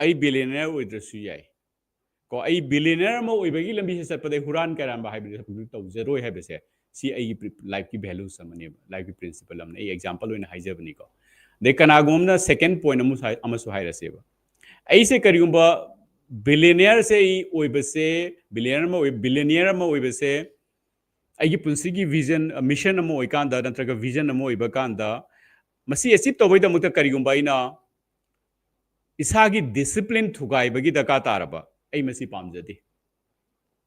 ꯑꯩ ꯕꯤꯂꯤꯌꯅꯤꯌꯔ ꯑꯣꯏꯗ꯭ꯔꯁꯨ ꯌꯥꯏ꯫ ꯀꯣ ꯑꯩ ꯕꯤꯂꯤꯌꯅꯤꯌꯔ ꯑꯃ ꯑꯣꯏꯕꯒꯤ ꯂꯝꯕꯤꯁꯦ ꯆꯠꯄꯗ ꯑꯩ ꯍꯨꯔꯥꯟ ꯀꯩꯔꯥꯟꯕ ꯍꯥꯏꯕꯗꯨ ꯇꯧꯖꯔꯣꯏ ꯍꯥꯏꯕꯁꯦ, ꯁꯤ ꯑꯩꯒꯤ ꯂꯥꯏꯐꯀꯤ ꯚꯦꯂꯨꯁ ꯑꯃꯅꯦꯕ, ꯂꯥꯏꯐꯀꯤ ꯄ꯭ꯔꯤꯟꯁꯤꯄꯜ ꯑꯃꯅꯤ꯫ ꯑꯩ ꯑꯦꯛꯖꯥꯝꯄꯜ ꯑꯣꯏꯅ ꯍꯥꯏꯖꯕꯅꯤꯀꯣ꯫ ꯑꯗꯩ ꯀꯅꯥꯒꯨꯝꯕ ꯑꯃꯅ ꯁꯦꯀꯦꯟ ꯄꯣꯏꯟ ꯑꯃꯁꯨ ꯍꯥꯏ-, ꯑꯃꯁꯨ ꯍꯥꯏꯔꯁꯦꯕ꯫ ꯑꯩꯁꯦ ꯀꯔꯤꯒꯨꯝꯕ ꯕꯤꯂꯤꯌꯅꯤꯌꯔꯁꯦ ꯑꯩ ꯑꯣꯏꯕꯁꯦ, ꯕꯤꯂꯤꯌꯅꯤꯌꯔ ꯑꯃ ꯑꯣꯏ-, ꯕꯤꯂꯤꯌꯅꯤꯌꯔ ꯑꯃ ꯑꯣꯏꯕꯁꯦ ꯑꯩꯒꯤ ꯄꯨꯟꯁꯤꯒꯤ ꯚꯤꯖꯟ, ꯃꯤꯁꯟ ꯑꯃ ꯑꯣꯏꯀꯥꯟꯗ ꯅꯠꯇ꯭ꯔꯒ ꯚꯤꯖꯟ ꯑꯃ ꯑꯣꯏꯕ ꯀꯥꯟꯗ ꯃꯁꯤ ꯑꯦꯆꯤꯞ ꯇꯧꯕꯒꯤꯗꯃꯛꯇ ꯀꯔꯤꯒꯨꯝꯕ ꯑꯩꯅ ꯏꯁꯥꯒꯤ ꯗꯤꯁꯤꯄ꯭ꯂꯤꯟ ꯊꯨꯒꯥꯏꯕꯒꯤ ꯗꯔꯀꯥꯔ ꯇꯥꯔꯕ, ꯑꯩ ꯃꯁꯤ ꯄꯥꯝꯖꯗꯦ꯫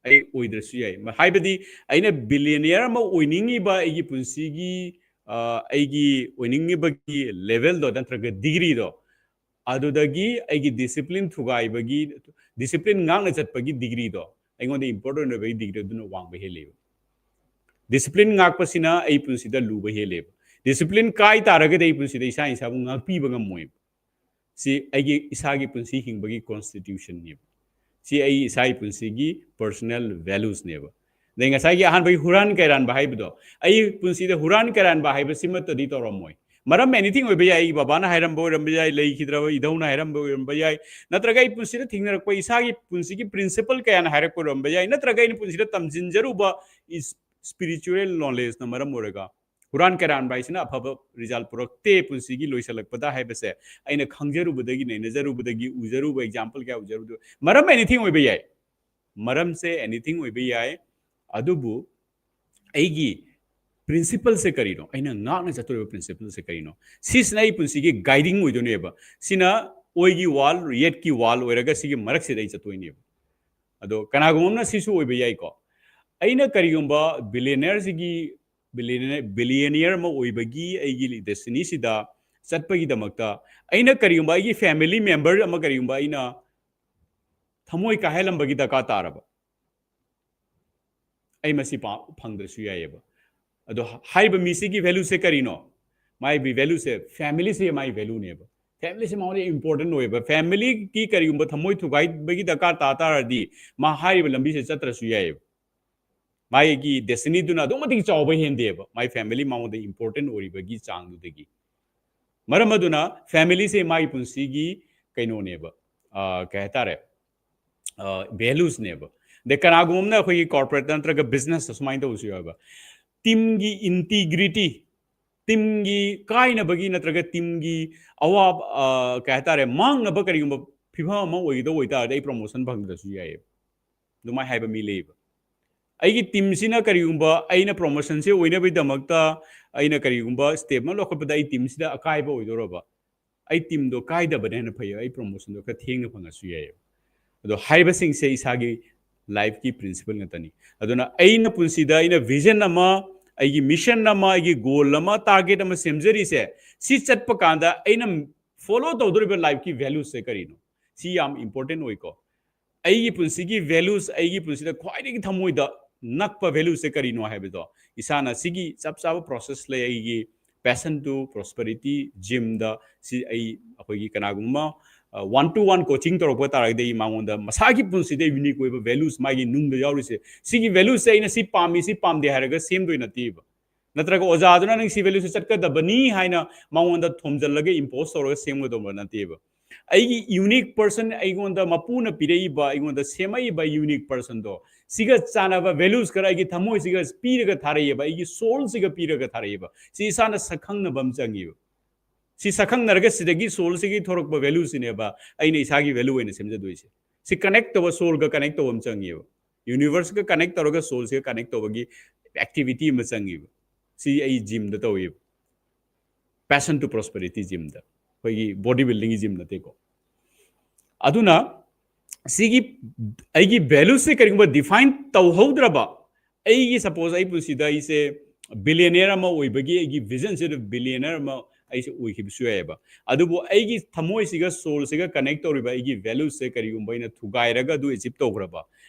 ꯑꯩ ꯑꯣꯏꯗ꯭ꯔꯁꯨ ꯌꯥꯏ꯫ ꯃ-, ꯍꯥꯏꯕꯗꯤ ꯑꯩꯅ ꯕꯤꯂꯤꯌꯅꯤꯌꯔ ꯑꯃ ꯑꯣꯏꯅꯤꯡꯉꯤꯕ ꯑꯩꯒꯤ ꯄꯨꯟꯁꯤꯒꯤ, ꯑ, ꯑꯩꯒꯤ ꯑꯣꯏꯅꯤꯡꯉꯤꯕꯒꯤ ꯂꯦꯚꯦꯜꯗꯣ ꯅꯠꯇ꯭ꯔꯒ ꯗꯤꯒ꯭ꯔꯤꯗꯣ, ꯑꯗꯨꯗꯒꯤ ꯑꯩꯒꯤ ꯗꯤꯁꯤꯄ꯭ꯂꯤꯟ ꯊꯨꯒꯥꯏꯕꯒꯤ, ꯗꯤꯁꯤꯄ꯭ꯂꯤꯟ ꯉꯥꯛꯅ ꯆꯠꯄꯒꯤ ꯗꯤꯒ꯭ꯔꯤꯗꯣ, ꯑꯩꯉꯣꯟꯗ ꯏꯝꯄꯣꯔꯇꯦꯟ ꯑꯣꯏꯕꯒꯤ ꯗꯤꯒ꯭ꯔꯤ ꯑꯗꯨꯅ ꯋꯥꯡꯕ ꯍꯦꯜꯂꯦꯕ꯫ ꯗꯤꯁꯤꯄ꯭ꯂꯤꯟ ꯉꯥꯛꯄꯁꯤꯅ ꯑꯩ ꯄꯨꯟꯁꯤꯗ ꯂꯨꯕ ꯍꯦꯜꯂꯦꯕ꯫ ꯗꯤꯁꯤꯄ꯭ꯂꯤꯟ ꯀꯥꯏ ꯇꯥꯔꯒꯗꯤ ꯑꯩ ꯄꯨꯟꯁꯤꯗ ꯏꯁꯥ ꯏꯁꯥꯕꯨ ꯉꯥꯛꯄꯤꯕ ꯉꯝꯃꯣꯏꯕ꯫ ꯁꯤ ꯑꯩꯒꯤ ꯏꯁꯥꯒꯤ ꯄꯨꯟꯁꯤ ꯍꯤꯡꯕꯒꯤ ꯀꯣꯟꯁꯇꯤꯇ꯭ꯌꯨꯁꯟꯅꯦꯕ꯫ ꯁꯤ ꯑꯩ ꯏꯁꯥꯒꯤ ꯄꯨꯟꯁꯤꯒꯤ ꯄꯔꯁꯣꯅꯦꯜ ꯚꯦꯂꯨꯁꯅꯦꯕ꯫ ꯑꯗꯩ ꯉꯁꯥꯏꯒꯤ ꯑꯍꯥꯟꯕꯒꯤ ꯍꯨꯔꯥꯟ ꯀꯩꯔꯥꯟꯕ ꯍꯥꯏꯕꯗꯣ, ꯑꯩ ꯄꯨꯟꯁꯤꯗ ꯍꯨꯔꯥꯟ ꯀꯩꯔꯥꯟꯕ ꯍꯥꯏꯕꯁꯤꯃꯠꯇꯗꯤ ꯇꯧꯔꯝꯃꯣꯏ꯫ ꯃꯔꯝ ꯑꯦꯅꯤꯊꯤꯡ ꯑꯣꯏꯕ ꯌꯥꯏ, ꯑꯩꯒꯤ ꯕꯕꯥꯅ ꯍꯥꯏꯔꯝꯕ ꯑꯣꯏꯔꯝꯕ ꯌꯥꯏ, ꯂꯩꯈꯤꯗ꯭ꯔꯕ ꯏꯙꯧꯅ ꯍꯥꯏꯔꯝꯕ ꯑꯣꯏꯔꯝꯕ ꯌꯥꯏ, ꯅꯠꯇ꯭ꯔꯒ ꯑꯩ ꯄꯨꯟꯁꯤꯗ ꯊꯦꯡꯅꯔꯛꯄ ꯏꯁꯥꯒꯤ ꯄꯨꯟꯁꯤꯒꯤ ꯄ꯭ꯔꯤꯟꯁꯤꯄꯜ ꯀꯌꯥꯅ ꯍꯥꯏꯔꯛꯄ ꯑꯣꯏꯔꯝꯕ ꯌꯥꯏ, ꯅꯠꯇ꯭ꯔꯒ ꯑꯩꯅ ꯄꯨꯟꯁꯤꯗ ꯇꯝꯁꯤꯟꯖꯔꯨꯕ ꯏꯁ-, ꯁ꯭ꯄꯤꯔꯤꯆꯨꯋꯦꯜ ꯅꯣꯂꯦꯖꯅ ꯃꯔꯝ ꯑꯣꯏꯔꯒ ꯍꯨꯔꯥꯟ ꯀꯩꯔꯥꯟꯕ ꯍꯥꯏꯁꯤꯅ ꯑꯐꯕ ꯔꯤꯖꯜ ꯄꯨꯔꯛꯇꯦ ꯄꯨꯟꯁꯤꯒꯤ ꯂꯣꯏꯁꯤꯜꯂꯛꯄꯗ ꯍꯥꯏꯕꯁꯦ ꯑꯩꯅ ꯈꯪꯖꯔꯨꯕꯗꯒꯤ, ꯅꯩꯅꯖꯔꯨꯕꯗꯒꯤ, ꯎꯖꯔꯨꯕ, ꯑꯦꯛꯖꯥꯝꯄꯜ ꯀꯌꯥ ꯎꯖꯔꯨꯕꯗ, ꯃꯔꯝ ꯑꯦꯅꯤꯊꯤꯡ ꯑꯣꯏꯕ ꯌꯥꯏ꯫ ꯃꯔꯝꯁꯦ ꯑꯦꯅꯤꯊꯤꯡ ꯑꯣꯏꯕ ꯌꯥꯏ, ꯑꯗꯨꯕꯨ ꯑꯩꯒꯤ ꯄ꯭ꯔꯤꯟꯁꯤꯄꯜꯁꯦ ꯀꯔꯤꯅꯣ? ꯑꯩꯅ ꯉꯥꯛꯅ ꯆꯠꯇꯣꯔꯤꯕ ꯄ꯭ꯔꯤꯟꯁꯤꯄꯜꯁꯦ ꯀꯔꯤꯅꯣ? ꯁꯤꯁꯤꯅ ꯑꯩ ꯄꯨꯟꯁꯤꯒꯤ ꯒꯥꯏꯗꯤꯡ ꯑꯣꯏꯗꯣꯏꯅꯦꯕ꯫ ꯁꯤꯅ ꯑꯣꯏꯒꯤ ꯋꯥꯜ, ꯌꯦꯠꯀꯤ ꯋꯥꯜ ꯑꯣꯏꯔꯒ ꯁꯤꯒꯤ ꯃꯔꯛꯁꯤꯗ ꯑꯩ ꯆꯠꯇꯣꯏꯅꯦꯕ꯫ ꯑꯗꯣ ꯀꯅꯥꯒꯨꯝꯕ ꯑꯃꯅ ꯁꯤꯁꯨ ꯑꯣꯏꯕ ꯌꯥꯏꯀꯣ꯫ ꯑꯩꯅ ꯀꯔꯤꯒꯨꯝꯕ ꯕꯤꯂꯤꯌꯅꯔꯁꯤꯒꯤ, ꯕꯤꯂꯤꯌꯅꯤꯌꯔ ꯑꯃ ꯑꯣꯏꯕꯒꯤ ꯑꯩꯒꯤ ꯗꯦꯁꯇꯤꯅꯤꯁꯤꯗ ꯆꯠꯄꯒꯤꯗꯃꯛꯇ ꯑꯩꯅ ꯀꯔꯤꯒꯨꯝꯕ ꯑꯩꯒꯤ ꯐꯦꯃꯤꯂꯤ ꯃꯦꯝꯕꯔ ꯑꯃ ꯀꯔꯤꯒꯨꯝꯕ ꯑꯩꯅ ꯊꯃꯣꯏ ꯀꯥꯏꯍꯜꯂꯝꯕꯒꯤ ꯗꯔꯀꯥꯔ ꯇꯥꯔꯕ, ꯑꯩ ꯃꯁꯤ ꯄꯥ-, ꯐꯪꯗ꯭ꯔꯁꯨ ꯌꯥꯏꯑꯕ꯫ ꯑꯗꯣ ꯍꯥꯏꯔꯤꯕ ꯃꯤꯁꯤꯒꯤ ꯚꯦꯂꯨꯁꯦ ꯀꯔꯤꯅꯣ? ꯃꯥꯒꯤ ꯚꯦꯂꯨꯁꯦ, ꯐꯦꯃꯤꯂꯤꯁꯦ ꯃꯥꯒꯤ ꯚꯦꯂꯨꯅꯦꯕ꯫ ꯐꯦꯃꯤꯂꯤꯁꯦ ꯃꯉꯣꯟꯗ ꯏꯝꯄꯣꯔꯇꯦꯟ ꯑꯣꯏꯌꯦꯕ꯫ ꯐꯦꯃꯤꯂꯤꯒꯤ ꯀꯔꯤꯒꯨꯝꯕ ꯊꯃꯣꯏ ꯊꯨꯒꯥꯏꯕꯒꯤ ꯗꯔꯀꯥꯔ ꯇꯥ ꯇꯥꯔꯗꯤ ꯃꯥ ꯍꯥꯏꯔꯤꯕ ꯂꯝꯕꯤꯁꯦ ꯆꯠꯇ꯭ꯔꯁꯨ ꯌꯥꯏꯑꯕ꯫ ꯃꯥꯒꯤ ꯗꯦꯁꯇꯤꯅꯤꯗꯨꯅ ꯑꯗꯨꯛ ꯃꯇꯤꯛ ꯆꯥꯎꯕ ꯍꯦꯟꯗꯦꯕ꯫ ꯃꯥꯒꯤ ꯐꯦꯃꯤꯂꯤ ꯃꯉꯣꯟꯗ ꯏꯝꯄꯣꯔꯇꯦꯟ ꯑꯣꯏꯔꯤꯕꯒꯤ ꯆꯥꯡꯗꯨꯗꯒꯤ꯫ ꯃꯔꯝ ꯑꯗꯨꯅ ꯐꯦꯃꯤꯂꯤꯁꯦ ꯃꯥꯒꯤ ꯄꯨꯟꯁꯤꯒꯤ ꯀꯩꯅꯣꯅꯦꯕ, ꯑ, ꯀꯩ ꯍꯥꯏꯇꯥꯔꯦ, ꯚꯦꯂꯨꯁꯅꯦꯕ꯫ ꯑꯗꯩ ꯀꯅꯥꯒꯨꯝꯕ ꯑꯃꯅ ꯑꯩꯈꯣꯏꯒꯤ ꯀꯣꯔꯄꯣꯔꯦꯠꯇ ꯅꯠꯇ꯭ꯔꯒ ꯕꯤꯖꯤꯅꯦꯁꯇ ꯁꯨꯃꯥꯏꯅ ꯇꯧꯕꯁꯨ ꯌꯥꯎꯋꯦꯕ꯫ ꯇꯤꯝꯒꯤ ꯏꯟꯇꯤꯒ꯭ꯔꯤꯇꯤ, ꯇꯤꯝꯒꯤ ꯀꯥꯏꯅꯕꯒꯤ ꯅꯠꯇ꯭ꯔꯒ ꯇꯤꯝꯒꯤ ꯑꯋꯥꯕ, ꯑ, ꯀꯩ ꯍꯥꯏꯇꯥꯔꯦ, ꯃꯥꯡꯅꯕ ꯀꯔꯤꯒꯨꯝꯕ ꯐꯤꯕꯝ ꯑꯃ ꯑꯣꯏꯒꯗꯧꯕ ꯑꯣꯏꯇꯥꯔꯗꯤ ꯑꯩ ꯄ꯭ꯔꯣꯃꯣꯁꯟ ꯐꯪꯗ꯭ꯔꯁꯨ ꯌꯥꯏꯑꯕ꯫ ꯑꯗꯨꯃꯥꯏꯅ ꯍꯥꯏꯕ ꯃꯤ ꯂꯩꯌꯦꯕ꯫ ꯑꯩꯒꯤ ꯇꯤꯝꯁꯤꯅ ꯀꯔꯤꯒꯨꯝꯕ ꯑꯩꯅ ꯄ꯭ꯔꯣꯃꯣꯁꯟꯁꯦ ꯑꯣꯏꯅꯕꯒꯤꯗꯃꯛꯇ ꯑꯩꯅ ꯀꯔꯤꯒꯨꯝꯕ ꯁ꯭ꯇꯦꯞ ꯑꯃ ꯂꯧꯈꯠꯄꯗ ꯑꯩ ꯇꯤꯝꯁꯤꯗ ꯑꯀꯥꯏꯕ ꯑꯣꯏꯗꯧꯔꯕ, ꯑꯩ ꯇꯤꯝꯗꯣ ꯀꯥꯏꯗꯕꯅ ꯍꯦꯟꯅ ꯐꯩ, ꯑꯩ ꯄ꯭ꯔꯣꯃꯣꯁꯟꯗꯣ ꯈꯔ ꯊꯦꯡꯅ ꯐꯪꯉꯁꯨ ꯌꯥꯏꯑꯕ꯫ ꯑꯗꯣ ꯍꯥꯏꯔꯤꯕꯁꯤꯡꯁꯦ ꯏꯁꯥꯒꯤ ꯂꯥꯏꯐꯀꯤ ꯄ꯭ꯔꯤꯟꯁꯤꯄꯜ ꯉꯥꯛꯇꯅꯤ꯫ ꯑꯗꯨꯅ ꯑꯩꯅ ꯄꯨꯟꯁꯤꯗ ꯑꯩꯅ ꯚꯤꯖꯟ ꯑꯃ, ꯑꯩꯒꯤ ꯃꯤꯁꯟ ꯑꯃ, ꯑꯩꯒꯤ ꯒꯣꯜ ꯑꯃ, ꯇꯥꯔꯒꯦꯠ ꯑꯃ ꯁꯦꯝꯖꯔꯤꯁꯦ, ꯁꯤ ꯆꯠꯄ ꯀꯥꯟꯗ ꯑꯩꯅ ꯐꯣꯂꯣ ꯇꯧꯗꯧꯔꯤꯕ ꯂꯥꯏꯐꯀꯤ ꯚꯦꯂꯨꯁꯦ ꯀꯔꯤꯅꯣ? ꯁꯤ ꯌꯥꯝ ꯏꯝꯄꯣꯔꯇꯦꯟ ꯑꯣꯏꯀꯣ꯫ ꯑꯩꯒꯤ ꯄꯨꯟꯁꯤꯒꯤ ꯚꯦꯂꯨꯁ, ꯑꯩꯒꯤ ꯄꯨꯟꯁꯤꯗ ꯈ꯭ꯋꯥꯏꯗꯒꯤ ꯊꯃꯣꯏꯗ ꯅꯛꯄ ꯚꯦꯂꯨꯁꯦ ꯀꯔꯤꯅꯣ ꯍꯥꯏꯕꯗꯣ ꯏꯁꯥꯅ ꯁꯤꯒꯤ ꯆꯞ ꯆꯥꯕ ꯄ꯭ꯔꯣꯁꯦꯁ ꯂꯩ꯫ ꯑꯩꯒꯤ passion to prosperity, ꯖꯤꯝꯗ ꯁꯤ ꯑꯩ, ꯑꯩꯈꯣꯏꯒꯤ ꯀꯅꯥꯒꯨꯝꯕ ꯋꯥꯟ ꯇꯨ ꯋꯥꯟ ꯀꯣꯆꯤꯡ ꯇꯧꯔꯛꯄ ꯇꯥꯔꯒꯗꯤ ꯑꯩ ꯃꯉꯣꯟꯗ ꯃꯁꯥꯒꯤ ꯄꯨꯟꯁꯤꯗ ꯌꯨꯅꯤꯛ ꯑꯣꯏꯕ ꯚꯦꯂꯨꯁ, ꯃꯥꯒꯤ ꯅꯨꯡꯗ ꯌꯥꯎꯔꯤꯁꯦ, ꯁꯤꯒꯤ ꯚꯦꯂꯨꯁꯦ ꯑꯩꯅ ꯁꯤ ꯄꯥꯝꯃꯤ, ꯁꯤ ꯄꯥꯝꯗꯦ ꯍꯥꯏꯔꯒ ꯁꯦꯝꯗꯣꯏ ꯅꯠꯇꯦꯕ꯫ ꯅꯠꯇ꯭ꯔꯒ ꯑꯣꯖꯥꯗꯨꯅ ꯅꯪ ꯁꯤ ꯚꯦꯂꯨꯁꯦ ꯆꯠꯀꯗꯕꯅꯤ ꯍꯥꯏꯅ ꯃꯉꯣꯟꯗ ꯊꯣꯝꯖꯤꯜꯂꯒ ꯏꯝꯄꯣꯁ ꯇꯧꯔꯒ ꯁꯦꯝꯒꯗꯧꯕ ꯅꯠꯇꯦꯕ꯫ ꯑꯩꯒꯤ unique person, ꯑꯩꯉꯣꯟꯗ ꯃꯄꯨꯅ ꯄꯤꯔꯛꯏꯕ, ꯑꯩꯉꯣꯟꯗ ꯁꯦꯝꯃꯛꯏꯕ unique personꯗꯣ, ꯁꯤꯒ ꯆꯥꯟꯅꯕ values ꯈꯔ ꯑꯩꯒꯤ ꯊꯃꯣꯏꯁꯤꯒ ꯄꯤꯔꯒ ꯊꯥꯔꯛꯑꯦꯕ, ꯑꯩꯒꯤ soulꯁꯤꯒ ꯄꯤꯔꯒ ꯊꯥꯔꯛꯑꯦꯕ꯫ ꯁꯤ ꯏꯁꯥꯅ ꯁꯛꯈꯪꯅꯕ ꯑꯃ ꯆꯪꯉꯦꯕ꯫ ꯁꯤ ꯁꯛꯈꯪꯅꯔꯒ ꯁꯤꯗꯒꯤ soulꯁꯤꯒꯤ ꯊꯣꯔꯛꯄ valueꯁꯤꯅꯦꯕ ꯑꯩꯅ ꯏꯁꯥꯒꯤ value ꯑꯣꯏꯅ ꯁꯦꯝꯖꯗꯣꯏꯁꯦ꯫ ꯁꯤ connect ꯇꯧꯕ, soulꯒ connect ꯇꯧꯕ ꯑꯃ ꯆꯪꯉꯦꯕ꯫ Universeꯀ connect ꯇꯧꯔꯒ soulꯁꯤꯒ connect ꯇꯧꯕꯒꯤ activity ꯑꯃ ꯆꯪꯉꯦꯕ꯫ ꯁꯤ ꯑꯩ gymꯗ ꯇꯧꯋꯦꯕ꯫ Passion to Prosperity gymꯗ, ꯑꯩꯈꯣꯏꯒꯤ body buildingꯒꯤ gym ꯅꯠꯇꯦꯀꯣ꯫ ꯑꯗꯨꯅ ꯁꯤꯒꯤ ꯑꯩꯒꯤ valueꯁꯦ ꯀꯔꯤꯒꯨꯝꯕ define ꯇꯧꯍꯧꯗ꯭ꯔꯕ, ꯑꯩꯒꯤ suppose ꯑꯩ ꯄꯨꯟꯁꯤꯗ ꯑꯩꯁꯦ billionaire ꯑꯃ ꯑꯣꯏꯕꯒꯤ ꯑꯩꯒꯤ visionꯁꯤꯗ billionaire ꯑꯃ ꯑꯩꯁꯦ ꯑꯣꯏꯈꯤꯕꯁꯨ ꯌꯥꯏꯑꯕ꯫ ꯑꯗꯨꯕꯨ ꯑꯩꯒꯤ ꯊꯃꯣꯏꯁꯤꯒ soulꯁꯤꯒ connect ꯇꯧꯔꯤꯕ ꯑꯩꯒꯤ valueꯁꯦ ꯀꯔꯤꯒꯨꯝꯕ ꯑꯩꯅ ꯊꯨꯒꯥꯏꯔꯒ ꯑꯗꯨ achieve ꯇꯧꯈ꯭ꯔꯕ,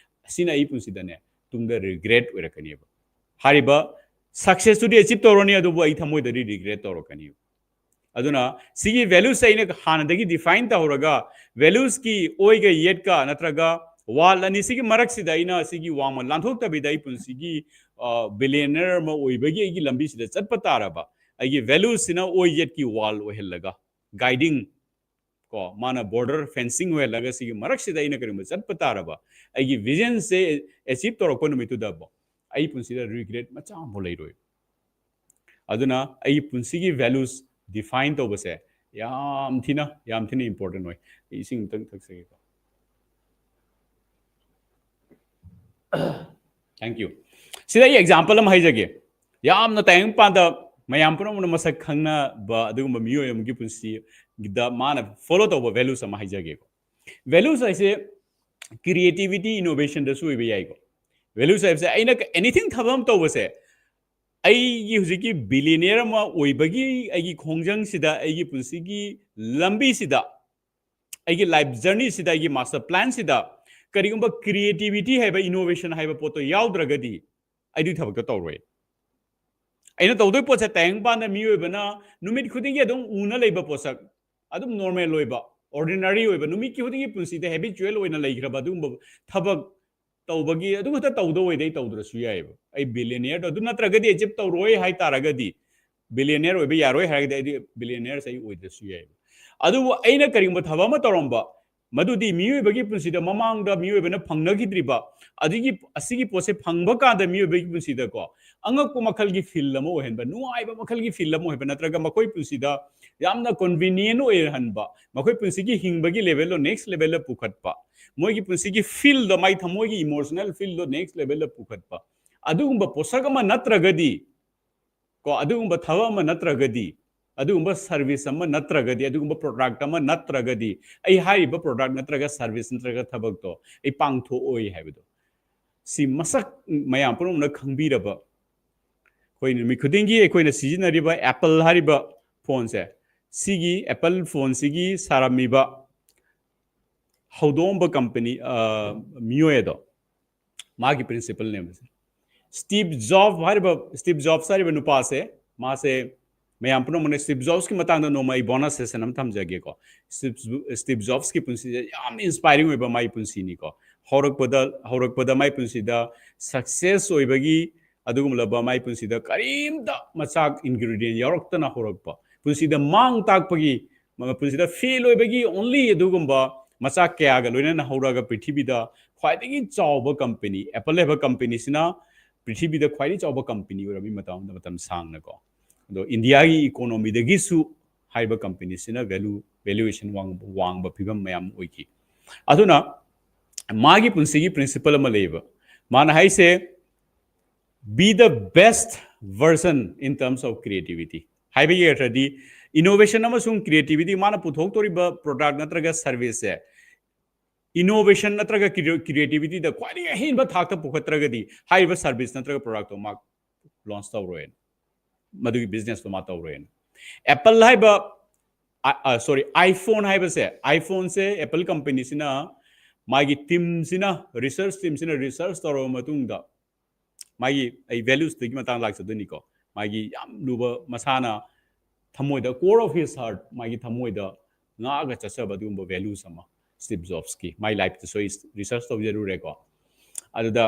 ꯑꯁꯤꯅ ꯑꯩ ꯄꯨꯟꯁꯤꯗꯅꯦ ꯇꯨꯡꯗ regret ꯑꯣꯏꯔꯛꯀꯅꯦꯕ꯫ ꯍꯥꯏꯔꯤꯕ successꯇꯨꯗꯤ achieve ꯇꯧꯔꯅꯤ, ꯑꯗꯨꯕꯨ ꯑꯩ ꯊꯃꯣꯏꯗꯗꯤ regret ꯇꯧꯔꯛꯀꯅꯤ꯫ ꯑꯗꯨꯅ ꯁꯤꯒꯤ valueꯁꯦ ꯑꯩꯅ ꯍꯥꯟꯅꯗꯒꯤ define ꯇꯧꯍꯧꯔꯒ, valuesꯀꯤ ꯑꯣꯏꯒ ꯌꯦꯠꯀ ꯅꯠꯇ꯭ꯔꯒ wall ꯑꯅꯤꯁꯤꯒꯤ ꯃꯔꯛꯁꯤꯗ ꯑꯩꯅ ꯁꯤꯒꯤ ꯋꯥꯡꯃ ꯂꯥꯟꯊꯣꯛꯇꯕꯤꯗ ꯑꯩ ꯄꯨꯟꯁꯤꯒꯤ, ꯑ, billionaire ꯑꯃ ꯑꯣꯏꯕꯒꯤ ꯑꯩꯒꯤ ꯂꯝꯕꯤꯁꯤꯗ ꯆꯠꯄ ꯇꯥꯔꯕ, ꯑꯩꯒꯤ valuesꯁꯤꯅ ꯑꯣꯏ ꯌꯦꯠꯀꯤ wall ꯑꯣꯏꯍꯜꯂꯒ, guiding ꯀꯣ, ꯃꯥꯅ border fencing ꯑꯣꯏꯍꯜꯂꯒ ꯁꯤꯒꯤ ꯃꯔꯛꯁꯤꯗ ꯑꯩꯅ ꯀꯔꯤꯒꯨꯝꯕ ꯆꯠꯄ ꯇꯥꯔꯕ, ꯑꯩꯒꯤ visionꯁꯦ achieve ꯇꯧꯔꯛꯄ ꯅꯨꯃꯤꯠꯇꯨꯗꯕꯣ ꯑꯩ ꯄꯨꯟꯁꯤꯗ regret ꯃꯆꯥ ꯑꯃꯐꯥꯎ ꯂꯩꯔꯣꯏ꯫ ꯑꯗꯨꯅ ꯑꯩꯒꯤ ꯄꯨꯟꯁꯤꯒꯤ values define ꯇꯧꯕꯁꯦ ꯌꯥꯝ ꯊꯤꯅ, ꯌꯥꯝ ꯊꯤꯅ important ꯑꯣꯏ꯫ ꯑꯩ ꯏꯁꯤꯡ ꯑꯝꯇꯪ ꯊꯛꯆꯒꯦꯀꯣ꯫ Thank you. ꯁꯤꯗ ꯑꯩ example ꯑꯃ ꯍꯥꯏꯖꯒꯦ꯫ ꯌꯥꯝꯅ ꯇꯥꯏꯕꯪꯄꯥꯟꯗ ꯃꯌꯥꯝ ꯄꯨꯝꯅꯃꯛꯅ ꯃꯁꯛ ꯈꯪꯅꯕ ꯑꯗꯨꯒꯨꯝꯕ ꯃꯤꯑꯣꯏ ꯑꯃꯒꯤ ꯄꯨꯟꯁꯤꯗ ꯃꯥꯅ follow ꯇꯧꯕ values ꯑꯃ ꯍꯥꯏꯖꯒꯦꯀꯣ꯫ Values ꯍꯥꯏꯁꯦ creativity, innovationꯗꯁꯨ ꯑꯣꯏꯕ ꯌꯥꯏꯀꯣ꯫ Values ꯍꯥꯏꯕꯁꯦ ꯑꯩꯅ anything ꯊꯕꯛ ꯑꯃ ꯇꯧꯕꯁꯦ, ꯑꯩꯒꯤ ꯍꯧꯖꯤꯛꯀꯤ billionaire ꯑꯃ ꯑꯣꯏꯕꯒꯤ ꯑꯩꯒꯤ ꯈꯣꯡꯖꯪꯁꯤꯗ, ꯑꯩꯒꯤ ꯄꯨꯟꯁꯤꯒꯤ ꯂꯝꯕꯤꯁꯤꯗ, ꯑꯩꯒꯤ life journeyꯁꯤꯗ, ꯑꯩꯒꯤ master planꯁꯤꯗ ꯀꯔꯤꯒꯨꯝꯕ creativity ꯍꯥꯏꯕ, innovation ꯍꯥꯏꯕ ꯄꯣꯠꯇꯣ ꯌꯥꯎꯗ꯭ꯔꯒꯗꯤ ꯑꯩ ꯑꯗꯨꯒꯤ ꯊꯕꯛꯇꯣ ꯇꯧꯔꯣꯏ꯫ ꯑꯩꯅ ꯇꯧꯗꯣꯏ ꯄꯣꯠꯁꯦ ꯇꯥꯏꯕꯪꯄꯥꯟꯗ ꯃꯤꯑꯣꯏꯕꯅ ꯅꯨꯃꯤꯠ ꯈꯨꯗꯤꯡꯒꯤ ꯑꯗꯨꯝ ꯎꯅ ꯂꯩꯕ ꯄꯣꯠꯁꯛ, ꯑꯗꯨꯝ normal ꯑꯣꯏꯕ, ordinary ꯑꯣꯏꯕ, ꯅꯨꯃꯤꯠꯀꯤ ꯈꯨꯗꯤꯡꯒꯤ ꯄꯨꯟꯁꯤꯗ habitual ꯑꯣꯏꯅ ꯂꯩꯈ꯭ꯔꯕ ꯑꯗꯨꯒꯨꯝꯕ ꯊꯕꯛ ꯇꯧꯕꯒꯤ ꯑꯗꯨ ꯈꯛꯇ ꯇꯧꯗ ꯑꯣꯏꯔꯗꯤ ꯑꯩ ꯇꯧꯗ꯭ꯔꯁꯨ ꯌꯥꯏꯑꯕ꯫ ꯑꯩ billionaireꯗꯣ ꯑꯗꯨ ꯅꯠꯇ꯭ꯔꯒꯗꯤ achieve ꯇꯧꯔꯣꯏ ꯍꯥꯏ ꯇꯥꯔꯒꯗꯤ, billionaire ꯑꯣꯏꯕ ꯌꯥꯔꯣꯏ ꯍꯥꯏꯔꯒꯗꯤ ꯑꯩꯗꯤ billionaireꯁꯦ ꯑꯩ ꯑꯣꯏꯗ꯭ꯔꯁꯨ ꯌꯥꯏꯑꯕ꯫ ꯑꯗꯨꯕꯨ ꯑꯩꯅ ꯀꯔꯤꯒꯨꯝꯕ ꯊꯕꯛ ꯑꯃ ꯇꯧꯔꯝꯕ, ꯃꯗꯨꯗꯤ ꯃꯤꯑꯣꯏꯕꯒꯤ ꯄꯨꯟꯁꯤꯗ ꯃꯃꯥꯡꯗ ꯃꯤꯑꯣꯏꯕꯅ ꯐꯪꯅꯈꯤꯗ꯭ꯔꯤꯕ, ꯑꯗꯒꯤ ꯑꯁꯤꯒꯤ ꯄꯣꯠꯁꯦ ꯐꯪꯕ ꯀꯥꯟꯗ ꯃꯤꯑꯣꯏꯕꯒꯤ ꯄꯨꯟꯁꯤꯗꯀꯣ ꯑꯉꯛꯄ ꯃꯈꯜꯒꯤ ꯐꯤꯜ ꯑꯃ ꯑꯣꯏꯍꯟꯕ, ꯅꯨꯡꯉꯥꯏꯕ ꯃꯈꯜꯒꯤ ꯐꯤꯜ ꯑꯃ ꯑꯣꯏꯍꯟꯕ, ꯅꯠꯇ꯭ꯔꯒ ꯃꯈꯣꯏ ꯄꯨꯟꯁꯤꯗ ꯌꯥꯝꯅ ꯀꯟꯚꯤꯅꯤꯌꯦꯟ ꯑꯣꯏꯍꯟꯕ, ꯃꯈꯣꯏ ꯄꯨꯟꯁꯤꯒꯤ ꯍꯤꯡꯕꯒꯤ ꯂꯦꯚꯦꯜꯗꯣ ꯅꯦꯛꯁ ꯂꯦꯚꯦꯜꯗ ꯄꯨꯈꯠꯄ, ꯃꯣꯏꯒꯤ ꯄꯨꯟꯁꯤꯒꯤ ꯐꯤꯜꯗꯣ, ꯃꯥꯏ ꯊꯃꯣꯏꯒꯤ ꯏꯃꯣꯁꯅꯦꯜ ꯐꯤꯜꯗꯣ ꯅꯦꯛꯁ ꯂꯦꯚꯦꯜꯗ ꯄꯨꯈꯠꯄ, ꯑꯗꯨꯒꯨꯝꯕ ꯄꯣꯠꯁꯛ ꯑꯃ ꯅꯠꯇ꯭ꯔꯒꯗꯤ, ꯀꯣ, ꯑꯗꯨꯒꯨꯝꯕ ꯊꯕꯛ ꯑꯃ ꯅꯠꯇ꯭ꯔꯒꯗꯤ, ꯑꯗꯨꯒꯨꯝꯕ ꯁꯔꯚꯤꯁ ꯑꯃ ꯅꯠꯇ꯭ꯔꯒꯗꯤ, ꯑꯗꯨꯒꯨꯝꯕ ꯄ꯭ꯔꯣꯗꯛ ꯑꯃ ꯅꯠꯇ꯭ꯔꯒꯗꯤ, ꯑꯩ ꯍꯥꯏꯔꯤꯕ ꯄ꯭ꯔꯣꯗꯛ ꯅꯠꯇ꯭ꯔꯒ ꯁꯔꯚꯤꯁ ꯅꯠꯇ꯭ꯔꯒ ꯊꯕꯛꯇꯣ ꯑꯩ ꯄꯥꯡꯊꯣꯛꯑꯣꯏ ꯍꯥꯏꯕꯗꯣ, ꯁꯤ ꯃꯁꯛ ꯃꯌꯥꯝ ꯄꯨꯝꯅꯃꯛꯅ ꯈꯪꯕꯤꯔꯕ, ꯑꯩꯈꯣꯏ ꯅꯨꯃꯤꯠ ꯈꯨꯗꯤꯡꯒꯤ ꯑꯩꯈꯣꯏꯅ ꯁꯤꯖꯤꯟꯅꯔꯤꯕ ꯑꯦꯄꯜ ꯍꯥꯏꯔꯤꯕ ꯐꯣꯟꯁꯦ, ꯁꯤꯒꯤ ꯑꯦꯄꯜ ꯐꯣꯟꯁꯤꯒꯤ ꯁꯥꯔꯝꯃꯤꯕ ꯍꯧꯗꯣꯛꯑꯝꯕ ꯀꯝꯄꯅꯤ, ꯑ, ꯃꯤꯑꯣꯏ ꯑꯗꯣ, ꯃꯥꯒꯤ ꯄ꯭ꯔꯤꯟꯁꯤꯄꯜꯅꯦꯕ ꯁꯦ꯫ ꯁ꯭ꯇꯤꯚ ꯖꯣꯕ ꯍꯥꯏꯔꯤꯕ, ꯁ꯭ꯇꯤꯚ ꯖꯣꯕꯁ ꯍꯥꯏꯔꯤꯕ ꯅꯨꯄꯥꯁꯦ, ꯃꯥꯁꯦ, ꯃꯌꯥꯝ ꯄꯨꯝꯅꯃꯛꯅ ꯁ꯭ꯇꯤꯚ ꯖꯣꯕꯁꯀꯤ ꯃꯇꯥꯡꯗ ꯅꯣꯡꯃ ꯑꯩ ꯕꯣꯅꯁ ꯁꯦꯁꯟ ꯑꯃ ꯊꯝꯖꯒꯦꯀꯣ꯫ ꯁ꯭ꯇꯤꯚ, ꯁ꯭ꯇꯤꯚ ꯖꯣꯕꯁꯀꯤ ꯄꯨꯟꯁꯤꯁꯦ ꯌꯥꯝꯅ ꯏꯟꯁꯄꯥꯏꯔꯤꯡ ꯑꯣꯏꯕ ꯃꯥꯏ ꯄꯨꯟꯁꯤꯅꯤꯀꯣ꯫ ꯍꯧꯔꯛꯄꯗ, ꯍꯧꯔꯛꯄꯗ ꯃꯥꯏ ꯄꯨꯟꯁꯤꯗ ꯁꯛꯁꯦꯁ ꯑꯣꯏꯕꯒꯤ, ꯑꯗꯨꯒꯨꯝꯂꯕ ꯃꯥꯏ ꯄꯨꯟꯁꯤꯗ ꯀꯔꯤꯝꯇ ꯃꯆꯥꯛ ꯏꯟꯒ꯭ꯔꯤꯗꯤꯌꯦꯟ ꯌꯥꯎꯔꯛꯇꯅ ꯍꯧꯔꯛꯄ, ꯄꯨꯟꯁꯤꯗ ꯃꯥꯡ ꯇꯥꯛꯄꯒꯤ, ꯃ-, ꯄꯨꯟꯁꯤꯗ ꯐꯦꯜ ꯑꯣꯏꯕꯒꯤ ꯑꯣꯟꯂꯤ ꯑꯗꯨꯒꯨꯝꯕ ꯃꯆꯥꯛ ꯀꯌꯥꯒ ꯂꯣꯏꯅꯅ ꯍꯧꯔꯒ ꯄ꯭ꯔꯤꯊꯤꯕꯤꯗ ꯈ꯭ꯋꯥꯏꯗꯒꯤ ꯆꯥꯎꯕ ꯀꯝꯄꯅꯤ, ꯑꯦꯄꯜ ꯍꯥꯏꯕ ꯀꯝꯄꯅꯤꯁꯤꯅ ꯄ꯭ꯔꯤꯊꯤꯕꯤꯗ ꯈ꯭ꯋꯥꯏꯗꯒꯤ ꯆꯥꯎꯕ ꯀꯝꯄꯅꯤ ꯑꯣꯏꯔꯝꯃꯤ ꯃꯇꯝ, ꯃꯇꯝ ꯁꯥꯡꯅꯀꯣ꯫ ꯑꯗꯣ ꯏꯟꯗꯤꯌꯥꯒꯤ ꯏꯀꯣꯅꯣꯃꯤꯗꯒꯤꯁꯨ ꯍꯥꯏꯔꯤꯕ ꯀꯝꯄꯅꯤꯁꯤꯅ ꯚꯦꯂꯨ, ꯚꯦꯂꯨꯑꯦꯁꯟ ꯋꯥꯡ-, ꯋꯥꯡꯕ ꯐꯤꯕꯝ ꯃꯌꯥꯝ ꯑꯣꯏꯈꯤ꯫ ꯑꯗꯨꯅ ꯃꯥꯒꯤ ꯄꯨꯟꯁꯤꯒꯤ ꯄ꯭ꯔꯤꯟꯁꯤꯄꯜ ꯑꯃ ꯂꯩꯌꯦꯕ꯫ ꯃꯥꯅ ꯍꯥꯏꯁꯦ, "Be the best version in terms of creativity." ꯍꯥꯏꯕꯒꯤ ꯑꯔꯊꯗꯤ, ꯏꯅꯣꯚꯦꯁꯟ ꯑꯃꯁꯨꯡ ꯀ꯭ꯔꯤꯌꯦꯇꯤꯚꯤꯇꯤ, ꯃꯥꯅ ꯄꯨꯊꯣꯛꯇꯧꯔꯤꯕ ꯄ꯭ꯔꯣꯗꯛ ꯅꯠꯇ꯭ꯔꯒ ꯁꯔꯚꯤꯁꯁꯦ ꯏꯅꯣꯚꯦꯁꯟ ꯅꯠꯇ꯭ꯔꯒ ꯀ꯭ꯔꯤꯌꯦꯇꯤꯚꯤꯇꯤꯗ ꯈ꯭ꯋꯥꯏꯗꯒꯤ ꯑꯍꯦꯟꯕ ꯊꯥꯛꯇ ꯄꯨꯈꯠꯇ꯭ꯔꯒꯗꯤ ꯍꯥꯏꯔꯤꯕ ꯁꯔꯚꯤꯁ ꯅꯠꯇ꯭ꯔꯒ ꯄ꯭ꯔꯣꯗꯛꯇꯣ ꯃꯥ ꯂꯣꯟꯆ ꯇꯧꯔꯣꯏꯅ, ꯃꯗꯨꯒꯤ ꯕꯤꯖꯤꯅꯦꯁꯇꯣ ꯃꯥ ꯇꯧꯔꯣꯏꯅ꯫ ꯑꯦꯄꯜ ꯍꯥꯏꯕ, ꯁꯣꯔꯤ, ꯑꯥꯏꯐꯣꯟ ꯍꯥꯏꯕꯁꯦ, ꯑꯥꯏꯐꯣꯟꯁꯦ ꯑꯦꯄꯜ ꯀꯝꯄꯅꯤꯁꯤꯅ, ꯃꯥꯒꯤ ꯇꯤꯝꯁꯤꯅ, ꯔꯤꯁꯔꯆ ꯇꯤꯝꯁꯤꯅ ꯔꯤꯁꯔꯆ ꯇꯧꯔꯕ ꯃꯇꯨꯡꯗ, ꯃꯥꯒꯤ, ꯑꯩ ꯚꯦꯂꯨꯁꯇꯒꯤ ꯃꯇꯥꯡ ꯂꯥꯛꯆꯗꯣꯏꯅꯤꯀꯣ, ꯃꯥꯒꯤ ꯌꯥꯝ ꯂꯨꯕ, ꯃꯁꯥꯅ ꯊꯃꯣꯏꯗ, core of his heart, ꯃꯥꯒꯤ ꯊꯃꯣꯏꯗ ꯉꯥꯛꯑꯒ ꯆꯠꯆꯕ ꯑꯗꯨꯒꯨꯝꯕ ꯚꯦꯂꯨꯁ ꯑꯃ, ꯁ꯭ꯇꯤꯚ ꯖꯣꯕꯁꯀꯤ, ꯃꯥꯏ ꯂꯥꯏꯐꯇꯁꯨ ꯑꯩ ꯔꯤꯁꯔꯆ ꯇꯧꯖꯔꯨꯔꯦꯀꯣ꯫ ꯑꯗꯨꯗ,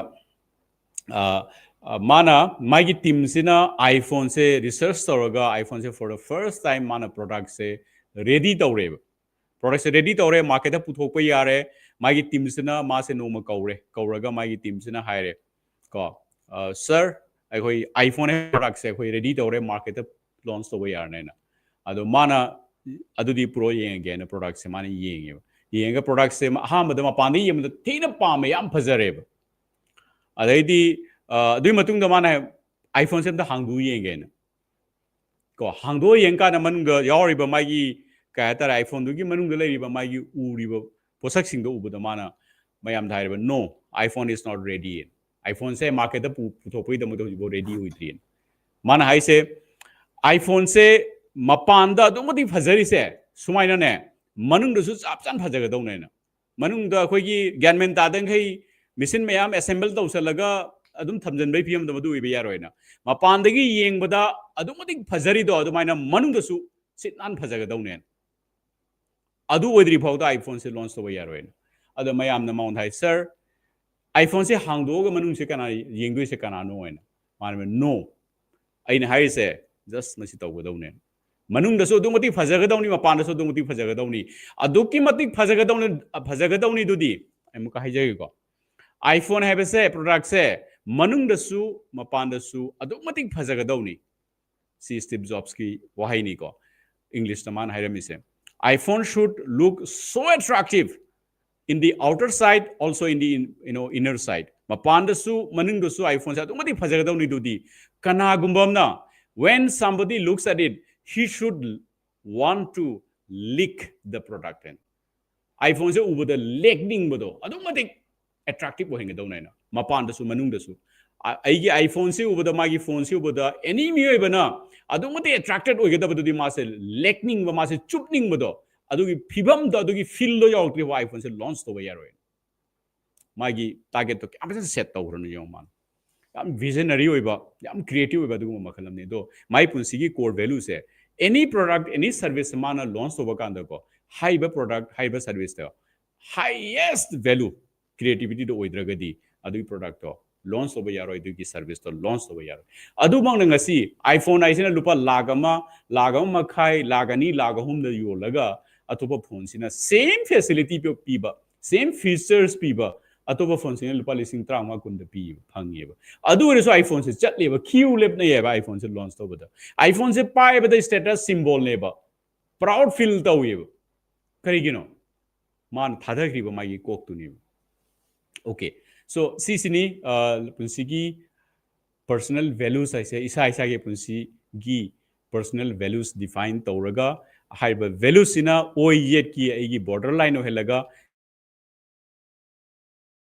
ꯑ, ꯑ, ꯃꯥꯅ, ꯃꯥꯒꯤ ꯇꯤꯝꯁꯤꯅ ꯑꯥꯏꯐꯣꯟꯁꯦ ꯔꯤꯁꯔꯆ ꯇꯧꯔꯒ, ꯑꯥꯏꯐꯣꯟꯁꯦ for the first time ꯃꯥꯅ ꯄ꯭ꯔꯣꯗꯛꯁꯦ ꯔꯦꯗꯤ ꯇꯧꯔꯦꯕ꯫ ꯄ꯭ꯔꯣꯗꯛꯁꯦ ꯔꯦꯗꯤ ꯇꯧꯔꯦ, ꯃꯥꯔꯀꯦꯠꯇ ꯄꯨꯊꯣꯛꯄ ꯌꯥꯔꯦ꯫ ꯃꯥꯒꯤ ꯇꯤꯝꯁꯤꯅ ꯃꯥꯁꯦ ꯅꯣꯡꯃ ꯀꯧꯔꯦ, ꯀꯧꯔꯒ ꯃꯥꯒꯤ ꯇꯤꯝꯁꯤꯅ ꯍꯥꯏꯔꯦ ꯀꯣ, "ꯁꯥꯔ, ꯑꯩꯈꯣꯏ ꯑꯥꯏꯐꯣꯟ ꯄ꯭ꯔꯣꯗꯛꯁꯦ ꯑꯩꯈꯣꯏ ꯔꯦꯗꯤ ꯇꯧꯔꯦ, ꯃꯥꯔꯀꯦꯠꯇ ꯂꯣꯟꯆ ꯇꯧꯕ ꯌꯥꯔꯅꯦꯅ"꯫ ꯑꯗꯣ ꯃꯥꯅ ꯑꯗꯨꯗꯤ ꯄꯨꯔꯛꯑꯣ ꯌꯦꯡꯉꯒꯦꯅ ꯄ꯭ꯔꯣꯗꯛꯁꯦ ꯃꯥꯅ ꯌꯦꯡꯉꯦꯕ꯫ ꯌꯦꯡꯉꯒ ꯄ꯭ꯔꯣꯗꯛꯁꯦ ꯑꯍꯥꯟꯕꯗ ꯃꯄꯥꯟꯗ ꯌꯦꯡꯕꯗ ꯊꯤꯅ ꯄꯥꯝꯃꯦ, ꯌꯥꯝ ꯐꯖꯔꯦꯕ꯫ ꯑꯗꯩꯗꯤ ꯑ, ꯑꯗꯨꯒꯤ ꯃꯇꯨꯡꯗ ꯃꯥꯅ ꯑꯥꯏꯐꯣꯟꯁꯦ ꯑꯝꯇ ꯍꯥꯡꯗꯣꯛꯑ ꯌꯦꯡꯒꯦꯅ ꯀꯣ, ꯍꯥꯡꯗꯣꯛꯑ ꯌꯦꯡꯀꯥꯟꯗ ꯃꯅꯨꯡꯗ ꯌꯥꯎꯔꯤꯕ ꯃꯥꯒꯤ, ꯀꯩ ꯍꯥꯏꯇꯥꯔꯦ, ꯑꯥꯏꯐꯣꯟꯗꯨꯒꯤ ꯃꯅꯨꯡꯗ ꯂꯩꯔꯤꯕ ꯃꯥꯒꯤ ꯎꯔꯤꯕ ꯄꯣꯠꯁꯛꯁꯤꯡꯗꯣ ꯎꯕꯗ ꯃꯥꯅ ꯃꯌꯥꯝꯗ ꯍꯥꯏꯔꯤꯕ, "No, iPhone is not ready." ꯑꯥꯏꯐꯣꯟꯁꯦ ꯃꯥꯔꯀꯦꯠꯇ ꯄꯨ-, ꯄꯨꯊꯣꯛꯄꯒꯤꯗꯃꯛꯇ ꯍꯧꯖꯤꯛꯐꯥꯎ ꯔꯦꯗꯤ ꯑꯣꯏꯗ꯭ꯔꯤ꯫ ꯃꯥꯅ ꯍꯥꯏꯁꯦ, ꯑꯥꯏꯐꯣꯟꯁꯦ ꯃꯄꯥꯟꯗ ꯑꯗꯨꯛ ꯃꯇꯤꯛ ꯐꯖꯔꯤꯁꯦ ꯁꯨꯃꯥꯏꯅꯅꯦ, ꯃꯅꯨꯡꯗꯁꯨ ꯆꯞ ꯆꯥꯅ ꯐꯖꯒꯗꯧꯅꯦꯅ꯫ ꯃꯅꯨꯡꯗ ꯑꯩꯈꯣꯏꯒꯤ ꯒ꯭ꯌꯥꯟ ꯃꯦꯟ ꯇꯥꯗꯈꯩ ꯃꯦꯆꯤꯟ ꯃꯌꯥꯝ ꯑꯦꯁꯦꯝꯕꯜ ꯇꯧꯁꯜꯂꯒ ꯑꯗꯨꯝ ꯊꯝꯖꯤꯟꯕꯒꯤ ꯐꯤꯕꯝꯗꯣ ꯃꯗꯨ ꯑꯣꯏꯕ ꯌꯥꯔꯣꯏꯅ꯫ ꯃꯄꯥꯟꯗꯒꯤ ꯌꯦꯡꯕꯗ ꯑꯗꯨꯛ ꯃꯇꯤꯛ ꯐꯖꯔꯤꯗꯣ ꯑꯗꯨꯃꯥꯏꯅ ꯃꯅꯨꯡꯗꯁꯨ ꯁꯤꯠ ꯅꯥꯟ ꯐꯖꯒꯗꯧꯅꯦꯅ꯫ ꯑꯗꯨ ꯑꯣꯏꯗ꯭ꯔꯤ ꯐꯥꯎꯗ ꯑꯥꯏꯐꯣꯟꯁꯦ ꯂꯣꯟꯆ ꯇꯧꯕ ꯌꯥꯔꯣꯏꯅ꯫ ꯑꯗꯣ ꯃꯌꯥꯝꯅ ꯃꯉꯣꯟꯗ ꯍꯥꯏ, "ꯁꯥꯔ, ꯑꯥꯏꯐꯣꯟꯁꯦ ꯍꯥꯡꯗꯣꯛꯑꯒ ꯃꯅꯨꯡꯁꯦ ꯀꯅꯥ ꯌꯦꯡꯗꯣꯏꯁꯦ ꯀꯅꯥꯅꯣ?" ꯍꯥꯏꯅ꯫ ꯃꯥꯅ, "No, ꯑꯩꯅ ꯍꯥꯏꯔꯤꯁꯦ ꯖꯁ ꯃꯁꯤ ꯇꯧꯒꯗꯧꯅꯦ꯫ ꯃꯅꯨꯡꯗꯁꯨ ꯑꯗꯨꯛ ꯃꯇꯤꯛ ꯐꯖꯒꯗꯧꯅꯤ, ꯃꯄꯥꯟꯗꯁꯨ ꯑꯗꯨꯛ ꯃꯇꯤꯛ ꯐꯖꯒꯗꯧꯅꯤ, ꯑꯗꯨꯛꯀꯤ ꯃꯇꯤꯛ ꯐꯖꯒꯗꯧꯅꯤ, ꯐꯖꯒꯗꯧꯅꯤꯗꯨꯗꯤ ꯑꯩ ꯑꯃꯨꯛꯀ ꯍꯥꯏꯖꯒꯦꯀꯣ, ꯑꯥꯏꯐꯣꯟ ꯍꯥꯏꯕꯁꯦ, ꯄ꯭ꯔꯣꯗꯛꯁꯦ ꯃꯅꯨꯡꯗꯁꯨ ꯃꯄꯥꯟꯗꯁꯨ ꯑꯗꯨꯛ ꯃꯇꯤꯛ ꯐꯖꯒꯗꯧꯅꯤ"꯫ ꯁꯤ ꯁ꯭ꯇꯤꯚ ꯖꯣꯕꯁꯀꯤ ꯋꯥꯍꯩꯅꯤꯀꯣ, ꯏꯪꯂꯤꯁꯇ ꯃꯥꯅ ꯍꯥꯏꯔꯝꯃꯤꯁꯦ꯫ "iPhone should look so attractive in the outer side, also in the in-, you know, inner side." ꯃꯄꯥꯟꯗꯁꯨ ꯃꯅꯨꯡꯗꯁꯨ ꯑꯥꯏꯐꯣꯟꯁꯦ ꯑꯗꯨꯛ ꯃꯇꯤꯛ ꯐꯖꯒꯗꯧꯅꯤꯗꯨꯗꯤ꯫ ꯀꯅꯥꯒꯨꯝꯕ ꯑꯃꯅ, "When somebody looks at it, he should want to lick the product." ꯑꯥꯏꯐꯣꯟꯁꯦ ꯎꯕꯗ ꯂꯦꯛꯅꯤꯡꯕꯗꯣ, ꯑꯗꯨꯛ ꯃꯇꯤꯛ ꯑꯦꯇ꯭ꯔꯦꯛꯇꯤꯚ ꯑꯣꯏꯍꯟꯒꯗꯧꯅꯦꯅ, ꯃꯄꯥꯟꯗꯁꯨ ꯃꯅꯨꯡꯗꯁꯨ꯫ ꯑ-, ꯑꯩꯒꯤ ꯑꯥꯏꯐꯣꯟꯁꯦ ꯎꯕꯗ, ꯃꯥꯒꯤ ꯐꯣꯟꯁꯦ ꯎꯕꯗ ꯑꯦꯅꯤ ꯃꯤꯑꯣꯏꯕꯅ ꯑꯗꯨꯛ ꯃꯇꯤꯛ ꯑꯦꯇ꯭ꯔꯦꯛꯇꯦꯗ ꯑꯣꯏꯒꯗꯕꯗꯨꯗꯤ ꯃꯥꯁꯦ ꯂꯦꯛꯅꯤꯡꯕ, ꯃꯥꯁꯦ ꯆꯨꯞꯅꯤꯡꯕꯗꯣ, ꯑꯗꯨꯒꯤ ꯐꯤꯕꯝꯗꯣ, ꯑꯗꯨꯒꯤ ꯐꯤꯜꯗꯣ ꯌꯧꯔꯛꯇ꯭ꯔꯤꯐꯥꯎ ꯑꯥꯏꯐꯣꯟꯁꯦ ꯂꯣꯟꯆ ꯇꯧꯕ ꯌꯥꯔꯣꯏ꯫ ꯃꯥꯒꯤ ꯇꯥꯔꯒꯦꯠꯇꯣ ꯀꯌꯥꯝ ꯐꯖꯅ ꯁꯦꯠ ꯇꯧꯈ꯭ꯔꯅꯣ ꯌꯦꯡꯉꯣ ꯃꯥꯅ꯫ ꯌꯥꯝ ꯚꯤꯖꯅꯔꯤ ꯑꯣꯏꯕ, ꯌꯥꯝ ꯀ꯭ꯔꯤꯌꯦꯇꯤꯚ ꯑꯣꯏꯕ ꯑꯗꯨꯒꯨꯝꯕ ꯃꯈꯜ ꯑꯃꯅꯤ꯫ ꯑꯗꯣ ꯃꯥꯏ ꯄꯨꯟꯁꯤꯒꯤ core value ꯁꯦ, ꯑꯦꯅꯤ ꯄ꯭ꯔꯣꯗꯛ, ꯑꯦꯅꯤ ꯁꯔꯚꯤꯁ ꯃꯥꯅ ꯂꯣꯟꯆ ꯇꯧꯕ ꯀꯥꯟꯗꯀꯣ, ꯍꯥꯏꯔꯤꯕ ꯄ꯭ꯔꯣꯗꯛ, ꯍꯥꯏꯔꯤꯕ ꯁꯔꯚꯤꯁꯇ highest value, ꯀ꯭ꯔꯤꯌꯦꯇꯤꯚꯤꯇꯤꯗꯣ ꯑꯣꯏꯗ꯭ꯔꯒꯗꯤ ꯑꯗꯨꯒꯤ ꯄ꯭ꯔꯣꯗꯛꯇꯣ launch ꯇꯧꯕ ꯌꯥꯔꯣꯏ, ꯑꯗꯨꯒꯤ service ꯇꯣ launch ꯇꯧꯕ ꯌꯥꯔꯣꯏ꯫ ꯑꯗꯨꯃꯛꯅ ꯉꯁꯤ iPhone ꯍꯥꯏꯁꯤꯅ ꯂꯨꯄꯥ ꯂꯥꯈ ꯑꯃ, ꯂꯥꯈ ꯑꯃ ꯃꯈꯥꯏ, ꯂꯥꯈ ꯑꯅꯤ, ꯂꯥꯈ ꯑꯍꯨꯝꯗ ꯌꯣꯜꯂꯒ ꯑꯇꯣꯞꯄ phone ꯁꯤꯅ same facility ꯄꯤ-, ꯄꯤꯕ, same features ꯄꯤꯕ ꯑꯇꯣꯞꯄ phone ꯁꯤꯅ ꯂꯨꯄꯥ ꯂꯤꯁꯤꯡ ꯇꯔꯥꯃꯉꯥ ꯀꯨꯟꯗ ꯄꯤꯕ ꯐꯪꯉꯦꯕ꯫ ꯑꯗꯨ ꯑꯣꯏꯔꯁꯨ iPhone ꯁꯦ ꯆꯠꯂꯦꯕ, queue ꯂꯦꯞꯅꯩꯌꯦꯕ iPhone ꯁꯦ launch ꯇꯧꯕꯗ꯫ iPhone ꯁꯦ ꯄꯥꯏꯕꯗ status symbol ꯅꯦꯕ, proud feel ꯇꯧꯋꯦꯕ꯫ ꯀꯔꯤꯒꯤꯅꯣ? ꯃꯥꯅ ꯊꯥꯗꯈ꯭ꯔꯤꯕ ꯃꯥꯒꯤ ꯀꯣꯛꯇꯨꯅꯦꯕ꯫ Okay, so ꯁꯤꯁꯤꯅꯤ, ꯑ, ꯄꯨꯟꯁꯤꯒꯤ personal values ꯍꯥꯏꯁꯦ, ꯏꯁꯥ ꯏꯁꯥꯒꯤ ꯄꯨꯟꯁꯤꯒꯤ personal values define ꯇꯧꯔꯒ, ꯍꯥꯏꯔꯤꯕ values ꯁꯤꯅ ꯑꯣꯏ ꯌꯦꯠꯀꯤ ꯑꯩꯒꯤ border line ꯑꯣꯏꯍꯜꯂꯒ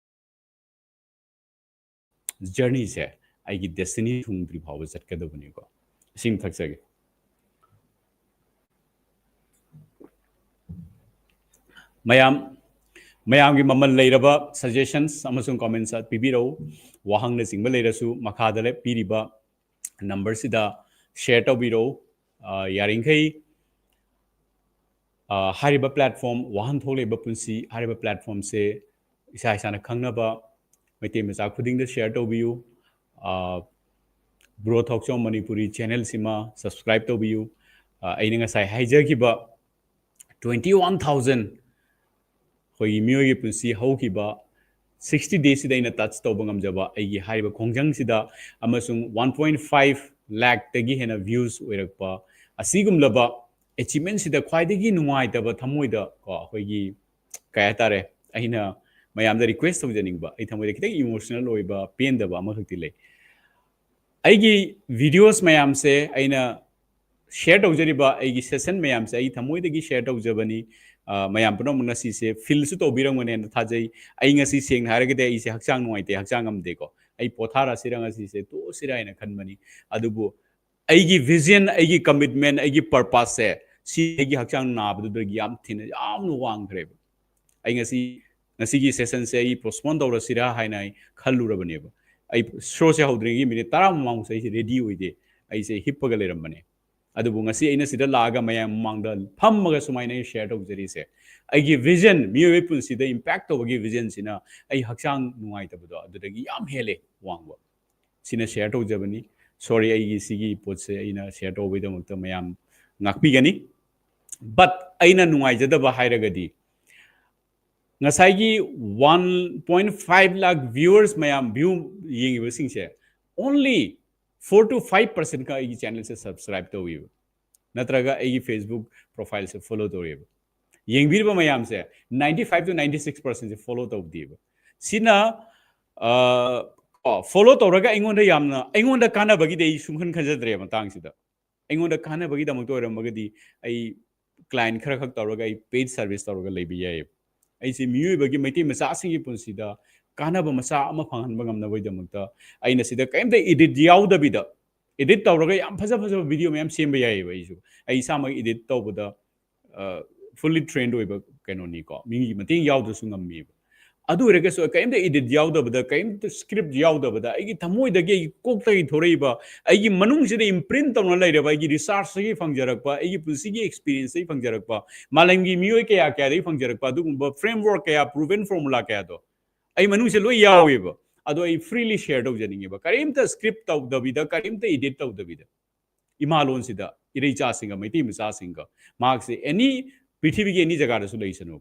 journey ꯁꯦ ꯑꯩꯒꯤ destiny ꯊꯨꯡꯗ꯭ꯔꯤ ꯐꯥꯎꯕ ꯆꯠꯀꯗꯕꯅꯤꯀꯣ꯫ ꯏꯁꯤꯡ ꯊꯛꯆꯒꯦ꯫ ꯃꯌꯥꯝ, ꯃꯌꯥꯝꯒꯤ ꯃꯃꯜ ꯂꯩꯔꯕ suggestions ꯑꯃꯁꯨꯡ comments ꯄꯤꯕꯤꯔꯛꯎ꯫ ꯋꯥꯍꯪꯅꯆꯤꯡꯕ ꯂꯩꯔꯁꯨ ꯃꯈꯥꯗ ꯂꯦꯞ-, ꯄꯤꯔꯤꯕ number ꯁꯤꯗ share ꯇꯧꯕꯤꯔꯛꯎ꯫ ꯑ, ꯌꯥꯔꯤꯈꯩ, ꯑ, ꯍꯥꯏꯔꯤꯕ platform, ꯋꯥꯍꯟꯊꯣꯛ ꯂꯩꯕ ꯄꯨꯟꯁꯤ ꯍꯥꯏꯔꯤꯕ platform ꯁꯦ ꯏꯁꯥ ꯏꯁꯥꯅ ꯈꯪꯅꯕ ꯃꯩꯇꯩ ꯃꯆꯥ ꯈꯨꯗꯤꯡꯗ share ꯇꯧꯕꯤꯌꯨ꯫ ꯑ, Bro Thougchom Manipuri channel ꯁꯤꯃ subscribe ꯇꯧꯕꯤꯌꯨ꯫ ꯑ, ꯑꯩꯅ ꯉꯁꯥꯏ ꯍꯥꯏꯖꯈꯤꯕ twenty one thousand ꯑꯩꯈꯣꯏꯒꯤ ꯃꯤꯑꯣꯏꯒꯤ ꯄꯨꯟꯁꯤ ꯍꯧꯈꯤꯕ sixty days ꯁꯤꯗ ꯑꯩꯅ touch ꯇꯧꯕ ꯉꯝꯖꯕ ꯑꯩꯒꯤ ꯍꯥꯏꯔꯤꯕ ꯈꯣꯡꯖꯪꯁꯤꯗ ꯑꯃꯁꯨꯡ one point five ꯂꯥꯈꯇꯒꯤ ꯍꯦꯟꯅ views ꯑꯣꯏꯔꯛꯄ ꯑꯁꯤꯒꯨꯝꯂꯕ achievement ꯁꯤꯗ ꯈ꯭ꯋꯥꯏꯗꯒꯤ ꯅꯨꯡꯉꯥꯏꯇꯕ ꯊꯃꯣꯏꯗ ꯀꯣ ꯑꯩꯈꯣꯏꯒꯤ ꯀꯩ ꯍꯥꯏꯇꯥꯔꯦ, ꯑꯩꯅ ꯃꯌꯥꯝꯗ request ꯇꯧꯖꯅꯤꯡꯕ, ꯑꯩ ꯊꯃꯣꯏꯗ ꯈꯤꯇꯪ emotional ꯑꯣꯏꯕ, ꯄꯦꯟꯗꯕ ꯑꯃꯈꯛꯇꯤ ꯂꯩ꯫ ꯑꯩꯒꯤ videos ꯃꯌꯥꯝꯁꯦ ꯑꯩꯅ share ꯇꯧꯖꯔꯤꯕ ꯑꯩꯒꯤ session ꯃꯌꯥꯝꯁꯦ ꯑꯩ ꯊꯃꯣꯏꯗꯒꯤ share ꯇꯧꯖꯕꯅꯤ꯫ ꯑ, ꯃꯌꯥꯝ ꯄꯨꯝꯅꯃꯛꯅ ꯁꯤꯁꯦ feel ꯁꯨ ꯇꯧꯕꯤꯔꯝꯒꯅꯦꯅ ꯊꯥꯖꯩ꯫ ꯑꯩ ꯉꯁꯤ ꯁꯦꯡꯅ ꯍꯥꯏꯔꯒꯗꯤ ꯑꯩꯁꯦ ꯍꯛꯆꯥꯡ ꯅꯨꯡꯉꯥꯏꯇꯦ, ꯍꯛꯆꯥꯡ ꯉꯝꯗꯦꯀꯣ꯫ ꯑꯩ ꯄꯣꯊꯥꯔꯁꯤꯔ ꯉꯁꯤꯁꯦ, ꯇꯣꯛꯑꯁꯤꯔ ꯍꯥꯏꯅ ꯈꯟꯕꯅꯤ꯫ ꯑꯗꯨꯕꯨ ꯑꯩꯒꯤ vision, ꯑꯩꯒꯤ commitment, ꯑꯩꯒꯤ purpose ꯁꯦ ꯁꯤ ꯑꯩꯒꯤ ꯍꯛꯆꯥꯡ ꯅꯥꯕꯗꯨꯗꯒꯤ ꯌꯥꯝ ꯊꯤꯅ, ꯌꯥꯝꯅ ꯋꯥꯡꯈ꯭ꯔꯦꯕ꯫ ꯑꯩ ꯉꯁꯤ, ꯉꯁꯤꯒꯤ session ꯁꯦ ꯑꯩ postpone ꯇꯧꯔꯁꯤꯔꯥ ꯍꯥꯏꯅ ꯑꯩ ꯈꯜꯂꯨꯔꯕꯅꯦꯕ꯫ ꯑꯩ show ꯁꯦ ꯍꯧꯗ꯭ꯔꯤꯉꯩꯒꯤ minute ꯇꯔꯥ ꯃꯃꯥꯡꯁꯦ ꯑꯩꯁꯦ ready ꯑꯣꯏꯗꯦ, ꯑꯩꯁꯦ ꯍꯤꯞꯄꯒ ꯂꯩꯔꯝꯕꯅꯦ꯫ ꯑꯗꯨꯕꯨ ꯉꯁꯤ ꯑꯩꯅ ꯁꯤꯗ ꯂꯥꯛꯑꯒ ꯃꯌꯥꯝ ꯃꯃꯥꯡꯗ ꯐꯝꯃꯒ ꯁꯨꯃꯥꯏꯅ ꯑꯩ ꯁꯤꯌꯔ ꯇꯧꯖꯔꯤꯁꯦ, ꯑꯩꯒꯤ ꯚꯤꯖꯟ, ꯃꯤꯑꯣꯏꯕꯒꯤ ꯄꯨꯟꯁꯤꯗ ꯏꯝꯄꯦꯛ ꯇꯧꯕꯒꯤ ꯚꯤꯖꯟꯁꯤꯅ ꯑꯩ ꯍꯛꯆꯥꯡ ꯅꯨꯡꯉꯥꯏꯇꯕꯗꯣ ꯑꯗꯨꯗꯒꯤ ꯌꯥꯝ ꯍꯦꯜꯂꯦ ꯋꯥꯡꯕ꯫ ꯁꯤꯅ ꯁꯤꯌꯔ ꯇꯧꯖꯕꯅꯤ꯫ ꯁꯣꯔꯤ, ꯑꯩꯒꯤ ꯁꯤꯒꯤ ꯄꯣꯠꯁꯦ ꯑꯩꯅ ꯁꯤꯌꯔ ꯇꯧꯕꯒꯤꯗꯃꯛꯇ ꯃꯌꯥꯝ ꯉꯥꯛꯄꯤꯒꯅꯤ꯫ ꯕꯠ ꯑꯩꯅ ꯅꯨꯡꯉꯥꯏꯖꯗꯕ ꯍꯥꯏꯔꯒꯗꯤ, ꯉꯁꯥꯏꯒꯤ one point five lakh viewers ꯃꯌꯥꯝ, view ꯌꯦꯡꯉꯤꯕꯁꯤꯡꯁꯦ, only four to five percent ꯈꯛ ꯑꯩꯒꯤ ꯆꯦꯅꯦꯜꯁꯦ ꯁꯕꯁꯀ꯭ꯔꯥꯏꯕ ꯇꯧꯕꯤꯕ, ꯅꯠꯇ꯭ꯔꯒ ꯑꯩꯒꯤ ꯐꯦꯁꯕꯨꯛ ꯄ꯭ꯔꯣꯐꯥꯏꯜꯁꯦ ꯐꯣꯂꯣ ꯇꯧꯔꯤꯕ꯫ ꯌꯦꯡꯕꯤꯔꯤꯕ ꯃꯌꯥꯝꯁꯦ ninety five to ninety six percent say follow ꯇꯧꯗꯦꯕ꯫ ꯁꯤꯅ, ꯑ, ꯀꯣ, ꯐꯣꯂꯣ ꯇꯧꯔꯒ ꯑꯩꯉꯣꯟꯗ ꯌꯥꯝꯅ, ꯑꯩꯉꯣꯟꯗ ꯀꯥꯟꯅꯕꯒꯤꯗꯤ ꯑꯩ ꯁꯨꯡꯈꯟ ꯈꯟꯖꯗ꯭ꯔꯦ ꯃꯇꯥꯡꯁꯤꯗ꯫ ꯑꯩꯉꯣꯟꯗ ꯀꯥꯟꯅꯕꯒꯤꯗꯃꯛꯇ ꯑꯣꯏꯔꯝꯃꯒꯗꯤ ꯑꯩ ꯀ꯭ꯂꯥꯏꯟ ꯈꯔ ꯈꯛ ꯇꯧꯔꯒ ꯑꯩ ꯄꯦꯗ ꯁꯔꯚꯤꯁ ꯇꯧꯔꯒ ꯂꯩꯕ ꯌꯥꯏꯌꯦꯕ꯫ ꯑꯩꯁꯦ ꯃꯤꯑꯣꯏꯕꯒꯤ, ꯃꯩꯇꯩ ꯃꯆꯥꯁꯤꯡꯒꯤ ꯄꯨꯟꯁꯤꯗ ꯀꯥꯟꯅꯕ ꯃꯆꯥ ꯑꯃ ꯐꯪꯍꯟꯕ ꯉꯝꯅꯕꯒꯤꯗꯃꯛꯇ ꯑꯩꯅ ꯁꯤꯗ ꯀꯔꯤꯝꯇ ꯏꯗꯤꯠ ꯌꯥꯎꯗꯕꯤꯗ, ꯏꯗꯤꯠ ꯇꯧꯔꯒ ꯌꯥꯝ ꯐꯖ ꯐꯖꯕ ꯚꯤꯗꯤꯑꯣ ꯃꯌꯥꯝ ꯁꯦꯝꯕ ꯌꯥꯏꯌꯦꯕ꯫ ꯑꯩꯁꯨ, ꯑꯩ ꯏꯁꯥꯃꯛ ꯏꯗꯤꯠ ꯇꯧꯕꯗ, ꯑ, ꯐꯨꯜꯂꯤ ꯇ꯭ꯔꯦꯟ ꯑꯣꯏꯕ ꯀꯩꯅꯣꯅꯤꯀꯣ, ꯃꯤꯒꯤ ꯃꯇꯦꯡ ꯌꯥꯎꯗ꯭ꯔꯁꯨ ꯉꯝꯃꯦꯕ꯫ ꯑꯗꯨ ꯑꯣꯏꯔꯒꯁꯨ ꯀꯔꯤꯝꯇ ꯏꯗꯤꯠ ꯌꯥꯎꯗꯕꯗ, ꯀꯔꯤꯝꯇ ꯁ꯭ꯀ꯭ꯔꯤꯞ ꯌꯥꯎꯗꯕꯗ, ꯑꯩꯒꯤ ꯊꯃꯣꯏꯗꯒꯤ, ꯑꯩꯒꯤ ꯀꯣꯛꯇꯒꯤ ꯊꯣꯔꯛꯏꯕ, ꯑꯩꯒꯤ ꯃꯅꯨꯡꯁꯤꯗ ꯏꯝꯄ꯭ꯔꯤꯟ ꯇꯧꯅ ꯂꯩꯔꯕ, ꯑꯩꯒꯤ ꯔꯤꯁꯥꯔꯆꯇꯒꯤ ꯐꯪꯖꯔꯛꯄ, ꯑꯩꯒꯤ ꯄꯨꯟꯁꯤꯒꯤ ꯑꯦꯛꯁꯄꯤꯔꯤꯌꯦꯟꯁꯇꯒꯤ ꯐꯪꯖꯔꯛꯄ, ꯃꯥꯂꯦꯝꯒꯤ ꯃꯤꯑꯣꯏ ꯀꯌꯥ ꯀꯌꯥꯗꯒꯤ ꯐꯪꯖꯔꯛꯄ ꯑꯗꯨꯒꯨꯝꯕ ꯐ꯭ꯔꯦꯝꯋꯥꯔꯛ ꯀꯌꯥ, ꯄ꯭ꯔꯨꯚꯟ ꯐꯣꯔꯃꯨꯂꯥ ꯀꯌꯥꯗꯣ ꯑꯩ ꯃꯅꯨꯡꯁꯦ ꯂꯣꯏ ꯌꯥꯎꯋꯦꯕ꯫ ꯑꯗꯣ ꯑꯩ ꯐ꯭ꯔꯤꯂꯤ ꯁꯤꯌꯔ ꯇꯧꯖꯅꯤꯡꯉꯦꯕ, ꯀꯔꯤꯝꯇ ꯁ꯭ꯀ꯭ꯔꯤꯞ ꯇꯧꯗꯕꯤꯗ, ꯀꯔꯤꯝꯇ ꯏꯗꯤꯠ ꯇꯧꯗꯕꯤꯗ꯫ ꯏꯃꯥ ꯂꯣꯟꯁꯤꯗ ꯏꯔꯩꯆꯥꯁꯤꯡꯒ, ꯃꯩꯇꯩ ꯃꯆꯥꯁꯤꯡꯒ, ꯃꯍꯥꯛꯁꯦ ꯑꯦꯅꯤ, ꯄ꯭ꯔꯤꯊꯤꯕꯤꯒꯤ ꯑꯦꯅꯤ ꯖꯒꯥꯗꯁꯨ ꯂꯩꯁꯅꯨ,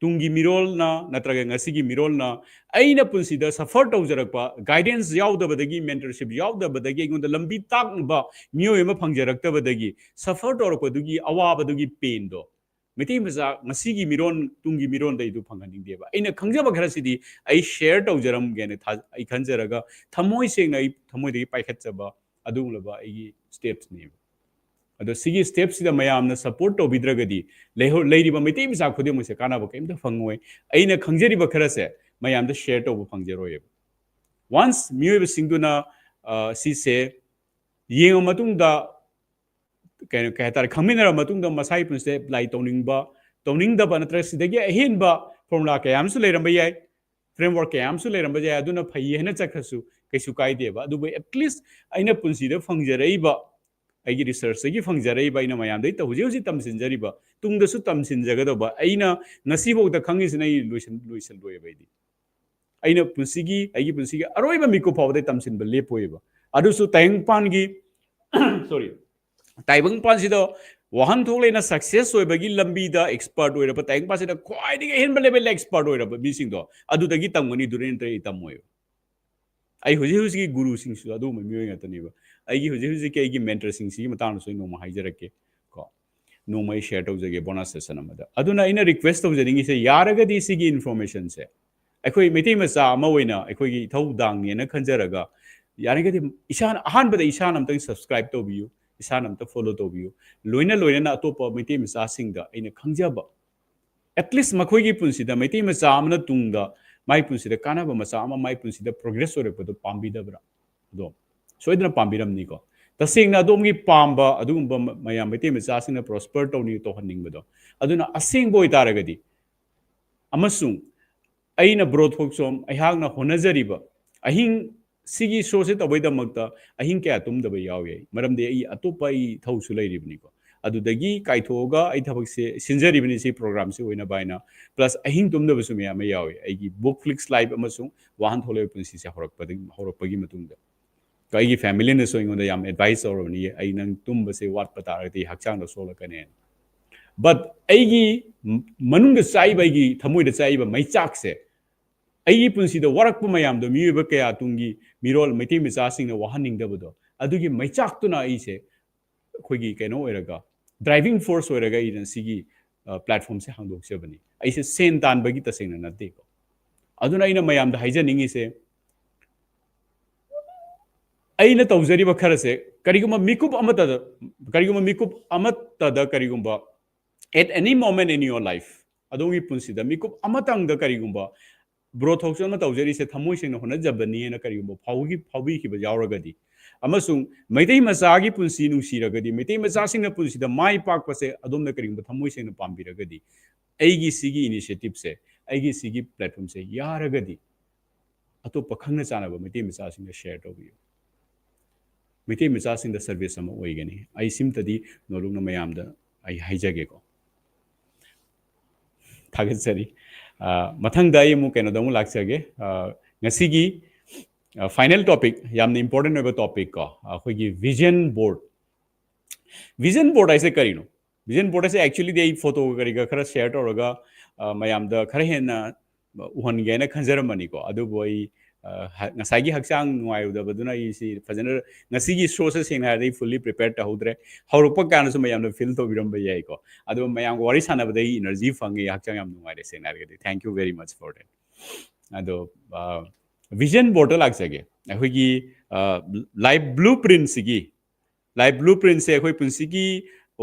ꯇꯨꯡꯒꯤ ꯃꯤꯔꯣꯜꯅ ꯅꯠꯇ꯭ꯔꯒ ꯉꯁꯤꯒꯤ ꯃꯤꯔꯣꯜꯅ ꯑꯩꯅ ꯄꯨꯟꯁꯤꯗ ꯁꯐꯔ ꯇꯧꯖꯔꯛꯄ, ꯒꯥꯏꯗꯦꯟꯁ ꯌꯥꯎꯗꯕꯗꯒꯤ, ꯃꯦꯟꯇꯔꯁꯤꯞ ꯌꯥꯎꯗꯕꯗꯒꯤ, ꯑꯩꯉꯣꯟꯗ ꯂꯝꯕꯤ ꯇꯥꯛꯅꯕ ꯃꯤꯑꯣꯏ ꯑꯃ ꯐꯪꯖꯔꯛꯇꯕꯗꯒꯤ ꯁꯐꯔ ꯇꯧꯔꯛꯄꯗꯨꯒꯤ ꯑꯋꯥꯕꯗꯨꯒꯤ ꯄꯦꯟꯗꯣ, ꯃꯩꯇꯩ ꯃꯆꯥ, ꯉꯁꯤꯒꯤ ꯃꯤꯔꯣꯟ, ꯇꯨꯡꯒꯤ ꯃꯤꯔꯣꯟꯗ ꯑꯩꯗꯨ ꯐꯪꯍꯟꯅꯤꯡꯗꯦꯕ꯫ ꯑꯩꯅ ꯈꯪꯖꯕ ꯈꯔꯁꯤꯗꯤ ꯑꯩ ꯁꯤꯌꯔ ꯇꯧꯖꯔꯝꯒꯦꯅ ꯊꯥ-, ꯑꯩ ꯈꯟꯖꯔꯒ, ꯊꯃꯣꯏ ꯁꯦꯡꯅ ꯑꯩ ꯊꯃꯣꯏꯗꯒꯤ ꯄꯥꯏꯈꯠꯆꯕ ꯑꯗꯨꯒꯨꯝꯂꯕ ꯑꯩꯒꯤ ꯁ꯭ꯇꯦꯞꯁꯅꯦꯕ꯫ ꯑꯗꯣ ꯁꯤꯒꯤ ꯁ꯭ꯇꯦꯞꯁꯤꯗ ꯃꯌꯥꯝꯅ ꯁꯞꯄꯣꯔꯠ ꯇꯧꯕꯤꯗ꯭ꯔꯒꯗꯤ ꯂꯩꯍꯧ-, ꯂꯩꯔꯤꯕ ꯃꯩꯇꯩ ꯃꯆꯥ ꯈꯨꯗꯤꯡꯃꯛꯁꯦ ꯀꯥꯟꯅꯕ ꯀꯔꯤꯝꯇ ꯐꯪꯉꯣꯏ꯫ ꯑꯩꯅ ꯈꯪꯖꯔꯤꯕ ꯈꯔꯁꯦ ꯃꯌꯥꯝꯗ ꯁꯤꯌꯔ ꯇꯧꯕ ꯐꯪꯖꯔꯣꯏꯕ꯫ ꯋꯥꯟꯁ ꯃꯤꯑꯣꯏꯕꯁꯤꯡꯗꯨꯅ, ꯑ, ꯁꯤꯁꯦ ꯌꯦꯡꯉ ꯃꯇꯨꯡꯗ, ꯀꯩꯅꯣ, ꯀꯩ ꯍꯥꯏꯇꯥꯔꯦ, ꯈꯪꯃꯤꯟꯅꯔ ꯃꯇꯨꯡꯗ ꯃꯁꯥꯒꯤ ꯄꯨꯟꯁꯤꯗ ꯑꯦꯄ꯭ꯂꯥꯏ ꯇꯧꯅꯤꯡꯕ, ꯇꯧꯅꯤꯡꯗꯕ, ꯅꯠꯇ꯭ꯔꯒ ꯁꯤꯗꯒꯤ ꯑꯍꯦꯟꯕ ꯐꯣꯔꯃꯨꯂꯥ ꯀꯌꯥ ꯑꯃꯁꯨ ꯂꯩꯔꯝꯕ ꯌꯥꯏ, ꯐ꯭ꯔꯦꯝꯋꯥꯔꯛ ꯀꯌꯥ ꯑꯃꯁꯨ ꯂꯩꯔꯝꯕ ꯌꯥꯏ, ꯑꯗꯨꯅ ꯐꯩ ꯍꯥꯏꯅ ꯆꯠꯈ꯭ꯔꯁꯨ ꯀꯩꯁꯨ ꯀꯥꯏꯗꯦꯕ꯫ ꯑꯗꯨꯕꯨ ꯑꯦꯠꯂꯤꯁ ꯑꯩꯅ ꯄꯨꯟꯁꯤꯗ ꯐꯪꯖꯔꯛꯏꯕ ꯑꯩꯒꯤ ꯔꯤꯁꯔꯁꯇꯒꯤ ꯐꯪꯖꯔꯛꯏꯕ, ꯑꯩꯅ ꯃꯌꯥꯝꯗꯒꯤ ꯇꯧ-, ꯍꯧꯖꯤꯛ ꯍꯧꯖꯤꯛ ꯇꯝꯁꯤꯟꯖꯔꯤꯕ, ꯇꯨꯡꯗꯁꯨ ꯇꯝꯁꯤꯟꯖꯒꯗꯧꯕ, ꯑꯩꯅ ꯉꯁꯤꯐꯥꯎꯗ ꯈꯪꯉꯤꯁꯤꯅ ꯑꯩ ꯂꯣꯏꯁꯤꯟ-, ꯂꯣꯏꯁꯤꯜꯂꯣꯏꯕ ꯑꯩꯗꯤ꯫ ꯑꯩꯅ ꯄꯨꯟꯁꯤꯒꯤ, ꯑꯩꯒꯤ ꯄꯨꯟꯁꯤꯒꯤ ꯑꯔꯣꯏꯕ ꯃꯤꯀꯨꯞ ꯐꯥꯎꯕꯗ ꯑꯩ ꯇꯝꯁꯤꯟꯕ ꯂꯦꯞꯄꯣꯏꯕ꯫ ꯑꯗꯨꯁꯨ ꯇꯥꯏꯕꯪꯄꯥꯟꯒꯤ, ꯁꯣꯔꯤ, ꯇꯥꯏꯕꯪꯄꯥꯟꯁꯤꯗ ꯋꯥꯍꯟꯊꯣꯛ ꯂꯩꯅ ꯁꯛꯁꯦꯁ ꯑꯣꯏꯕꯒꯤ ꯂꯝꯕꯤꯗ ꯑꯦꯛꯁꯄꯔꯠ ꯑꯣꯏꯔꯕ, ꯇꯥꯏꯕꯪꯄꯥꯟꯁꯤꯗ ꯈ꯭ꯋꯥꯏꯗꯒꯤ ꯑꯍꯦꯟꯕ ꯂꯦꯚꯦꯜꯗ ꯑꯦꯛꯁꯄꯔꯠ ꯑꯣꯏꯔꯕ ꯃꯤꯁꯤꯡꯗꯣ ꯑꯗꯨꯗꯒꯤ ꯇꯝꯒꯅꯤ, ꯑꯗꯨꯗꯩ ꯅꯠꯇ꯭ꯔꯒ ꯑꯩ ꯇꯝꯃꯣꯏꯕ꯫ ꯑꯩ ꯍꯧꯖꯤꯛ ꯍꯧꯖꯤꯛꯀꯤ ꯒꯨꯔꯨꯁꯤꯡꯁꯨ ꯑꯗꯨꯒꯨꯝꯕ ꯃꯤꯑꯣꯏ ꯉꯥꯛꯇꯅꯦꯕ꯫ ꯑꯩꯒꯤ ꯍꯧꯖꯤꯛ ꯍꯧꯖꯤꯛꯀꯤ ꯑꯩꯒꯤ ꯃꯦꯟꯇꯔꯁꯤꯡꯁꯤꯒꯤ ꯃꯇꯥꯡꯗꯁꯨ ꯑꯩ ꯅꯣꯡꯃ ꯍꯥꯏꯖꯔꯛꯀꯦ ꯀꯣ, ꯅꯣꯡꯃ ꯑꯩ ꯁꯤꯌꯔ ꯇꯧꯖꯒꯦ ꯕꯣꯅꯁ ꯁꯦꯁꯟ ꯑꯃꯗ꯫ ꯑꯗꯨꯅ ꯑꯩꯅ ꯔꯤꯀ꯭ꯋꯦꯁ ꯇꯧꯖꯅꯤꯡꯉꯤꯁꯦ, ꯌꯥꯔꯒꯗꯤ ꯁꯤꯒꯤ ꯏꯟꯐꯣꯔꯃꯦꯁꯟꯁꯦ ꯑꯩꯈꯣꯏ ꯃꯩꯇꯩ ꯃꯆꯥ ꯑꯃ ꯑꯣꯏꯅ, ꯑꯩꯈꯣꯏꯒꯤ ꯏꯊꯧꯗꯥꯡꯅꯦꯅ ꯈꯟꯖꯔꯒ, ꯌꯥꯔꯒꯗꯤ ꯏꯁꯥꯅ, ꯑꯍꯥꯟꯕꯗ ꯏꯁꯥꯅ ꯑꯝꯇꯪ ꯁꯕꯁꯀ꯭ꯔꯥꯏꯕ ꯇꯧꯕꯤꯌꯨ, ꯏꯁꯥꯅ ꯑꯝꯇ ꯐꯣꯂꯣ ꯇꯧꯕꯤꯌꯨ꯫ ꯂꯣꯏꯅ ꯂꯣꯏꯅꯅ ꯑꯇꯣꯞꯄ ꯃꯩꯇꯩ ꯃꯆꯥꯁꯤꯡꯗ ꯑꯩꯅ ꯈꯪꯖꯕ, ꯑꯦꯠꯂꯤꯁ ꯃꯈꯣꯏꯒꯤ ꯄꯨꯟꯁꯤꯗ, ꯃꯩꯇꯩ ꯃꯆꯥ ꯑꯃꯅ ꯇꯨꯡꯗ ꯃꯥꯏ ꯄꯨꯟꯁꯤꯗ ꯀꯥꯟꯅꯕ ꯃꯆꯥ ꯑꯃ, ꯃꯥꯏ ꯄꯨꯟꯁꯤꯗ ꯄ꯭ꯔꯣꯒ꯭ꯔꯦꯁ ꯑꯣꯏꯔꯛꯄꯗꯣ ꯄꯥꯝꯕꯤꯗꯕ꯭ꯔꯥ? ꯑꯗꯣ ꯁꯣꯏꯗꯅ ꯄꯥꯝꯕꯤꯔꯝꯅꯤꯀꯣ꯫ ꯇꯁꯦꯡꯅ ꯑꯗꯣꯝꯒꯤ ꯄꯥꯝꯕ ꯑꯗꯨꯒꯨꯝꯕ ꯃ-, ꯃꯌꯥꯝ ꯃꯩꯇꯩ ꯃꯆꯥꯁꯤꯡꯅ ꯄ꯭ꯔꯣꯁꯄꯔ ꯇꯧꯅꯤꯡ, ꯇꯧꯍꯟꯅꯤꯡꯕꯗꯣ, ꯑꯗꯨꯅ ꯑꯁꯦꯡꯕ ꯑꯣꯏꯇꯥꯔꯒꯗꯤ, ꯑꯃꯁꯨꯡ ꯑꯩꯅ ꯕ꯭ꯔꯣ ꯊꯣꯛꯆꯣꯝ, ꯑꯩꯍꯥꯛꯅ ꯍꯣꯠꯅꯖꯔꯤꯕ, ꯑꯍꯤꯡ ꯁꯤꯒꯤ ꯁꯣꯁꯦ ꯇꯧꯕꯩꯗꯃꯛꯇ ꯑꯍꯤꯡ ꯀꯌꯥ ꯇꯨꯝꯗꯕ ꯌꯥꯎꯏ ꯑꯩ, ꯃꯔꯝꯗꯤ ꯑꯩ ꯑꯇꯣꯞꯄ ꯑꯩ ꯊꯧꯁꯨ ꯂꯩꯔꯤꯕꯅꯤꯀꯣ꯫ ꯑꯗꯨꯗꯒꯤ ꯀꯥꯏꯊꯣꯛꯑꯒ ꯑꯩ ꯊꯕꯛꯁꯦ ꯁꯤꯟꯖꯔꯤꯕꯅꯤ ꯁꯤ ꯄ꯭ꯔꯣꯒ꯭ꯔꯥꯝꯁꯤ ꯑꯣꯏꯅꯕ ꯍꯥꯏꯅ꯫ ꯄ꯭ꯂꯁ ꯑꯍꯤꯡ ꯇꯨꯝꯗꯕꯁꯨ ꯃꯌꯥꯝ ꯑꯃ ꯌꯥꯎꯏ ꯑꯩꯒꯤ ꯕꯨꯛ ꯐ꯭ꯂꯤꯛꯁ ꯂꯥꯏꯐ ꯑꯃꯁꯨꯡ ꯋꯥꯍꯟꯊꯣꯛ ꯂꯩꯕ ꯄꯨꯟꯁꯤꯁꯦ ꯍꯧꯔꯛꯄꯗꯒꯤ, ꯍꯧꯔꯛꯄꯒꯤ ꯃꯇꯨꯡꯗ꯫ ꯑꯩꯒꯤ ꯐꯦꯃꯤꯂꯤꯅꯁꯨ ꯑꯩꯉꯣꯟꯗ ꯌꯥꯝ ꯑꯦꯗꯚꯥꯏꯁ ꯇꯧꯔꯕꯅꯤ, "ꯑꯩ ꯅꯪ ꯇꯨꯝꯕꯁꯦ ꯋꯥꯠꯄ ꯇꯥꯔꯒꯗꯤ ꯍꯛꯆꯥꯡꯗ ꯁꯣꯛꯂꯛꯀꯅꯦꯅ"꯫ ꯕꯠ ꯑꯩꯒꯤ ꯃ-, ꯃꯅꯨꯡꯗ ꯆꯥꯛꯏꯕ, ꯑꯩꯒꯤ ꯊꯃꯣꯏꯗ ꯆꯥꯛꯏꯕ ꯃꯩꯆꯥꯛꯁꯦ, ꯑꯩꯒꯤ ꯄꯨꯟꯁꯤꯗ ꯋꯥꯔꯛꯄ ꯃꯌꯥꯝꯗꯣ, ꯃꯤꯑꯣꯏꯕ ꯀꯌꯥ ꯇꯨꯡꯒꯤ ꯃꯤꯔꯣꯜ ꯃꯩꯇꯩ ꯃꯆꯥꯁꯤꯡꯅ ꯋꯥꯍꯟꯅꯤꯡꯗꯕꯗꯣ, ꯑꯗꯨꯒꯤ ꯃꯩꯆꯥꯛꯇꯨꯅ ꯑꯩꯁꯦ ꯑꯩꯈꯣꯏꯒꯤ ꯀꯩꯅꯣ ꯑꯣꯏꯔꯒ, ꯗ꯭ꯔꯥꯏꯚꯤꯡ ꯐꯣꯔꯁ ꯑꯣꯏꯔꯒ ꯑꯩꯅ ꯁꯤꯒꯤ, ꯑ, ꯄ꯭ꯂꯦꯠꯐꯣꯝꯁꯦ ꯍꯥꯡꯗꯣꯛꯆꯕꯅꯤ꯫ ꯑꯩꯁꯦ ꯁꯦꯟ ꯇꯥꯟꯕꯒꯤ ꯇꯁꯦꯡꯅ ꯅꯠꯇꯦꯀꯣ꯫ ꯑꯗꯨꯅ ꯑꯩꯅ ꯃꯌꯥꯝꯗ ꯍꯥꯏꯖꯅꯤꯡꯉꯤꯁꯦ, ꯑꯩꯅ ꯇꯧꯖꯔꯤꯕ ꯈꯔꯁꯦ ꯀꯔꯤꯒꯨꯝꯕ ꯃꯤꯀꯨꯞ ꯑꯃꯠꯇꯗ, ꯀꯔꯤꯒꯨꯝꯕ ꯃꯤꯀꯨꯞ ꯑꯃꯠꯇꯗ, ꯀꯔꯤꯒꯨꯝꯕ at any moment in your life, ꯑꯗꯣꯝꯒꯤ ꯄꯨꯟꯁꯤꯗ ꯃꯤꯀꯨꯞ ꯑꯃꯇꯪꯗ ꯀꯔꯤꯒꯨꯝꯕ ꯕ꯭ꯔꯣ ꯊꯣꯛꯆꯣꯝꯅ ꯇꯧꯖꯔꯤꯁꯦ ꯊꯃꯣꯏ ꯁꯦꯡꯅ ꯍꯣꯠꯅꯖꯕꯅꯤꯅ ꯀꯔꯤꯒꯨꯝꯕ ꯐꯥꯎꯈꯤ-, ꯐꯥꯎꯕꯤꯈꯤꯕ ꯌꯥꯎꯔꯒꯗꯤ, ꯑꯃꯁꯨꯡ ꯃꯩꯇꯩ ꯃꯆꯥꯒꯤ ꯄꯨꯟꯁꯤ ꯅꯨꯡꯁꯤꯔꯒꯗꯤ, ꯃꯩꯇꯩ ꯃꯆꯥꯁꯤꯡꯅ ꯄꯨꯟꯁꯤꯗ ꯃꯥꯏ ꯄꯥꯛꯄꯁꯦ ꯑꯗꯣꯝꯅ ꯀꯔꯤꯒꯨꯝꯕ ꯊꯃꯣꯏ ꯁꯦꯡꯅ ꯄꯥꯝꯕꯤꯔꯒꯗꯤ, ꯑꯩꯒꯤ ꯁꯤꯒꯤ ꯏꯅꯤꯁꯤꯌꯦꯇꯤꯞꯁꯦ, ꯑꯩꯒꯤ ꯁꯤꯒꯤ ꯄ꯭ꯂꯦꯠꯐꯣꯝꯁꯦ ꯌꯥꯔꯒꯗꯤ ꯑꯇꯣꯞꯄ ꯈꯪꯅ ꯆꯥꯟꯅꯕ ꯃꯩꯇꯩ ꯃꯆꯥꯁꯤꯡꯗ ꯁꯤꯌꯔ ꯇꯧꯕꯤꯌꯨ꯫ ꯃꯩꯇꯩ ꯃꯆꯥꯁꯤꯡꯗ ꯁꯔꯚꯤꯁ ꯑꯃ ꯑꯣꯏꯒꯅꯤ꯫ ꯑꯩ ꯁꯤꯝꯇꯗꯤ ꯅꯣꯂꯨꯛꯅ ꯃꯌꯥꯝꯗ ꯑꯩ ꯍꯥꯏꯖꯒꯦꯀꯣ꯫ ꯊꯥꯒꯠꯆꯔꯤ꯫ ꯑ, ꯃꯊꯪꯗ ꯑꯩ ꯑꯃꯨꯛ ꯀꯩꯅꯣꯗ ꯑꯃꯨꯛ ꯂꯥꯛꯆꯒꯦ꯫ ꯑ, ꯉꯁꯤꯒꯤ, ꯑ, ꯐꯥꯏꯅꯦꯜ ꯇꯣꯄꯤꯛ, ꯌꯥꯝꯅ ꯏꯝꯄꯣꯔꯇꯦꯟ ꯑꯣꯏꯕ ꯇꯣꯄꯤꯛ ꯀꯣ, ꯑꯩꯈꯣꯏꯒꯤ ꯚꯤꯖꯟ ꯕꯣꯔꯗ꯫ ꯚꯤꯖꯟ ꯕꯣꯔꯗ ꯍꯥꯏꯁꯦ ꯀꯔꯤꯅꯣ? ꯚꯤꯖꯟ ꯕꯣꯔꯗ ꯍꯥꯏꯁꯦ actually ꯗꯤ ꯑꯩ ꯐꯣꯇꯣꯒ ꯀꯔꯤꯒ ꯈꯔ ꯁꯤꯌꯔ ꯇꯧꯔꯒ, ꯑ, ꯃꯌꯥꯝꯗ ꯈꯔ ꯍꯦꯟꯅ ꯎꯍꯟꯒꯦꯅ ꯈꯟꯖꯔꯝꯕꯅꯤꯀꯣ꯫ ꯑꯗꯨꯕꯨ ꯑꯩ, ꯑ, ꯍ-, ꯉꯁꯥꯏꯒꯤ ꯍꯛꯆꯥꯡ ꯅꯨꯡꯉꯥꯏꯔꯨꯗꯕꯗꯨꯅ ꯑꯩ ꯁꯤ ꯐꯖꯅ ꯉꯁꯤꯒꯤ ꯁꯣꯁꯦ ꯁꯦꯡꯅ ꯍꯥꯏꯔꯗꯤ ꯑꯩ ꯐꯨꯜꯂꯤ ꯄ꯭ꯔꯤꯄꯦꯌꯔ ꯇꯧꯍꯧꯗ꯭ꯔꯦ꯫ ꯍꯧꯔꯛꯄ ꯀꯥꯟꯗꯁꯨ ꯃꯌꯥꯝꯅ ꯐꯤꯜ ꯇꯧꯕꯤꯔꯝꯕ ꯌꯥꯏꯀꯣ꯫ ꯑꯗꯣ ꯃꯌꯥꯝꯒ ꯋꯥꯔꯤ ꯁꯥꯟꯅꯕꯗ ꯑꯩ ꯏꯅꯔꯖꯤ ꯐꯪꯉꯦ, ꯍꯛꯆꯥꯡ ꯌꯥꯝ ꯅꯨꯡꯉꯥꯏꯔꯦ ꯁꯦꯡꯅ ꯍꯥꯏꯔꯒꯗꯤ꯫ Thank you very much for that. ꯑꯗꯣ, ꯑ, ꯚꯤꯖꯟ ꯕꯣꯔꯗꯇ ꯂꯥꯛꯆꯒꯦ꯫ ꯑꯩꯈꯣꯏꯒꯤ, ꯑ, ꯂꯥꯏꯐ ꯕ꯭ꯂꯨ ꯄ꯭ꯔꯤꯟꯁꯤꯒꯤ, ꯂꯥꯏꯐ ꯕ꯭ꯂꯨ ꯄ꯭ꯔꯤꯟꯁꯦ ꯑꯩꯈꯣꯏ ꯄꯨꯟꯁꯤꯒꯤ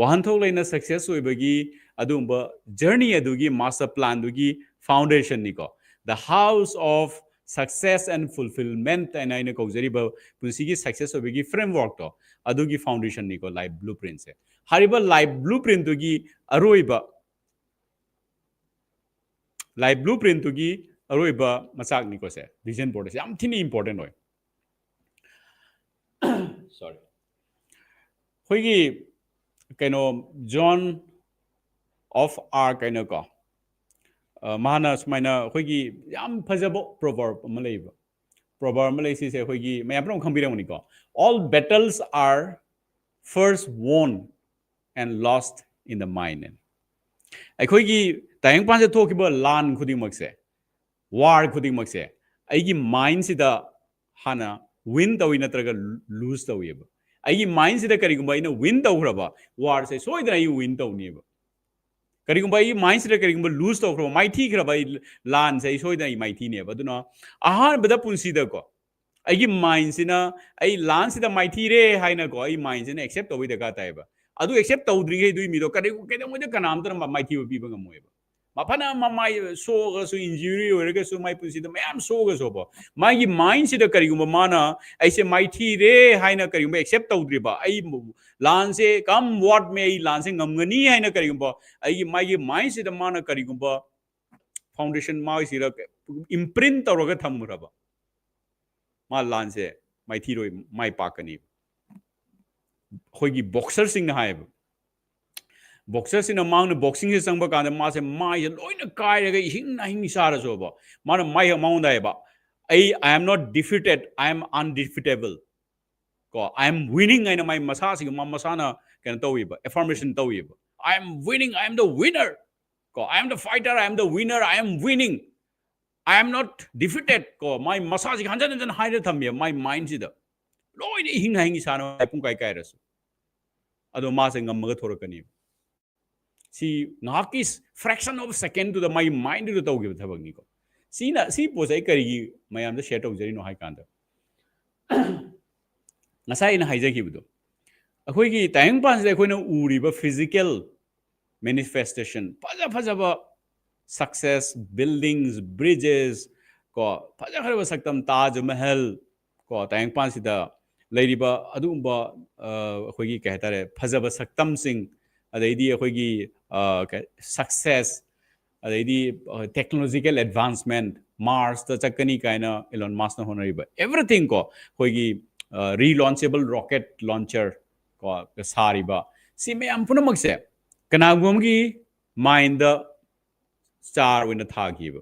ꯋꯥꯍꯟꯊꯣꯛ ꯂꯩꯅ ꯁꯛꯁꯦꯁ ꯑꯣꯏꯕꯒꯤ ꯑꯗꯨꯒꯨꯝꯕ ꯖꯔꯅꯤ ꯑꯗꯨꯒꯤ master ꯄ꯭ꯂꯥꯟꯗꯨꯒꯤ ꯐꯥꯎꯟꯗꯦꯁꯟꯅꯤꯀꯣ꯫ The House of Success and Fulfillment ꯍꯥꯏꯅ ꯑꯩꯅ ꯀꯧꯖꯔꯤꯕ ꯄꯨꯟꯁꯤꯒꯤ ꯁꯛꯁꯦꯁ ꯑꯣꯏꯕꯒꯤ ꯐ꯭ꯔꯦꯝꯋꯥꯔꯛꯇꯣ, ꯑꯗꯨꯒꯤ ꯐꯥꯎꯟꯗꯦꯁꯟꯅꯤꯀꯣ ꯂꯥꯏꯐ ꯕ꯭ꯂꯨ ꯄ꯭ꯔꯤꯟꯁꯦ꯫ ꯍꯥꯏꯔꯤꯕ ꯂꯥꯏꯐ ꯕ꯭ꯂꯨ ꯄ꯭ꯔꯤꯟꯗꯨꯒꯤ ꯑꯔꯣꯏꯕ, ꯂꯥꯏꯐ ꯕ꯭ꯂꯨ ꯄ꯭ꯔꯤꯟꯗꯨꯒꯤ ꯑꯔꯣꯏꯕ ꯃꯆꯥꯛꯅꯤꯀꯣ ꯁꯦ, ꯚꯤꯖꯟ ꯕꯣꯔꯗꯁꯦ ꯌꯥꯝ ꯊꯤꯅ ꯏꯝꯄꯣꯔꯇꯦꯟ ꯑꯣꯏ꯫ ꯁꯣꯔꯤ, ꯑꯩꯈꯣꯏꯒꯤ ꯀꯩꯅꯣ, ꯖꯣꯟ ꯑꯣꯐ ꯑꯥꯔꯛ ꯍꯥꯏꯅꯀꯣ, ꯑ, ꯃꯥꯅ ꯁꯨꯃꯥꯏꯅ ꯑꯩꯈꯣꯏꯒꯤ ꯌꯥꯝ ꯐꯖꯕ ꯄ꯭ꯔꯣꯚꯔꯕ ꯑꯃ ꯂꯩꯕ, ꯄ꯭ꯔꯣꯚꯔꯕ ꯑꯃ ꯂꯩ꯫ ꯁꯤꯁꯦ ꯑꯩꯈꯣꯏꯒꯤ ꯃꯌꯥꯝ ꯄꯨꯝꯅꯃꯛ ꯈꯪꯕꯤꯔꯝꯒꯅꯤꯀꯣ, "All battles are first won and lost in the mind" ꯍꯥꯏꯅ꯫ ꯑꯩꯈꯣꯏꯒꯤ ꯇꯥꯏꯕꯪꯄꯥꯟꯁꯤꯗ ꯊꯣꯛꯈꯤꯕ ꯂꯥꯟ ꯈꯨꯗꯤꯡꯃꯛꯁꯦ, ꯋꯥꯔ ꯈꯨꯗꯤꯡꯃꯛꯁꯦ ꯑꯩꯒꯤ ꯃꯥꯏꯟꯁꯤꯗ ꯍꯥꯟꯅ ꯋꯤꯟ ꯇꯧꯏ ꯅꯠꯇ꯭ꯔꯒ ꯂꯨꯖ ꯇꯧꯏꯕ꯫ ꯑꯩꯒꯤ ꯃꯥꯏꯟꯁꯤꯗ ꯀꯔꯤꯒꯨꯝꯕ ꯑꯩꯅ ꯋꯤꯟ ꯇꯧꯈ꯭ꯔꯕ, ꯋꯥꯔꯁꯦ ꯁꯣꯏꯗꯅ ꯑꯩ ꯋꯤꯟ ꯇꯧꯅꯦꯕ꯫ ꯀꯔꯤꯒꯨꯝꯕ ꯑꯩꯒꯤ ꯃꯥꯏꯟꯁꯤꯗ ꯀꯔꯤꯒꯨꯝꯕ ꯂꯨꯖ ꯇꯧꯈ꯭ꯔꯕ, ꯃꯥꯏꯊꯤꯈ꯭ꯔꯕ, ꯑꯩ ꯂꯥꯟꯁꯦ ꯑꯩ ꯁꯣꯏꯗꯅ ꯑꯩ ꯃꯥꯏꯊꯤꯅꯦꯕ꯫ ꯑꯗꯨꯅ ꯑꯍꯥꯟꯕꯗ ꯄꯨꯟꯁꯤꯗꯀꯣ ꯑꯩꯒꯤ ꯃꯥꯏꯟꯁꯤꯅ ꯑꯩ ꯂꯥꯟꯁꯤꯗ ꯃꯥꯏꯊꯤꯔꯦ ꯍꯥꯏꯅꯀꯣ ꯑꯩ ꯃꯥꯏꯟꯁꯤꯅ ꯑꯦꯛꯁꯦꯞ ꯇꯧꯕꯩ ꯗꯔꯀꯥꯔ ꯇꯥꯏꯌꯦꯕ꯫ ꯑꯗꯨ ꯑꯦꯛꯁꯦꯞ ꯇꯧꯗ꯭ꯔꯤꯈꯩ ꯑꯗꯨꯏ ꯃꯤꯗꯣ ꯀꯩꯗꯧ-, ꯀꯩꯗꯧꯉꯩꯗ ꯀꯅꯥꯝꯇꯅ ꯃ-, ꯃꯥꯏꯊꯤꯕ ꯄꯤꯕ ꯉꯝꯃꯣꯏꯕ꯫ ꯃꯥ ꯐꯅ ꯃꯃꯥꯏ ꯁꯣꯛꯑꯒꯁꯨ, ꯏꯟꯖꯨꯔꯤ ꯑꯣꯏꯔꯒꯁꯨ, ꯃꯥꯏ ꯄꯨꯟꯁꯤꯗ ꯃꯌꯥꯝ ꯁꯣꯛꯑꯒꯁꯨꯕ, ꯃꯥꯒꯤ ꯃꯥꯏꯟꯁꯤꯗ ꯀꯔꯤꯒꯨꯝꯕ ꯃꯥꯅ ꯑꯩꯁꯦ ꯃꯥꯏꯊꯤꯔꯦ ꯍꯥꯏꯅ ꯀꯔꯤꯒꯨꯝꯕ ꯑꯦꯛꯁꯦꯞ ꯇꯧꯗ꯭ꯔꯤꯕ, ꯑꯩ ꯂꯥꯟꯁꯦ come what may, ꯑꯩ ꯂꯥꯟꯁꯦ ꯉꯝꯒꯅꯤ ꯍꯥꯏꯅ ꯀꯔꯤꯒꯨꯝꯕ ꯑꯩꯒꯤ, ꯃꯥꯒꯤ ꯃꯥꯏꯟꯁꯤꯗ ꯃꯥꯅ ꯀꯔꯤꯒꯨꯝꯕ ꯐꯥꯎꯟꯗꯦꯁꯟ ꯃꯥꯒꯤꯁꯤꯗ ꯏꯝꯄ꯭ꯔꯤꯟ ꯇꯧꯔꯒ ꯊꯝꯈ꯭ꯔꯕ, ꯃꯥ ꯂꯥꯟꯁꯦ ꯃꯥꯏꯊꯤꯔꯣꯏ, ꯃꯥꯏ ꯄꯥꯛꯀꯅꯤ꯫ ꯑꯩꯈꯣꯏꯒꯤ ꯕꯣꯛꯁꯔꯁꯤꯡꯅ ꯍꯥꯏꯌꯦꯕ, ꯕꯣꯛꯁꯔꯁꯤꯅ ꯃꯥꯅ ꯕꯣꯛꯁꯤꯡꯁꯦ ꯆꯪꯕ ꯀꯥꯟꯗ ꯃꯥꯁꯦ ꯃꯥꯏꯁꯦ ꯂꯣꯏꯅ ꯀꯥꯏꯔꯒ ꯏꯍꯤꯡ ꯅꯥꯍꯤꯡ ꯁꯥꯔꯁꯨꯕ, ꯃꯥꯅ ꯃꯥꯏ ꯃꯉꯣꯟꯗ ꯍꯥꯏꯌꯦꯕ, "ꯑꯩ, I am not defeated, I am undefeatable." ꯀꯣ, "I am winning" ꯍꯥꯏꯅ ꯃꯥꯏ ꯃꯁꯥꯁꯤꯒ ꯃꯥ ꯃꯁꯥꯅ ꯀꯩꯅꯣ ꯇꯧꯋꯦꯕ, ꯑꯦꯐꯔꯃꯦꯁꯟ ꯇꯧꯋꯦꯕ, "I am winning, I am the winner." ꯀꯣ, "I am the fighter, I am the winner, I am winning, I am not defeated." ꯀꯣ, ꯃꯥꯏ ꯃꯁꯥꯁꯤꯒ ꯍꯟꯖꯟ ꯍꯟꯖꯟ ꯍꯥꯏꯔ ꯊꯝꯃꯦꯕ ꯃꯥꯏ ꯃꯥꯏꯟꯁꯤꯗ, ꯂꯣꯏꯅ ꯏꯍꯤꯡ ꯍꯥꯏꯍꯤꯡ ꯁꯥꯅ ꯄꯨꯡ ꯀꯥꯏ ꯀꯥꯏꯔꯁꯨ꯫ ꯑꯗꯣ ꯃꯥꯁꯦ ꯉꯝꯃꯒ ꯊꯣꯔꯛꯀꯅꯦꯕ꯫ ꯁꯤ ꯉꯥꯏꯍꯥꯛꯀꯤ fraction of secondꯗꯨꯗ ꯃꯥꯒꯤ ꯃꯥꯏꯟꯗꯨꯗ ꯇꯧꯈꯤꯕ ꯊꯕꯛꯅꯤꯀꯣ꯫ ꯁꯤꯅ, ꯁꯤ ꯄꯣꯠꯁꯦ ꯑꯩ ꯀꯔꯤꯒꯤ ꯃꯌꯥꯝꯗ ꯁꯤꯌꯔ ꯇꯧꯖꯔꯤꯅꯣ ꯍꯥꯏ ꯀꯥꯟꯗ, ꯉꯁꯥꯏ ꯑꯩꯅ ꯍꯥꯏꯖꯈꯤꯕꯗꯣ, ꯑꯩꯈꯣꯏꯒꯤ ꯇꯥꯏꯕꯪꯄꯥꯟꯁꯤꯗ ꯑꯩꯈꯣꯏꯅ ꯎꯔꯤꯕ ꯐꯤꯖꯤꯀꯦꯜ ꯃꯦꯅꯤꯐꯦꯁꯇꯦꯁꯟ, ꯐꯖ ꯐꯖꯕ ꯁꯛꯁꯦꯁ, ꯕꯤꯜꯗꯤꯡꯁ, ꯕ꯭ꯔꯤꯖꯦꯁ, ꯀꯣ, ꯐꯖ ꯐꯖꯕ ꯁꯛꯇꯝ, ꯇꯥꯖ ꯃꯍꯜ, ꯀꯣ, ꯇꯥꯏꯕꯪꯄꯥꯟꯁꯤꯗ ꯂꯩꯔꯤꯕ ꯑꯗꯨꯒꯨꯝꯕ, ꯑ, ꯑꯩꯈꯣꯏꯒꯤ ꯀꯩ ꯍꯥꯏꯇꯥꯔꯦ, ꯐꯖꯕ ꯁꯛꯇꯝꯁꯤꯡ, ꯑꯗꯩꯗꯤ ꯑꯩꯈꯣꯏꯒꯤ, ꯑ, ꯀꯩ, ꯁꯛꯁꯦꯁ, ꯑꯗꯩꯗꯤ, ꯑ, ꯇꯦꯛꯅꯣꯂꯣꯖꯤꯀꯦꯜ ꯑꯦꯗꯚꯥꯟꯁꯃꯦꯟꯠ, ꯃꯥꯔꯁꯇ ꯆꯠꯀꯅꯤ ꯀꯥꯏꯅ ꯏꯂꯣꯟ ꯃꯥꯁꯅ ꯍꯣꯠꯅꯔꯤꯕ, ꯑꯦꯚ꯭ꯔꯤꯊꯤꯡ ꯀꯣ, ꯑꯩꯈꯣꯏꯒꯤ, ꯑ, ꯔꯤꯂꯣꯟꯆꯦꯕꯜ ꯔꯣꯀꯦꯠ ꯂꯣꯟꯆꯔ ꯀꯣ, ꯁꯥꯔꯤꯕ, ꯁꯤ ꯃꯌꯥꯝ ꯄꯨꯝꯅꯃꯛꯁꯦ ꯀꯅꯥꯒꯨꯝꯕ ꯑꯃꯒꯤ ꯃꯥꯏꯟꯗ ꯆꯥꯔ ꯑꯣꯏꯅ ꯊꯥꯈꯤꯕ,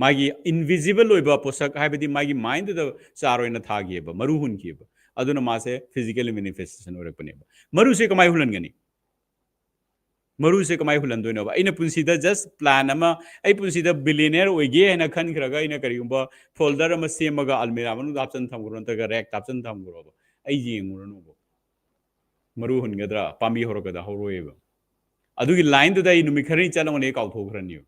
ꯃꯥꯒꯤ ꯏꯟꯚꯤꯖꯤꯕꯜ ꯑꯣꯏꯕ ꯄꯣꯠꯁꯛ, ꯍꯥꯏꯕꯗꯤ ꯃꯥꯒꯤ ꯃꯥꯏꯟꯗꯨꯗ ꯆꯥꯔ ꯑꯣꯏꯅ ꯊꯥꯈꯤꯕ, ꯃꯔꯨ ꯍꯨꯟꯈꯤꯕ, ꯑꯗꯨꯅ ꯃꯥꯁꯦ ꯐꯤꯖꯤꯀꯦꯜ ꯃꯦꯅꯤꯐꯦꯁꯇꯦꯁꯟ ꯑꯣꯏꯔꯛꯄꯅꯦꯕ꯫ ꯃꯔꯨꯁꯦ ꯀꯃꯥꯏ ꯍꯨꯜꯍꯟꯒꯅꯤ? ꯃꯔꯨꯁꯦ ꯀꯃꯥꯏ ꯍꯨꯜꯍꯟꯗꯣꯏꯅꯣꯕ? ꯑꯩꯅ ꯄꯨꯟꯁꯤꯗ ꯖꯁ ꯄ꯭ꯂꯥꯟ ꯑꯃ, "ꯑꯩ ꯄꯨꯟꯁꯤꯗ ꯕꯤꯂꯤꯅꯤꯌꯔ ꯑꯣꯏꯒꯦ" ꯍꯥꯏꯅ ꯈꯟꯈ꯭ꯔꯒ, ꯑꯩꯅ ꯀꯔꯤꯒꯨꯝꯕ ꯐꯣꯜꯗꯔ ꯑꯃ ꯁꯦꯝꯃꯒ ꯑꯜꯃꯤꯔꯥ ꯃꯅꯨꯡꯗ ꯍꯥꯞꯆꯤꯟ ꯊꯝꯈ꯭ꯔꯣ, ꯅꯠꯇ꯭ꯔꯒ ꯔꯦꯛꯇ ꯍꯥꯞꯆꯤꯟ ꯊꯝꯈ꯭ꯔꯣꯕ, ꯑꯩ ꯌꯦꯡꯉꯨꯔꯅꯨꯕ꯫ ꯃꯔꯨ ꯍꯨꯟꯒꯗ꯭ꯔꯥ? ꯄꯥꯝꯕꯤ ꯍꯧꯔꯛꯀꯗ꯭ꯔꯥ? ꯍꯧꯔꯛꯑꯣꯏꯕ꯫ ꯑꯗꯨꯒꯤ ꯂꯥꯏꯟꯗꯨꯗ ꯑꯩ ꯅꯨꯃꯤꯠ ꯈꯔꯅꯤ ꯆꯠꯂꯝꯒꯅꯤ, ꯑꯩ ꯀꯥꯎꯊꯣꯛꯈ꯭ꯔꯅꯤꯕ꯫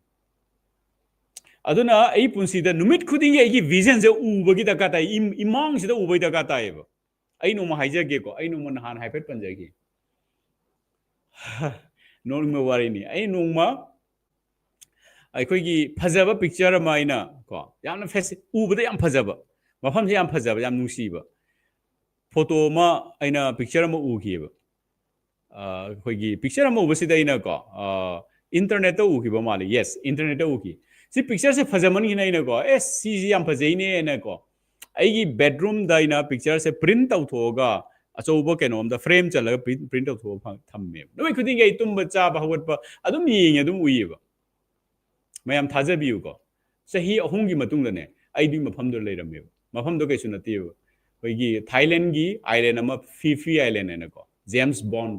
ꯑꯗꯨꯅ ꯑꯩ ꯄꯨꯟꯁꯤꯗ ꯅꯨꯃꯤꯠ ꯈꯨꯗꯤꯡꯒꯤ ꯑꯩꯒꯤ ꯚꯤꯖꯟꯁꯦ ꯎꯕꯒꯤ ꯗꯔꯀꯥꯔ ꯇꯥꯏ, ꯏꯝ-, ꯏꯃꯥꯡꯁꯤꯗ ꯎꯕꯒꯤ ꯗꯔꯀꯥꯔ ꯇꯥꯏꯌꯦꯕ꯫ ꯑꯩ ꯅꯣꯡꯃ ꯍꯥꯏꯖꯒꯦꯀꯣ, ꯑꯩ ꯅꯣꯡꯃ ꯅꯍꯥꯟ ꯍꯥꯏꯐꯦꯠ ꯄꯟꯖꯈꯤ꯫ ꯅꯣꯛꯅꯤꯡꯕ ꯋꯥꯔꯤꯅꯤ꯫ ꯑꯩ ꯅꯣꯡꯃ ꯑꯩꯈꯣꯏꯒꯤ ꯐꯖꯕ ꯄꯤꯛꯆꯔ ꯑꯃ ꯑꯩꯅ ꯀꯣ, ꯌꯥꯝꯅ ꯐꯦꯁꯤ-, ꯎꯕꯗ ꯌꯥꯝ ꯐꯖꯕ, ꯃꯐꯝꯁꯦ ꯌꯥꯝ ꯐꯖꯕ, ꯌꯥꯝ ꯅꯨꯡꯁꯤꯕ ꯐꯣꯇꯣ ꯑꯃ, ꯑꯩꯅ ꯄꯤꯛꯆꯔ ꯑꯃ ꯎꯈꯤꯑꯕ꯫ ꯑ, ꯑꯩꯈꯣꯏꯒꯤ ꯄꯤꯛꯆꯔ ꯑꯃ ꯎꯕꯁꯤꯗ ꯑꯩꯅꯀꯣ, ꯑ, ꯏꯟꯇꯔꯅꯦꯠꯇ ꯎꯈꯤꯕ ꯃꯥꯜꯂꯦ꯫ ꯌꯦꯁ, ꯏꯟꯇꯔꯅꯦꯠꯇ ꯎꯈꯤ꯫ ꯁꯤ ꯄꯤꯛꯆꯔꯁꯦ ꯐꯖꯃꯟꯈꯤꯅ ꯑꯩꯅꯀꯣ, "ꯑꯦ, ꯁꯤꯁꯤ ꯌꯥꯝ ꯐꯖꯩꯅꯦ" ꯍꯥꯏꯅꯀꯣ, ꯑꯩꯒꯤ ꯕꯦꯗꯔꯨꯝꯗ ꯑꯩꯅ ꯄꯤꯛꯆꯔꯁꯦ ꯄ꯭ꯔꯤꯟꯠ ꯇꯧꯊꯣꯛꯑꯒ ꯑꯆꯧꯕ ꯀꯩꯅꯣ ꯑꯝꯗ ꯐ꯭ꯔꯦꯝ ꯆꯜꯂꯒ ꯄ꯭ꯔꯤꯟ ꯇꯧꯊꯣꯛꯑꯒ ꯊꯝꯃꯦꯕ꯫ ꯅꯨꯃꯤꯠ ꯈꯨꯗꯤꯡꯒꯤ ꯑꯩ ꯇꯨꯝꯕ ꯆꯥꯕ ꯍꯧꯒꯠꯄ ꯑꯗꯨꯝ ꯌꯦꯡꯉꯦ, ꯑꯗꯨꯝ ꯎꯏꯌꯦꯕ꯫ ꯃꯌꯥꯝ ꯊꯥꯖꯕꯤꯌꯨꯀꯣ, ꯆꯍꯤ ꯑꯍꯨꯝꯒꯤ ꯃꯇꯨꯡꯗꯅꯦ ꯑꯩꯗꯤ ꯃꯐꯝꯗꯨꯗ ꯂꯩꯔꯝꯃꯦꯕ꯫ ꯃꯐꯝꯗꯣ ꯀꯩꯁꯨ ꯅꯠꯇꯦꯕ, ꯑꯩꯈꯣꯏꯒꯤ ꯊꯥꯏꯂꯦꯟꯒꯤ ꯑꯥꯏꯂꯦꯟ ꯑꯃ, ꯐꯤꯐꯤ ꯑꯥꯏꯂꯦꯟ ꯍꯥꯏꯅꯀꯣ, ꯖꯦꯝꯁ ꯕꯣꯟ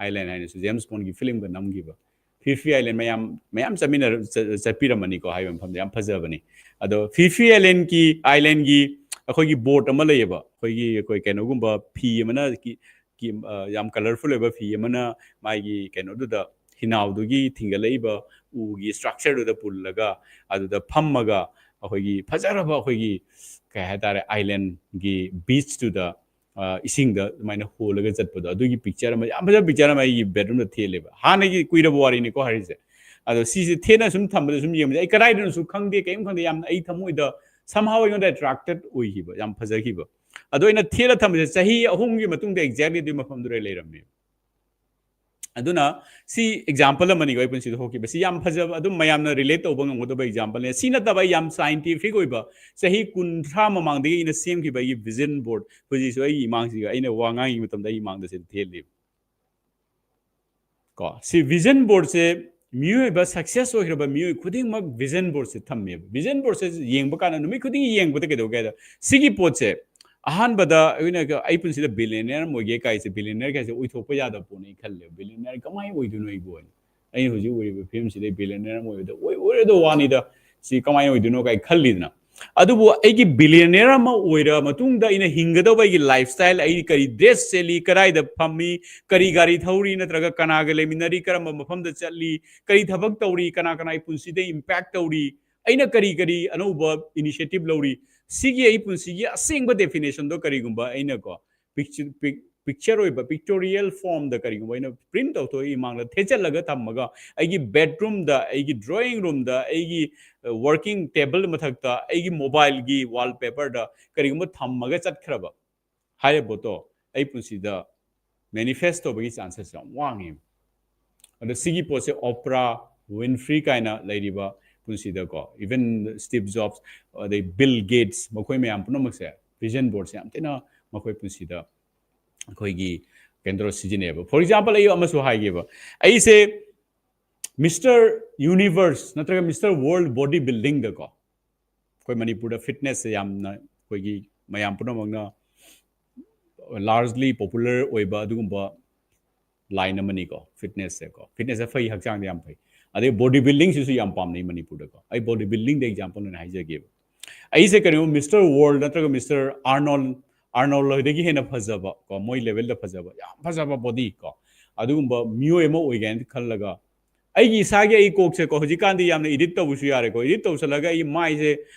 ꯑꯥꯏꯂꯦꯟ ꯍꯥꯏꯅꯁꯨ ꯖꯦꯝꯁ ꯕꯣꯟꯒꯤ ꯐꯤꯂꯝꯒ ꯅꯝꯈꯤꯕ ꯐꯤꯐꯤ ꯑꯥꯏꯂꯦꯟ ꯃꯌꯥꯝ ꯃꯌꯥꯝ ꯆꯠꯃꯤꯟꯅ ꯆꯠꯄꯤꯔꯝꯃꯅꯤꯀꯣ꯫ ꯍꯥꯏꯕ ꯃꯐꯝꯗ ꯌꯥꯝ ꯐꯖꯕꯅꯤ꯫ ꯑꯗꯣ ꯐꯤꯐꯤ ꯑꯥꯏꯂꯦꯟꯒꯤ ꯑꯥꯏꯂꯦꯟꯒꯤ ꯑꯩꯈꯣꯏꯒꯤ ꯕꯣꯠ ꯑꯃ ꯂꯩꯌꯦꯕ, ꯑꯩꯈꯣꯏꯒꯤ ꯑꯩꯈꯣꯏ ꯀꯩꯅꯣꯒꯨꯝꯕ ꯐꯤ ꯑꯃꯅ ꯌꯥꯝ ꯀꯂꯔꯐꯨꯜ ꯑꯣꯏꯕ ꯐꯤ ꯑꯃꯅ ꯃꯥꯒꯤ ꯀꯩꯅꯣꯗꯨꯗ, ꯍꯤꯅꯥꯎꯗꯨꯒꯤ ꯊꯤꯡꯒꯠꯂꯛꯏꯕ ꯎꯒꯤ ꯁ꯭ꯇ꯭ꯔꯛꯆꯔꯗꯨꯗ ꯄꯨꯜꯂꯒ ꯑꯗꯨꯗ ꯐꯝꯃꯒ ꯑꯩꯈꯣꯏꯒꯤ ꯐꯖꯔꯕ ꯑꯩꯈꯣꯏꯒꯤ ꯀꯩ ꯍꯥꯏꯇꯥꯔꯦ, ꯑꯥꯏꯂꯦꯟꯒꯤ ꯕꯤꯆꯇꯨꯗ ꯏꯁꯤꯡꯗ ꯑꯗꯨꯃꯥꯏꯅ ꯍꯣꯜꯂꯒ ꯆꯠꯄꯗꯣ, ꯑꯗꯨꯒꯤ ꯄꯤꯛꯆꯔ ꯑꯃ, ꯌꯥꯝ ꯐꯖꯕ ꯄꯤꯛꯆꯔ ꯑꯃ ꯑꯩꯒꯤ ꯕꯦꯠꯔꯨꯝꯗ ꯊꯦꯠꯂꯦꯕ꯫ ꯍꯥꯟꯅꯒꯤ ꯀꯨꯏꯔꯕ ꯋꯥꯔꯤꯅꯤꯀꯣ ꯍꯥꯏꯔꯤꯁꯦ꯫ ꯑꯗꯣ ꯁꯤꯁꯦ ꯊꯦꯠꯅ ꯁꯨꯝ ꯊꯝꯕꯗ ꯁꯨꯝ ꯌꯦꯡꯕꯗ ꯑꯩ ꯀꯗꯥꯏꯗꯅꯣꯁꯨ ꯈꯪꯗꯦ, ꯀꯔꯤꯝ ꯈꯪꯗꯦ, ꯌꯥꯝꯅ ꯑꯩ ꯊꯃꯣꯏꯗ somehow ꯑꯩꯉꯣꯟꯗ ꯑꯦꯇ꯭ꯔꯥꯛꯇꯦꯠ ꯑꯣꯏꯈꯤꯕ, ꯌꯥꯝ ꯐꯖꯈꯤꯕ꯫ ꯑꯗꯣ ꯑꯩꯅ ꯊꯦꯠꯂ ꯊꯝꯕꯁꯦ ꯆꯍꯤ ꯑꯍꯨꯝꯒꯤ ꯃꯇꯨꯡꯗ ꯑꯦꯛꯖꯦꯛꯂꯤ ꯑꯗꯨꯒꯤ ꯃꯐꯝꯗꯨꯗ ꯂꯩꯔꯝꯃꯦ꯫ ꯑꯗꯨꯅ ꯁꯤ ꯑꯦꯛꯖꯥꯝꯄꯜ ꯑꯃꯅꯤꯀꯣ ꯑꯩ ꯄꯨꯟꯁꯤꯗ ꯊꯣꯛꯈꯤꯕ꯫ ꯁꯤ ꯌꯥꯝ ꯐꯖꯕ, ꯑꯗꯨꯝ ꯃꯌꯥꯝꯅ ꯔꯤꯂꯦꯠ ꯇꯧꯕ ꯉꯝꯒꯗꯕ ꯑꯦꯛꯖꯥꯝꯄꯜꯅꯦ꯫ ꯁꯤ ꯅꯠꯇꯕ ꯑꯩ ꯌꯥꯝ ꯁꯥꯏꯟꯇꯤꯐꯤꯛ ꯑꯣꯏꯕ, ꯆꯍꯤ ꯀꯨꯟꯊ꯭ꯔꯥ ꯃꯃꯥꯡꯗꯒꯤ ꯑꯩꯅ ꯁꯦꯝꯈꯤꯕ ꯑꯩꯒꯤ ꯚꯤꯖꯟ ꯕꯣꯔꯗ, ꯍꯧꯖꯤꯛꯁꯨ ꯑꯩꯒꯤ ꯏꯃꯥꯡꯁꯤꯒ ꯑꯩꯅ ꯋꯥ ꯉꯥꯡꯉꯤ ꯃꯇꯝꯗ ꯑꯩ ꯏꯃꯥꯡꯗ ꯁꯤꯗ ꯊꯦꯠꯂꯤꯕ꯫ ꯀꯣ, ꯁꯤ ꯚꯤꯖꯟ ꯕꯣꯔꯗꯁꯦ ꯃꯤꯑꯣꯏꯕ, ꯁꯛꯁꯦꯁ ꯑꯣꯏꯈ꯭ꯔꯕ ꯃꯤꯑꯣꯏ ꯈꯨꯗꯤꯡꯃꯛ ꯚꯤꯖꯟ ꯕꯣꯔꯗꯁꯦ ꯊꯝꯃꯦꯕ꯫ ꯚꯤꯖꯟ ꯕꯣꯔꯗꯁꯦ ꯌꯦꯡꯕ ꯀꯥꯟꯗ ꯅꯨꯃꯤꯠ ꯈꯨꯗꯤꯡꯒꯤ ꯌꯦꯡꯕꯗ ꯀꯩꯗꯧꯒꯦ ꯍꯥꯏꯗ, ꯁꯤꯒꯤ ꯄꯣꯠꯁꯦ ꯑꯍꯥꯟꯕꯗ ꯑꯩꯈꯣꯏꯅ, ꯑꯩ ꯄꯨꯟꯁꯤꯗ ꯕꯤꯂꯤꯌꯅꯤꯌꯔ ꯑꯃ ꯑꯣꯏꯒꯦ ꯀꯥꯏꯁꯦ, ꯕꯤꯂꯤꯌꯅꯤꯌꯔ ꯀꯥꯏꯁꯦ ꯑꯣꯏꯊꯣꯛꯄ ꯌꯥꯗꯕ ꯄꯣꯠꯅꯤ ꯈꯜꯂꯦꯕ꯫ ꯕꯤꯂꯤꯌꯅꯤꯌꯔ ꯀꯃꯥꯏꯅ ꯑꯣꯏꯗꯣꯏꯅꯣ ꯑꯩꯕꯨ ꯍꯥꯏꯅ? ꯑꯩꯅ ꯍꯧꯖꯤꯛ ꯑꯣꯏꯔꯤꯕ ꯐꯤꯕꯝꯁꯤꯗ ꯕꯤꯂꯤꯌꯅꯤꯌꯔ ꯑꯃ ꯑꯣꯏꯕꯗ ꯑꯣꯏ-, ꯑꯣꯏꯔꯣꯏꯗꯧ ꯋꯥꯅꯤꯗ, ꯁꯤ ꯀꯃꯥꯏꯅ ꯑꯣꯏꯗꯣꯏꯅꯣ ꯀꯥꯏ ꯈꯜꯂꯤꯗꯅ꯫ ꯑꯗꯨꯕꯨ ꯑꯩꯒꯤ ꯕꯤꯂꯤꯌꯅꯤꯌꯔ ꯑꯃ ꯑꯣꯏꯔ ꯃꯇꯨꯡꯗ ꯑꯩꯅ ꯍꯤꯡꯒꯗꯧꯕ ꯑꯩꯒꯤ ꯂꯥꯏꯐ ꯁ꯭ꯇꯥꯏꯜ, ꯑꯩ ꯀꯔꯤ ꯗ꯭ꯔꯦꯁ ꯁꯦꯠꯂꯤ, ꯀꯗꯥꯏꯗ ꯐꯝꯃꯤ, ꯀꯔꯤ ꯒꯥꯔꯤ ꯊꯧꯔꯤ, ꯅꯠꯇ꯭ꯔꯒ ꯀꯅꯥꯒ ꯂꯩꯃꯤꯟꯅꯔꯤ, ꯀꯔꯝꯕ ꯃꯐꯝꯗ ꯆꯠꯂꯤ, ꯀꯔꯤ ꯊꯕꯛ ꯇꯧꯔꯤ, ꯀꯅꯥ ꯀꯅꯥꯒꯤ ꯄꯨꯟꯁꯤꯗ ꯏꯝꯄꯦꯛ ꯇꯧꯔꯤ, ꯑꯩꯅ ꯀꯔꯤ ꯀꯔꯤ ꯑꯅꯧꯕ ꯏꯅꯤꯁꯤꯌꯦꯇꯤꯚ ꯂꯧꯔꯤ, ꯁꯤꯒꯤ ꯑꯩ ꯄꯨꯟꯁꯤꯒꯤ ꯑꯁꯦꯡꯕ ꯗꯦꯐꯤꯅꯦꯁꯟꯗꯣ ꯀꯔꯤꯒꯨꯝꯕ ꯑꯩꯅꯀꯣ ꯄꯤꯛꯆꯔ ꯑꯣꯏꯕ ꯄꯤꯛꯇꯣꯔꯤꯌꯦꯜ ꯐꯣꯔꯝꯗ ꯀꯔꯤꯒꯨꯝꯕ ꯑꯩꯅ ꯄ꯭ꯔꯤꯟ ꯇꯧꯊꯣꯛꯑꯒ ꯏꯃꯥꯡꯗ ꯊꯦꯠꯆꯜꯂꯒ ꯊꯝꯃꯒ, ꯑꯩꯒꯤ ꯕꯦꯗꯔꯨꯝꯗ, ꯑꯩꯒꯤ ꯗ꯭ꯔꯣꯌꯤꯡ ꯔꯨꯝꯗ, ꯑꯩꯒꯤ ꯋꯥꯔꯀꯤꯡ ꯇꯦꯕꯜ ꯃꯊꯛꯇ, ꯑꯩꯒꯤ ꯃꯣꯕꯥꯏꯜꯒꯤ ꯋꯥꯜꯄꯦꯄꯔꯗ ꯀꯔꯤꯒꯨꯝꯕ ꯊꯝꯃꯒ ꯆꯠꯈ꯭ꯔꯕ ꯍꯥꯏꯔꯤꯕ ꯄꯣꯠꯇꯣ ꯑꯩ ꯄꯨꯟꯁꯤꯗ ꯃꯦꯅꯤꯐꯦꯁ ꯇꯧꯕꯒꯤ ꯆꯥꯟꯁꯦꯁ ꯌꯥꯝ ꯋꯥꯡꯉꯦꯕ꯫ ꯑꯗꯣ ꯁꯤꯒꯤ ꯄꯣꯠꯁꯦ ꯑꯣꯄ꯭ꯔꯥ ꯋꯤꯟꯐ꯭ꯔꯤ ꯀꯥꯏꯅ ꯂꯩꯔꯤꯕ ꯄꯨꯟꯁꯤꯗꯀꯣ, ꯏꯚꯟ ꯁ꯭ꯇꯤꯚ ꯖꯣꯕꯁ, ꯑꯗꯩ ꯕꯤꯜ ꯒꯦꯠꯁ, ꯃꯈꯣꯏ ꯃꯌꯥꯝ ꯄꯨꯝꯅꯃꯛꯁꯦ ꯚꯤꯖꯟ ꯕꯣꯔꯗꯁꯦ ꯌꯥꯝ ꯊꯤꯅ ꯃꯈꯣꯏ ꯄꯨꯟꯁꯤꯗ ꯑꯩꯈꯣꯏꯒꯤ ꯀꯩꯅꯣ ꯇꯧꯔ ꯁꯤꯖꯤꯟꯅꯩꯌꯦꯕ꯫ For example, ꯑꯩ ꯑꯃꯁꯨ ꯍꯥꯏꯒꯦꯕ, ꯑꯩꯁꯦ Mister Universe ꯅꯠꯇ꯭ꯔꯒ Mister World Body Buildingꯗꯀꯣ, ꯑꯩꯈꯣꯏ ꯃꯅꯤꯄꯨꯔꯗ fitnessꯁꯦ ꯌꯥꯝꯅ ꯑꯩꯈꯣꯏꯒꯤ ꯃꯌꯥꯝ ꯄꯨꯝꯅꯃꯛꯅ largely popular ꯑꯣꯏꯕ ꯑꯗꯨꯒꯨꯝꯕ line ꯑꯃꯅꯤꯀꯣ꯫ Fitnessꯁꯦꯀꯣ, fitnessꯁꯦ ꯐꯩ, ꯍꯛꯆꯥꯡꯗ ꯌꯥꯝ ꯐꯩ꯫ ꯑꯗꯩ body buildingꯁꯤꯁꯨ ꯌꯥꯝ ꯄꯥꯝꯅꯩ ꯃꯅꯤꯄꯨꯔꯗꯀꯣ꯫ ꯑꯩ body buildingꯗ example ꯑꯣꯏꯅ ꯍꯥꯏꯖꯒꯦꯕ꯫ ꯑꯩꯁꯦ ꯀꯩꯅꯣ Mister World ꯅꯠꯇ꯭ꯔꯒ Mister Arnold, Arnold ꯍꯣꯏꯗꯒꯤ ꯍꯦꯟꯅ ꯐꯖꯕ ꯀꯣ, ꯃꯣꯏ levelꯗ ꯐꯖꯕ, ꯌꯥꯝ ꯐꯖꯕ body ꯀꯣ, ꯑꯗꯨꯒꯨꯝꯕ ꯃꯤꯑꯣꯏ ꯑꯃ ꯑꯣꯏꯒꯦ ꯍꯥꯏꯅ ꯈꯜꯂꯒ, ꯑꯩꯒꯤ ꯏꯁꯥꯒꯤ ꯑꯩ ꯀꯣꯛꯁꯦꯀꯣ, ꯍꯧꯖꯤꯛꯀꯥꯟꯗꯤ ꯌꯥꯝꯅ edit ꯇꯧꯕꯁꯨ ꯌꯥꯔꯦꯀꯣ꯫ Edit ꯇꯧꯁꯜꯂꯒ ꯑꯩ ꯃꯥꯏꯁꯦ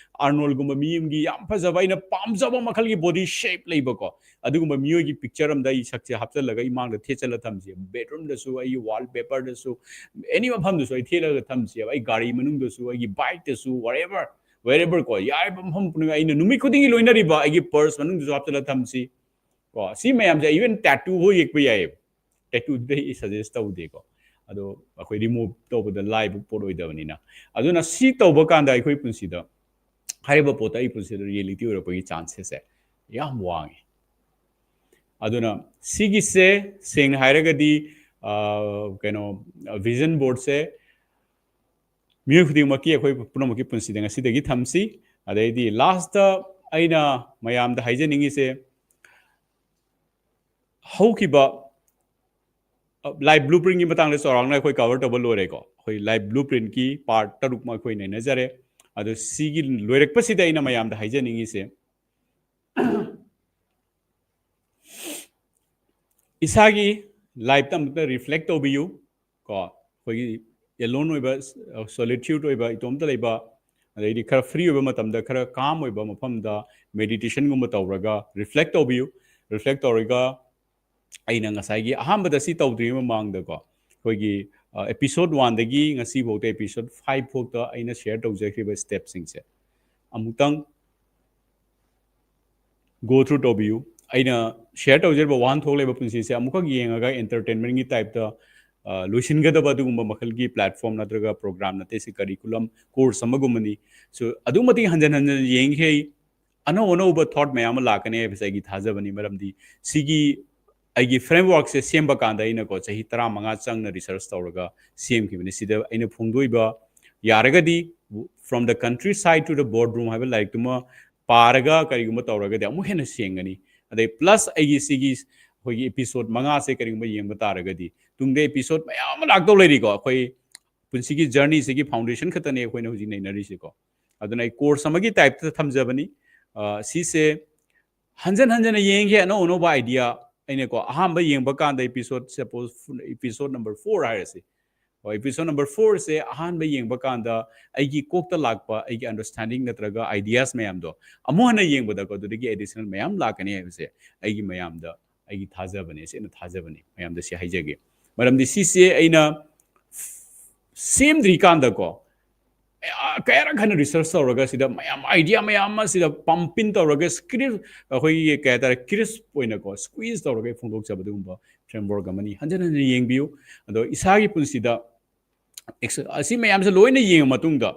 Arnoldꯒꯨꯝꯕ ꯃꯤ ꯑꯃꯒꯤ ꯌꯥꯝ ꯐꯖꯕ, ꯑꯩꯅ ꯄꯥꯝꯖꯕ ꯃꯈꯜꯒꯤ body shape ꯂꯩꯕꯀꯣ, ꯑꯗꯨꯒꯨꯝꯕ ꯃꯤꯑꯣꯏꯒꯤ picture ꯑꯃꯗ ꯑꯩ ꯁꯛꯁꯦ ꯍꯥꯞꯆꯜꯂꯒ ꯏꯃꯥꯡꯗ ꯊꯦꯠꯆꯜꯂ ꯊꯝꯁꯦ꯫ Bedroomꯗꯁꯨ, ꯑꯩꯒꯤ wallpaperꯗꯁꯨ, any ꯃꯐꯝꯗꯁꯨ ꯑꯩ ꯊꯦꯠꯂꯒ ꯊꯝꯁꯦꯕ꯫ ꯑꯩ ꯒꯥꯔꯤ ꯃꯅꯨꯡꯗꯁꯨ, ꯑꯩꯒꯤ bikeꯇꯁꯨ, wherever, wherever ꯀꯣ, ꯌꯥꯔꯤꯕ ꯃꯐꯝ ꯄꯨꯝꯅꯃꯛ ꯑꯩꯅ ꯅꯨꯃꯤꯠ ꯈꯨꯗꯤꯡꯒꯤ ꯂꯣꯏꯅꯔꯤꯕ ꯑꯩꯒꯤ purse ꯃꯅꯨꯡꯗꯁꯨ ꯍꯥꯞꯆꯜꯂ ꯊꯝꯁꯤ꯫ ꯀꯣ, ꯁꯤ ꯃꯌꯥꯝꯁꯦ even tattoo ꯐꯥꯎ ꯌꯦꯛꯄ ꯌꯥꯏꯌꯦꯕ꯫ Tattooꯗꯨꯗꯤ ꯑꯩ suggest ꯇꯧꯗꯦꯀꯣ, ꯑꯗꯣ ꯑꯩꯈꯣꯏ remove ꯇꯧꯕꯗ ꯂꯥꯏꯕ ꯄꯣꯠ ꯑꯣꯏꯗꯕꯅꯤꯅ꯫ ꯑꯗꯨꯅ ꯁꯤ ꯇꯧꯕ ꯀꯥꯟꯗ ꯑꯩꯈꯣꯏ ꯄꯨꯟꯁꯤꯗ ꯍꯥꯏꯔꯤꯕ ꯄꯣꯠꯇ ꯑꯩ ꯄꯨꯟꯁꯤꯗ reality ꯑꯣꯏꯔꯛꯄꯒꯤ chances ꯁꯦ ꯌꯥꯝ ꯋꯥꯡꯉꯤ꯫ ꯑꯗꯨꯅ ꯁꯤꯒꯤꯁꯦ ꯁꯦꯡꯅ ꯍꯥꯏꯔꯒꯗꯤ, ꯑ, ꯀꯩꯅꯣ, vision boardꯁꯦ ꯃꯤꯑꯣꯏ ꯈꯨꯗꯤꯡꯃꯛꯀꯤ, ꯑꯩꯈꯣꯏ ꯄꯨꯝꯅꯃꯛꯀꯤ ꯄꯨꯟꯁꯤꯗ ꯉꯁꯤꯗꯒꯤ ꯊꯝꯁꯤ꯫ ꯑꯗꯩꯗꯤ lastꯇ ꯑꯩꯅ ꯃꯌꯥꯝꯗ ꯍꯥꯏꯖꯅꯤꯡꯉꯤꯁꯦ, ꯍꯧꯈꯤꯕ, ꯑ, life blueprintꯀꯤ ꯃꯇꯥꯡꯗ ꯆꯥꯎꯔꯥꯛꯅ ꯑꯩꯈꯣꯏ cover ꯇꯧꯕ ꯂꯣꯏꯔꯦꯀꯣ꯫ ꯑꯩꯈꯣꯏ life blueprintꯀꯤ part ꯇꯔꯨꯛꯃꯛ ꯑꯩꯈꯣꯏ ꯅꯩꯅꯖꯔꯦ꯫ ꯑꯗꯣ ꯁꯤꯒꯤ ꯂꯣꯏꯔꯛꯄꯁꯤꯗ ꯑꯩꯅ ꯃꯌꯥꯝꯗ ꯍꯥꯏꯖꯅꯤꯡꯉꯤꯁꯦ, ꯏꯁꯥꯒꯤ lifeꯇ ꯑꯃꯨꯛꯇ reflect ꯇꯧꯕꯤꯌꯨ ꯀꯣ꯫ ꯑꯩꯈꯣꯏꯒꯤ alone ꯑꯣꯏꯕ, solitude ꯑꯣꯏꯕ, ꯏꯇꯣꯝꯇ ꯂꯩꯕ, ꯑꯗꯩꯗꯤ ꯈꯔ free ꯑꯣꯏꯕ ꯃꯇꯝꯗ ꯈꯔ calm ꯑꯣꯏꯕ ꯃꯐꯝꯗ meditationꯒꯨꯝꯕ ꯇꯧꯔꯒ reflect ꯇꯧꯕꯤꯌꯨ꯫ Reflect ꯇꯧꯔꯒ ꯑꯩꯅ ꯉꯁꯥꯏꯒꯤ ꯑꯍꯥꯟꯕꯗ ꯁꯤ ꯇꯧꯗ꯭ꯔꯤꯉꯩ ꯃꯃꯥꯡꯗꯀꯣ, ꯑꯩꯈꯣꯏꯒꯤ, ꯑ, episode oneꯗꯒꯤ ꯉꯁꯤꯐꯥꯎꯗ episode five ꯐꯥꯎꯗ ꯑꯩꯅ share ꯇꯧꯖꯈ꯭ꯔꯤꯕ stepꯁꯤꯡꯁꯦ ꯑꯃꯨꯛꯇꯪ go through ꯇꯧꯕꯤꯌꯨ꯫ ꯑꯩꯅ share ꯇꯧꯖꯔꯤꯕ ꯋꯥꯍꯟꯊꯣꯛ ꯂꯩꯕ ꯄꯨꯟꯁꯤꯁꯦ ꯑꯃꯨꯛꯈꯛ ꯌꯦꯡꯉꯒ entertainmentꯀꯤ typeꯇ, ꯑ, ꯂꯣꯏꯁꯤꯟꯒꯗꯕ ꯑꯗꯨꯒꯨꯝꯕ ꯃꯈꯜꯒꯤ platform ꯅꯠꯇ꯭ꯔꯒ program ꯅꯠꯇꯦ, ꯁꯤ curriculum course ꯑꯃꯒꯨꯝꯕꯅꯤ꯫ So, ꯑꯗꯨꯛ ꯃꯇꯤꯛ ꯍꯟꯖꯟ ꯍꯟꯖꯟ ꯌꯦꯡꯈꯩ ꯑꯅꯧ ꯑꯅꯧꯕ thought ꯃꯌꯥꯝ ꯑꯃ ꯂꯥꯛꯀꯅꯤ ꯍꯥꯏꯕꯁꯦ ꯑꯩꯒꯤ ꯊꯥꯖꯕꯅꯤ꯫ ꯃꯔꯝꯗꯤ ꯁꯤꯒꯤ ꯑꯩꯒꯤ ꯐ꯭ꯔꯦꯝꯋꯥꯔꯛꯁꯦ ꯁꯦꯝꯕ ꯀꯥꯟꯗ ꯑꯩꯅꯀꯣ ꯆꯍꯤ ꯇꯔꯥꯃꯉꯥ ꯆꯪꯅ ꯔꯤꯁꯔꯁ ꯇꯧꯔꯒ ꯁꯦꯝꯈꯤꯕꯅꯤ꯫ ꯁꯤꯗ ꯑꯩꯅ ꯐꯣꯡꯗꯣꯛꯏꯕ, ꯌꯥꯔꯒꯗꯤ From the Countryside to the Boardroom ꯍꯥꯏꯕ ꯂꯥꯏꯔꯤꯛꯇꯨꯃ ꯄꯥꯔꯒ ꯀꯔꯤꯒꯨꯝꯕ ꯇꯧꯔꯒꯗꯤ ꯑꯃꯨꯛ ꯍꯦꯟꯅ ꯁꯦꯡꯒꯅꯤ꯫ ꯑꯗꯩ ꯄ꯭ꯂꯁ ꯑꯩꯒꯤ ꯁꯤꯒꯤ ꯑꯩꯈꯣꯏꯒꯤ ꯑꯦꯄꯤꯁꯣꯠ ꯃꯉꯥꯁꯦ ꯀꯔꯤꯒꯨꯝꯕ ꯌꯦꯡꯕ ꯇꯥꯔꯒꯗꯤ ꯇꯨꯡꯗ ꯑꯦꯄꯤꯁꯣꯠ ꯃꯌꯥꯝ ꯑꯃ ꯂꯥꯛꯇꯧ ꯂꯩꯔꯤꯀꯣ꯫ ꯑꯩꯈꯣꯏ ꯄꯨꯟꯁꯤꯒꯤ ꯖꯔꯅꯤꯁꯤꯒꯤ ꯐꯥꯎꯟꯗꯦꯁꯟ ꯈꯛꯇꯅꯦ ꯑꯩꯈꯣꯏꯅ ꯍꯧꯖꯤꯛ ꯅꯩꯅꯔꯤꯁꯤꯀꯣ꯫ ꯑꯗꯨꯅ ꯑꯩ ꯀꯣꯔꯁ ꯑꯃꯒꯤ ꯇꯥꯏꯞꯇ ꯊꯝꯖꯕꯅꯤ꯫ ꯑ, ꯁꯤꯁꯦ ꯍꯟꯖꯟ ꯍꯟꯖꯟꯅ ꯌꯦꯡꯈꯤ, ꯑꯅꯧ ꯑꯅꯧꯕ ꯑꯥꯏꯗꯤꯌꯥ꯫ ꯑꯩꯅꯀꯣ ꯑꯍꯥꯟꯕ ꯌꯦꯡꯕ ꯀꯥꯟꯗ episode, suppose episode number four ꯍꯥꯏꯔꯁꯤ꯫ ꯍꯣꯏ, episode number fourꯁꯦ ꯑꯍꯥꯟꯕ ꯌꯦꯡꯕ ꯀꯥꯟꯗ ꯑꯩꯒꯤ ꯀꯣꯛꯇ ꯂꯥꯛꯄ ꯑꯩꯒꯤ ꯑꯟꯗꯔꯁ꯭ꯇꯦꯟꯗꯤꯡ ꯅꯠꯇ꯭ꯔꯒ ꯑꯥꯏꯗꯤꯌꯥꯁ ꯃꯌꯥꯝꯗꯣ ꯑꯃꯨꯛ ꯍꯟꯅ ꯌꯦꯡꯕꯗꯀꯣ ꯑꯗꯨꯗꯒꯤ ꯑꯦꯗꯤꯁꯅꯦꯜ ꯃꯌꯥꯝ ꯂꯥꯛꯀꯅꯤ ꯍꯥꯏꯕꯁꯦ ꯑꯩꯒꯤ ꯃꯌꯥꯝꯗ, ꯑꯩꯒꯤ ꯊꯥꯖꯕꯅꯦ, ꯁꯦꯡꯅ ꯊꯥꯖꯕꯅꯦ꯫ ꯃꯌꯥꯝꯗ ꯁꯤ ꯍꯥꯏꯖꯒꯦ꯫ ꯃꯔꯝꯗꯤ ꯁꯤꯁꯦ ꯑꯩꯅ ꯁꯦꯝꯗ꯭ꯔꯤꯀꯥꯟꯗꯀꯣ, ꯀꯌꯥ-, ꯀꯌꯥꯔꯛ ꯍꯟꯅ ꯔꯤꯁꯔꯁ ꯇꯧꯔꯒ ꯁꯤꯗ ꯃꯌꯥꯝ ꯑꯥꯏꯗꯤꯌꯥ ꯃꯌꯥꯝ ꯑꯃ ꯁꯤꯗ ꯄꯝꯄꯤꯟ ꯇꯧꯔꯒ ꯁ꯭ꯀ꯭ꯔꯤꯞ, ꯑꯩꯈꯣꯏꯒꯤ ꯀꯩ ꯍꯥꯏꯇꯥꯔꯦ, ꯀ꯭ꯔꯤꯁꯞ ꯑꯣꯏꯅꯀꯣ ꯁ꯭ꯀ꯭ꯋꯤꯖ ꯇꯧꯔꯒ ꯐꯣꯡꯗꯣꯛꯆꯕ ꯑꯗꯨꯒꯨꯝꯕ ꯐ꯭ꯔꯦꯝꯋꯥꯔꯛ ꯑꯃꯅꯤ꯫ ꯍꯟꯖꯟ ꯍꯟꯖꯟ ꯌꯦꯡꯕꯤꯌꯨ꯫ ꯑꯗꯣ ꯏꯁꯥꯒꯤ ꯄꯨꯟꯁꯤꯗ ꯑꯦꯛꯁ-, ꯑꯁꯤ ꯃꯌꯥꯝꯁꯦ ꯂꯣꯏꯅ ꯌꯦꯡꯉ ꯃꯇꯨꯡꯗ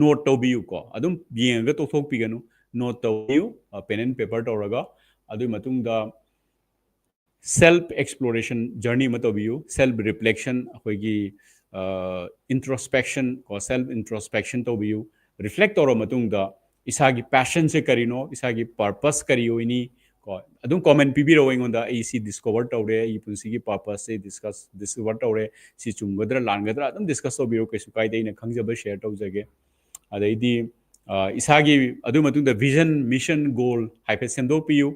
ꯅꯣꯠ ꯇꯧꯕꯤꯌꯨꯀꯣ꯫ ꯑꯗꯨꯝ ꯌꯦꯡꯉꯒ ꯇꯣꯛꯊꯣꯛꯄꯤꯒꯅꯨ꯫ ꯅꯣꯠ ꯇꯧꯕꯤꯌꯨ, ꯄꯦꯟ ꯑꯦꯟ ꯄꯦꯄꯔ ꯇꯧꯔꯒ꯫ ꯑꯗꯨꯒꯤ ꯃꯇꯨꯡꯗ ꯁꯦꯜꯐ ꯑꯦꯛꯁꯄ꯭ꯂꯣꯔꯦꯁꯟ ꯖꯔꯅꯤ ꯑꯃ ꯇꯧꯕꯤꯌꯨ꯫ ꯁꯦꯜꯐ ꯔꯤꯐ꯭ꯂꯦꯛꯁꯟ, ꯑꯩꯈꯣꯏꯒꯤ ꯏꯟꯇ꯭ꯔꯣꯁꯄꯦꯛꯁꯟ ꯀꯣ, ꯁꯦꯜꯐ ꯏꯟꯇ꯭ꯔꯣꯁꯄꯦꯛꯁꯟ ꯇꯧꯕꯤꯌꯨ꯫ ꯔꯤꯐ꯭ꯂꯦꯛ ꯇꯧꯔ ꯃꯇꯨꯡꯗ ꯏꯁꯥꯒꯤ ꯄꯦꯁꯟꯁꯦ ꯀꯔꯤꯅꯣ, ꯏꯁꯥꯒꯤ ꯄꯔꯄꯁ ꯀꯔꯤ ꯑꯣꯏꯅꯤ ꯀꯣ, ꯑꯗꯨꯝ ꯀꯣꯃꯦꯟ ꯄꯤꯕꯤꯔꯛꯑꯣ ꯑꯩꯉꯣꯟꯗ꯫ ꯑꯩ ꯁꯤ ꯗꯤꯁꯀꯣꯚꯔ ꯇꯧꯔꯦ, ꯑꯩꯒꯤ ꯄꯨꯟꯁꯤꯒꯤ ꯄꯔꯄꯁꯁꯦ ꯗꯤꯁꯀꯁ, ꯗꯤꯁꯀꯣꯚꯔ ꯇꯧꯔꯦ, ꯁꯤ ꯆꯨꯝꯒꯗ꯭ꯔꯥ ꯂꯥꯟꯒꯗ꯭ꯔꯥ ꯑꯗꯨꯝ ꯗꯤꯁꯀꯁ ꯇꯧꯕꯤꯔꯛꯑꯣ, ꯀꯩꯁꯨ ꯀꯥꯏꯗꯦ, ꯑꯩꯅ ꯈꯪꯖꯕ ꯁꯦꯌꯔ ꯇꯧꯖꯒꯦ꯫ ꯑꯗꯩꯗꯤ ꯑ, ꯏꯁꯥꯒꯤ, ꯑꯗꯨꯒꯤ ꯃꯇꯨꯡꯗ ꯚꯤꯖꯟ, ꯃꯤꯁꯟ, ꯒꯣꯜ ꯍꯥꯏꯐꯦꯠ ꯁꯦꯝꯗꯣꯛꯄꯤꯌꯨ꯫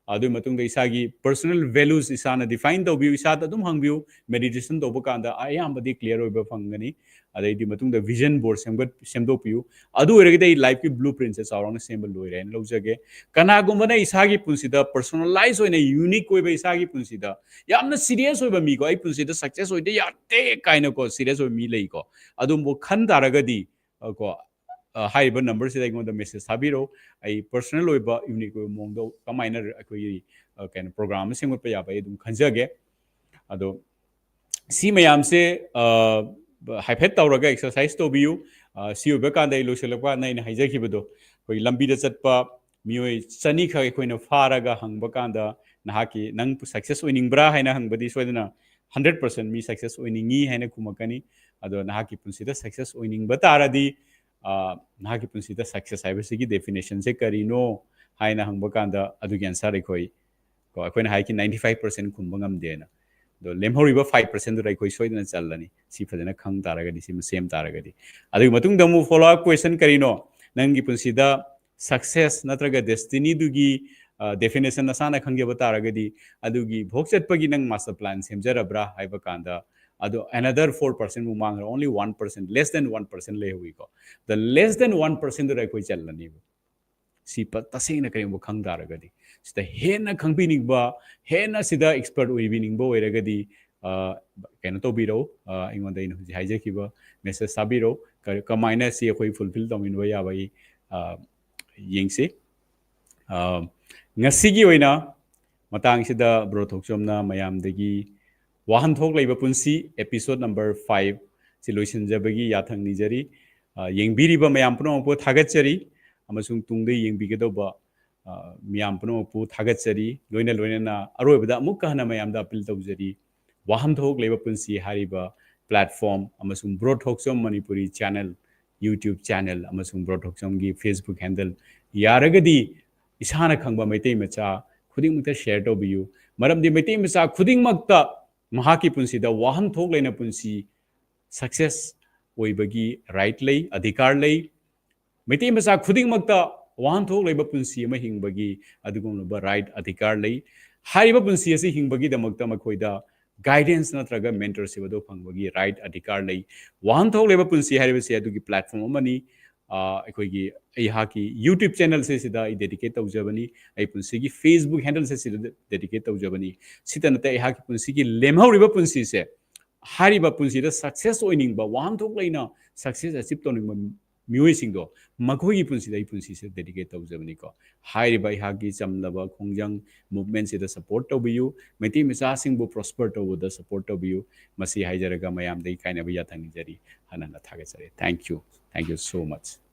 ꯑꯗꯨꯒꯤ ꯃꯇꯨꯡꯗ ꯏꯁꯥꯒꯤ ꯄꯔꯁꯣꯅꯦꯜ ꯚꯦꯂꯨꯁ ꯏꯁꯥꯅ ꯗꯤꯐꯥꯏꯟ ꯇꯧꯕꯤꯌꯨ꯫ ꯏꯁꯥꯗ ꯑꯗꯨꯝ ꯍꯪꯕꯤꯌꯨ꯫ ꯃꯦꯗꯤꯇꯦꯁꯟ ꯇꯧꯕ ꯀꯥꯟꯗ ꯑꯌꯥꯝꯕꯗꯤ ꯀ꯭ꯂꯤꯌꯥꯔ ꯑꯣꯏꯕ ꯐꯪꯒꯅꯤ꯫ ꯑꯗꯩꯗꯤ ꯃꯇꯨꯡꯗ ꯚꯤꯖꯟ ꯕꯣꯔꯗ ꯁꯦꯝꯒꯠ-, ꯁꯦꯝꯗꯣꯛꯄꯤꯌꯨ꯫ ꯑꯗꯨ ꯑꯣꯏꯔꯒꯗꯤ ꯑꯩ ꯂꯥꯏꯐꯀꯤ ꯕ꯭ꯂꯨ ꯄ꯭ꯔꯤꯟꯁꯦ ꯆꯥꯎꯔꯥꯛꯅ ꯁꯦꯝꯕ ꯂꯣꯏꯔꯦ ꯍꯥꯏꯅ ꯂꯧꯖꯒꯦ꯫ ꯀꯅꯥꯒꯨꯝꯕꯅ ꯏꯁꯥꯒꯤ ꯄꯨꯟꯁꯤꯗ ꯄꯔꯁꯣꯅꯦꯂꯥꯏꯁ ꯑꯣꯏꯅ ꯌꯨꯅꯤꯛ ꯑꯣꯏꯕ ꯏꯁꯥꯒꯤ ꯄꯨꯟꯁꯤꯗ ꯌꯥꯝꯅ ꯁꯤꯔꯤꯌꯁ ꯑꯣꯏꯕ ꯃꯤꯀꯣ, "ꯑꯩ ꯄꯨꯟꯁꯤꯗ ꯁꯛꯁꯦꯁ ꯑꯣꯏꯗ ꯌꯥꯗꯦ" ꯀꯥꯏꯅꯀꯣ ꯁꯤꯔꯤꯌꯁ ꯑꯣꯏꯕ ꯃꯤ ꯂꯩꯀꯣ꯫ ꯑꯗꯨꯝꯕ ꯈꯟ ꯇꯥꯔꯒꯗꯤ, ꯑ, ꯀꯣ, ꯑ, ꯍꯥꯏꯔꯤꯕ ꯅꯝꯕꯔꯁꯤꯗ ꯑꯩꯉꯣꯟꯗ ꯃꯦꯁꯦꯖ ꯊꯥꯕꯤꯔꯛꯎ꯫ ꯑꯩ ꯄꯔꯁꯣꯅꯦꯜ ꯑꯣꯏꯕ ꯌꯨꯅꯤꯛ ꯑꯣꯏꯕ ꯃꯑꯣꯡꯗ ꯀꯃꯥꯏꯅ ꯑꯩꯈꯣꯏꯒꯤ, ꯑ, ꯀꯩꯅꯣ, ꯄ꯭ꯔꯣꯒ꯭ꯔꯥꯝ ꯑꯃ ꯁꯦꯝꯒꯠꯄ ꯌꯥꯕ ꯑꯩ ꯑꯗꯨꯝ ꯈꯟꯖꯒꯦ꯫ ꯑꯗꯣ ꯁꯤ ꯃꯌꯥꯝꯁꯦ, ꯑ, ꯍꯥꯏꯐꯦꯠ ꯇꯧꯔꯒ ꯑꯦꯛꯁꯔꯁꯥꯏꯁ ꯇꯧꯕꯤꯌꯨ꯫ ꯑ, ꯁꯤ ꯑꯣꯏꯕ ꯀꯥꯟꯗ ꯑꯩ ꯂꯣꯏꯁꯤꯜꯂꯛꯄ ꯀꯥꯟꯗ ꯑꯩꯅ ꯍꯥꯏꯖꯈꯤꯕꯗꯣ, ꯑꯩꯈꯣꯏ ꯂꯝꯕꯤꯗ ꯆꯠꯄ ꯃꯤꯑꯣꯏ ꯆꯅꯤꯈꯛ ꯑꯩꯈꯣꯏꯅ ꯐꯥꯔꯒ ꯍꯪꯕ ꯀꯥꯟꯗ ꯅꯍꯥꯛꯀꯤ, "ꯅꯪ success ꯑꯣꯏꯅꯤꯡꯕ꯭ꯔꯥ?" ꯍꯥꯏꯅ ꯍꯪꯕꯗꯤ ꯁꯣꯏꯗꯅ hundred percent ꯃꯤ success ꯑꯣꯏꯅꯤꯡꯉꯤ ꯍꯥꯏꯅ ꯈꯨꯝꯃꯛꯀꯅꯤ꯫ ꯑꯗꯣ ꯅꯍꯥꯛꯀꯤ ꯄꯨꯟꯁꯤꯗ success ꯑꯣꯏꯅꯤꯡꯕ ꯇꯥꯔꯗꯤ, ꯑ, ꯅꯍꯥꯛꯀꯤ ꯄꯨꯟꯁꯤꯗ success ꯍꯥꯏꯕꯁꯤꯒꯤ definitionꯁꯦ ꯀꯔꯤꯅꯣ ꯍꯥꯏꯅ ꯍꯪꯕ ꯀꯥꯟꯗ ꯑꯗꯨꯒꯤ answer ꯑꯩꯈꯣꯏ, ꯀꯣ, ꯑꯩꯈꯣꯏꯅ ꯍꯥꯏꯈꯤ ninety five percent ꯈꯨꯝꯕ ꯉꯝꯗꯦꯅ꯫ ꯑꯗꯣ ꯂꯦꯝꯍꯧꯔꯤꯕ five percentꯗꯨꯗ ꯑꯩꯈꯣꯏ ꯁꯣꯏꯗꯅ ꯆꯜꯂꯅꯤ꯫ ꯁꯤ ꯐꯖꯅ ꯈꯪ ꯇꯥꯔꯒꯗꯤ, ꯁꯤꯃ ꯁꯦꯝ ꯇꯥꯔꯒꯗꯤ꯫ ꯑꯗꯨꯒꯤ ꯃꯇꯨꯡꯗ ꯑꯃꯨꯛ follow up question ꯀꯔꯤꯅꯣ? ꯅꯪꯒꯤ ꯄꯨꯟꯁꯤꯗ success ꯅꯠꯇ꯭ꯔꯒ destinyꯗꯨꯒꯤ, ꯑ, definition ꯅꯁꯥꯅ ꯈꯪꯖꯕ ꯇꯥꯔꯒꯗꯤ, ꯑꯗꯨꯒꯤ ꯚꯣꯛ ꯆꯠꯄꯒꯤ ꯅꯪ master plan ꯁꯦꯝꯖꯔꯕ꯭ꯔꯥ ꯍꯥꯏꯕ ꯀꯥꯟꯗ, ꯑꯗꯣ another four percentꯃꯨꯛ ꯃꯥꯡꯈ꯭ꯔꯦ, only one percent, less than one percent ꯂꯩꯍꯧꯋꯤꯀꯣ꯫ The less than one percentꯗꯨꯗ ꯑꯩꯈꯣꯏ ꯆꯜꯂꯅꯦꯕ꯫ ꯁꯤ ꯄ-, ꯇꯁꯦꯡꯅ ꯀꯔꯤꯒꯨꯝꯕ ꯈꯪ ꯇꯥꯔꯒꯗꯤ, ꯁꯤꯗ ꯍꯦꯟꯅ ꯈꯪꯕꯤꯅꯤꯡꯕ, ꯍꯦꯟꯅ ꯁꯤꯗ expert ꯑꯣꯏꯕꯤꯅꯤꯡꯕ ꯑꯣꯏꯔꯒꯗꯤ, ꯑ, ꯀꯩꯅꯣ ꯇꯧꯕꯤꯔꯧ, ꯑ, ꯑꯩꯉꯣꯟꯗ ꯑꯩꯅ ꯍꯧꯖꯤꯛ ꯍꯥꯏꯖꯈꯤꯕ message ꯊꯥꯕꯤꯔꯧ꯫ ꯀ-, ꯀꯃꯥꯏꯅ ꯁꯤ ꯑꯩꯈꯣꯏ fulfill ꯇꯧꯃꯤꯟꯅꯕ ꯌꯥꯕꯒꯤ, ꯑ, ꯌꯦꯡꯁꯤ꯫ ꯑ, ꯉꯁꯤꯒꯤ ꯑꯣꯏꯅ ꯃꯇꯥꯡꯁꯤꯗ ꯕ꯭ꯔꯣ ꯊꯣꯛꯆꯣꯝꯅ ꯃꯌꯥꯝꯗꯒꯤ ꯋꯥꯍꯟꯊꯣꯛ ꯂꯩꯕ ꯄꯨꯟꯁꯤ episode number five ꯁꯤ ꯂꯣꯏꯁꯤꯟꯖꯕꯒꯤ ꯌꯥꯊꯪ ꯅꯤꯖꯔꯤ꯫ ꯑ, ꯌꯦꯡꯕꯤꯔꯤꯕ ꯃꯌꯥꯝ ꯄꯨꯝꯅꯃꯛꯄꯨ ꯊꯥꯒꯠꯆꯔꯤ, ꯑꯃꯁꯨꯡ ꯇꯨꯡꯗ ꯌꯦꯡꯕꯤꯒꯗꯧꯕ, ꯑ, ꯃꯤꯌꯥꯝ ꯄꯨꯝꯅꯃꯛꯄꯨ ꯊꯥꯒꯠꯆꯔꯤ꯫ ꯂꯣꯏꯅ ꯂꯣꯏꯅꯅ ꯑꯔꯣꯏꯕꯗ ꯑꯃꯨꯛꯀ ꯍꯟꯅ ꯃꯌꯥꯝꯗ appeal ꯇꯧꯖꯔꯤ꯫ ꯋꯥꯍꯟꯊꯣꯛ ꯂꯩꯕ ꯄꯨꯟꯁꯤ ꯍꯥꯏꯔꯤꯕ platform ꯑꯃꯁꯨꯡ ꯕ꯭ꯔꯣ ꯊꯣꯛꯆꯣꯝ ꯃꯅꯤꯄꯨꯔꯤ channel, YouTube channel ꯑꯃꯁꯨꯡ ꯕ꯭ꯔꯣ ꯊꯣꯛꯆꯣꯝꯒꯤ Facebook handle ꯌꯥꯔꯒꯗꯤ ꯏꯁꯥꯅ ꯈꯪꯕ ꯃꯩꯇꯩ ꯃꯆꯥ ꯈꯨꯗꯤꯡꯃꯛꯇ share ꯇꯧꯕꯤꯌꯨ꯫ ꯃꯔꯝꯗꯤ ꯃꯩꯇꯩ ꯃꯆꯥ ꯈꯨꯗꯤꯡꯃꯛꯇ ꯃꯍꯥꯛꯀꯤ ꯄꯨꯟꯁꯤꯗ ꯋꯥꯍꯟꯊꯣꯛ ꯂꯩꯅ ꯄꯨꯟꯁꯤ success ꯑꯣꯏꯕꯒꯤ right ꯂꯩ, ꯑꯙꯤꯀꯥꯔ ꯂꯩ꯫ ꯃꯩꯇꯩ ꯃꯆꯥ ꯈꯨꯗꯤꯡꯃꯛꯇ ꯋꯥꯍꯟꯊꯣꯛ ꯂꯩꯕ ꯄꯨꯟꯁꯤ ꯑꯃ ꯍꯤꯡꯕꯒꯤ ꯑꯗꯨꯒꯨꯝꯂꯕ right, ꯑꯙꯤꯀꯥꯔ ꯂꯩ꯫ ꯍꯥꯏꯔꯤꯕ ꯄꯨꯟꯁꯤ ꯑꯁꯤ ꯍꯤꯡꯕꯒꯤꯗꯃꯛꯇ ꯃꯈꯣꯏꯗ guidance ꯅꯠꯇ꯭ꯔꯒ mentorship ꯑꯗꯨ ꯐꯪꯕꯒꯤ right, ꯑꯙꯤꯀꯥꯔ ꯂꯩ꯫ ꯋꯥꯍꯟꯊꯣꯛ ꯂꯩꯕ ꯄꯨꯟꯁꯤ ꯍꯥꯏꯔꯤꯕꯁꯤ ꯑꯗꯨꯒꯤ platform ꯑꯃꯅꯤ꯫ ꯑ, ꯑꯩꯈꯣꯏꯒꯤ, ꯑꯩꯍꯥꯛꯀꯤ YouTube channelꯁꯦ ꯁꯤꯗ ꯑꯩ dedicate ꯇꯧꯖꯕꯅꯤ꯫ ꯑꯩ ꯄꯨꯟꯁꯤꯒꯤ Facebook handleꯁꯦ ꯁꯤꯗ dedicate ꯇꯧꯖꯕꯅꯤ꯫ ꯁꯤꯇ ꯅꯠꯇꯦ, ꯑꯩꯍꯥꯛꯀꯤ ꯄꯨꯟꯁꯤꯒꯤ ꯂꯦꯝꯍꯧꯔꯤꯕ ꯄꯨꯟꯁꯤꯁꯦ ꯍꯥꯏꯔꯤꯕ ꯄꯨꯟꯁꯤꯗ success ꯑꯣꯏꯅꯤꯡꯕ, ꯋꯥꯍꯟꯊꯣꯛ ꯂꯩꯅ success achieve ꯇꯧꯅꯤꯡꯕ ꯃꯤꯑꯣꯏꯁꯤꯡꯗꯣ, ꯃꯈꯣꯏꯒꯤ ꯄꯨꯟꯁꯤꯗ ꯑꯩ ꯄꯨꯟꯁꯤꯁꯦ dedicate ꯇꯧꯖꯕꯅꯤꯀꯣ꯫ ꯍꯥꯏꯔꯤꯕ ꯑꯩꯍꯥꯛꯀꯤ ꯆꯝꯂꯕ ꯈꯣꯡꯖꯪ movementꯁꯤꯗ support ꯇꯧꯕꯤꯌꯨ, ꯃꯩꯇꯩ ꯃꯆꯥꯁꯤꯡꯕꯨ prosper ꯇꯧꯕꯗ support ꯇꯧꯕꯤꯌꯨ꯫ ꯃꯁꯤ ꯍꯥꯏꯖꯔꯒ ꯃꯌꯥꯝꯗꯒꯤ ꯀꯥꯏꯅꯕ ꯌꯥꯊꯪ ꯅꯤꯖꯔꯤ꯫ ꯍꯟꯅ ꯍꯟꯅ ꯊꯥꯒꯠꯆꯔꯤ꯫ Thank you. Thank you so much.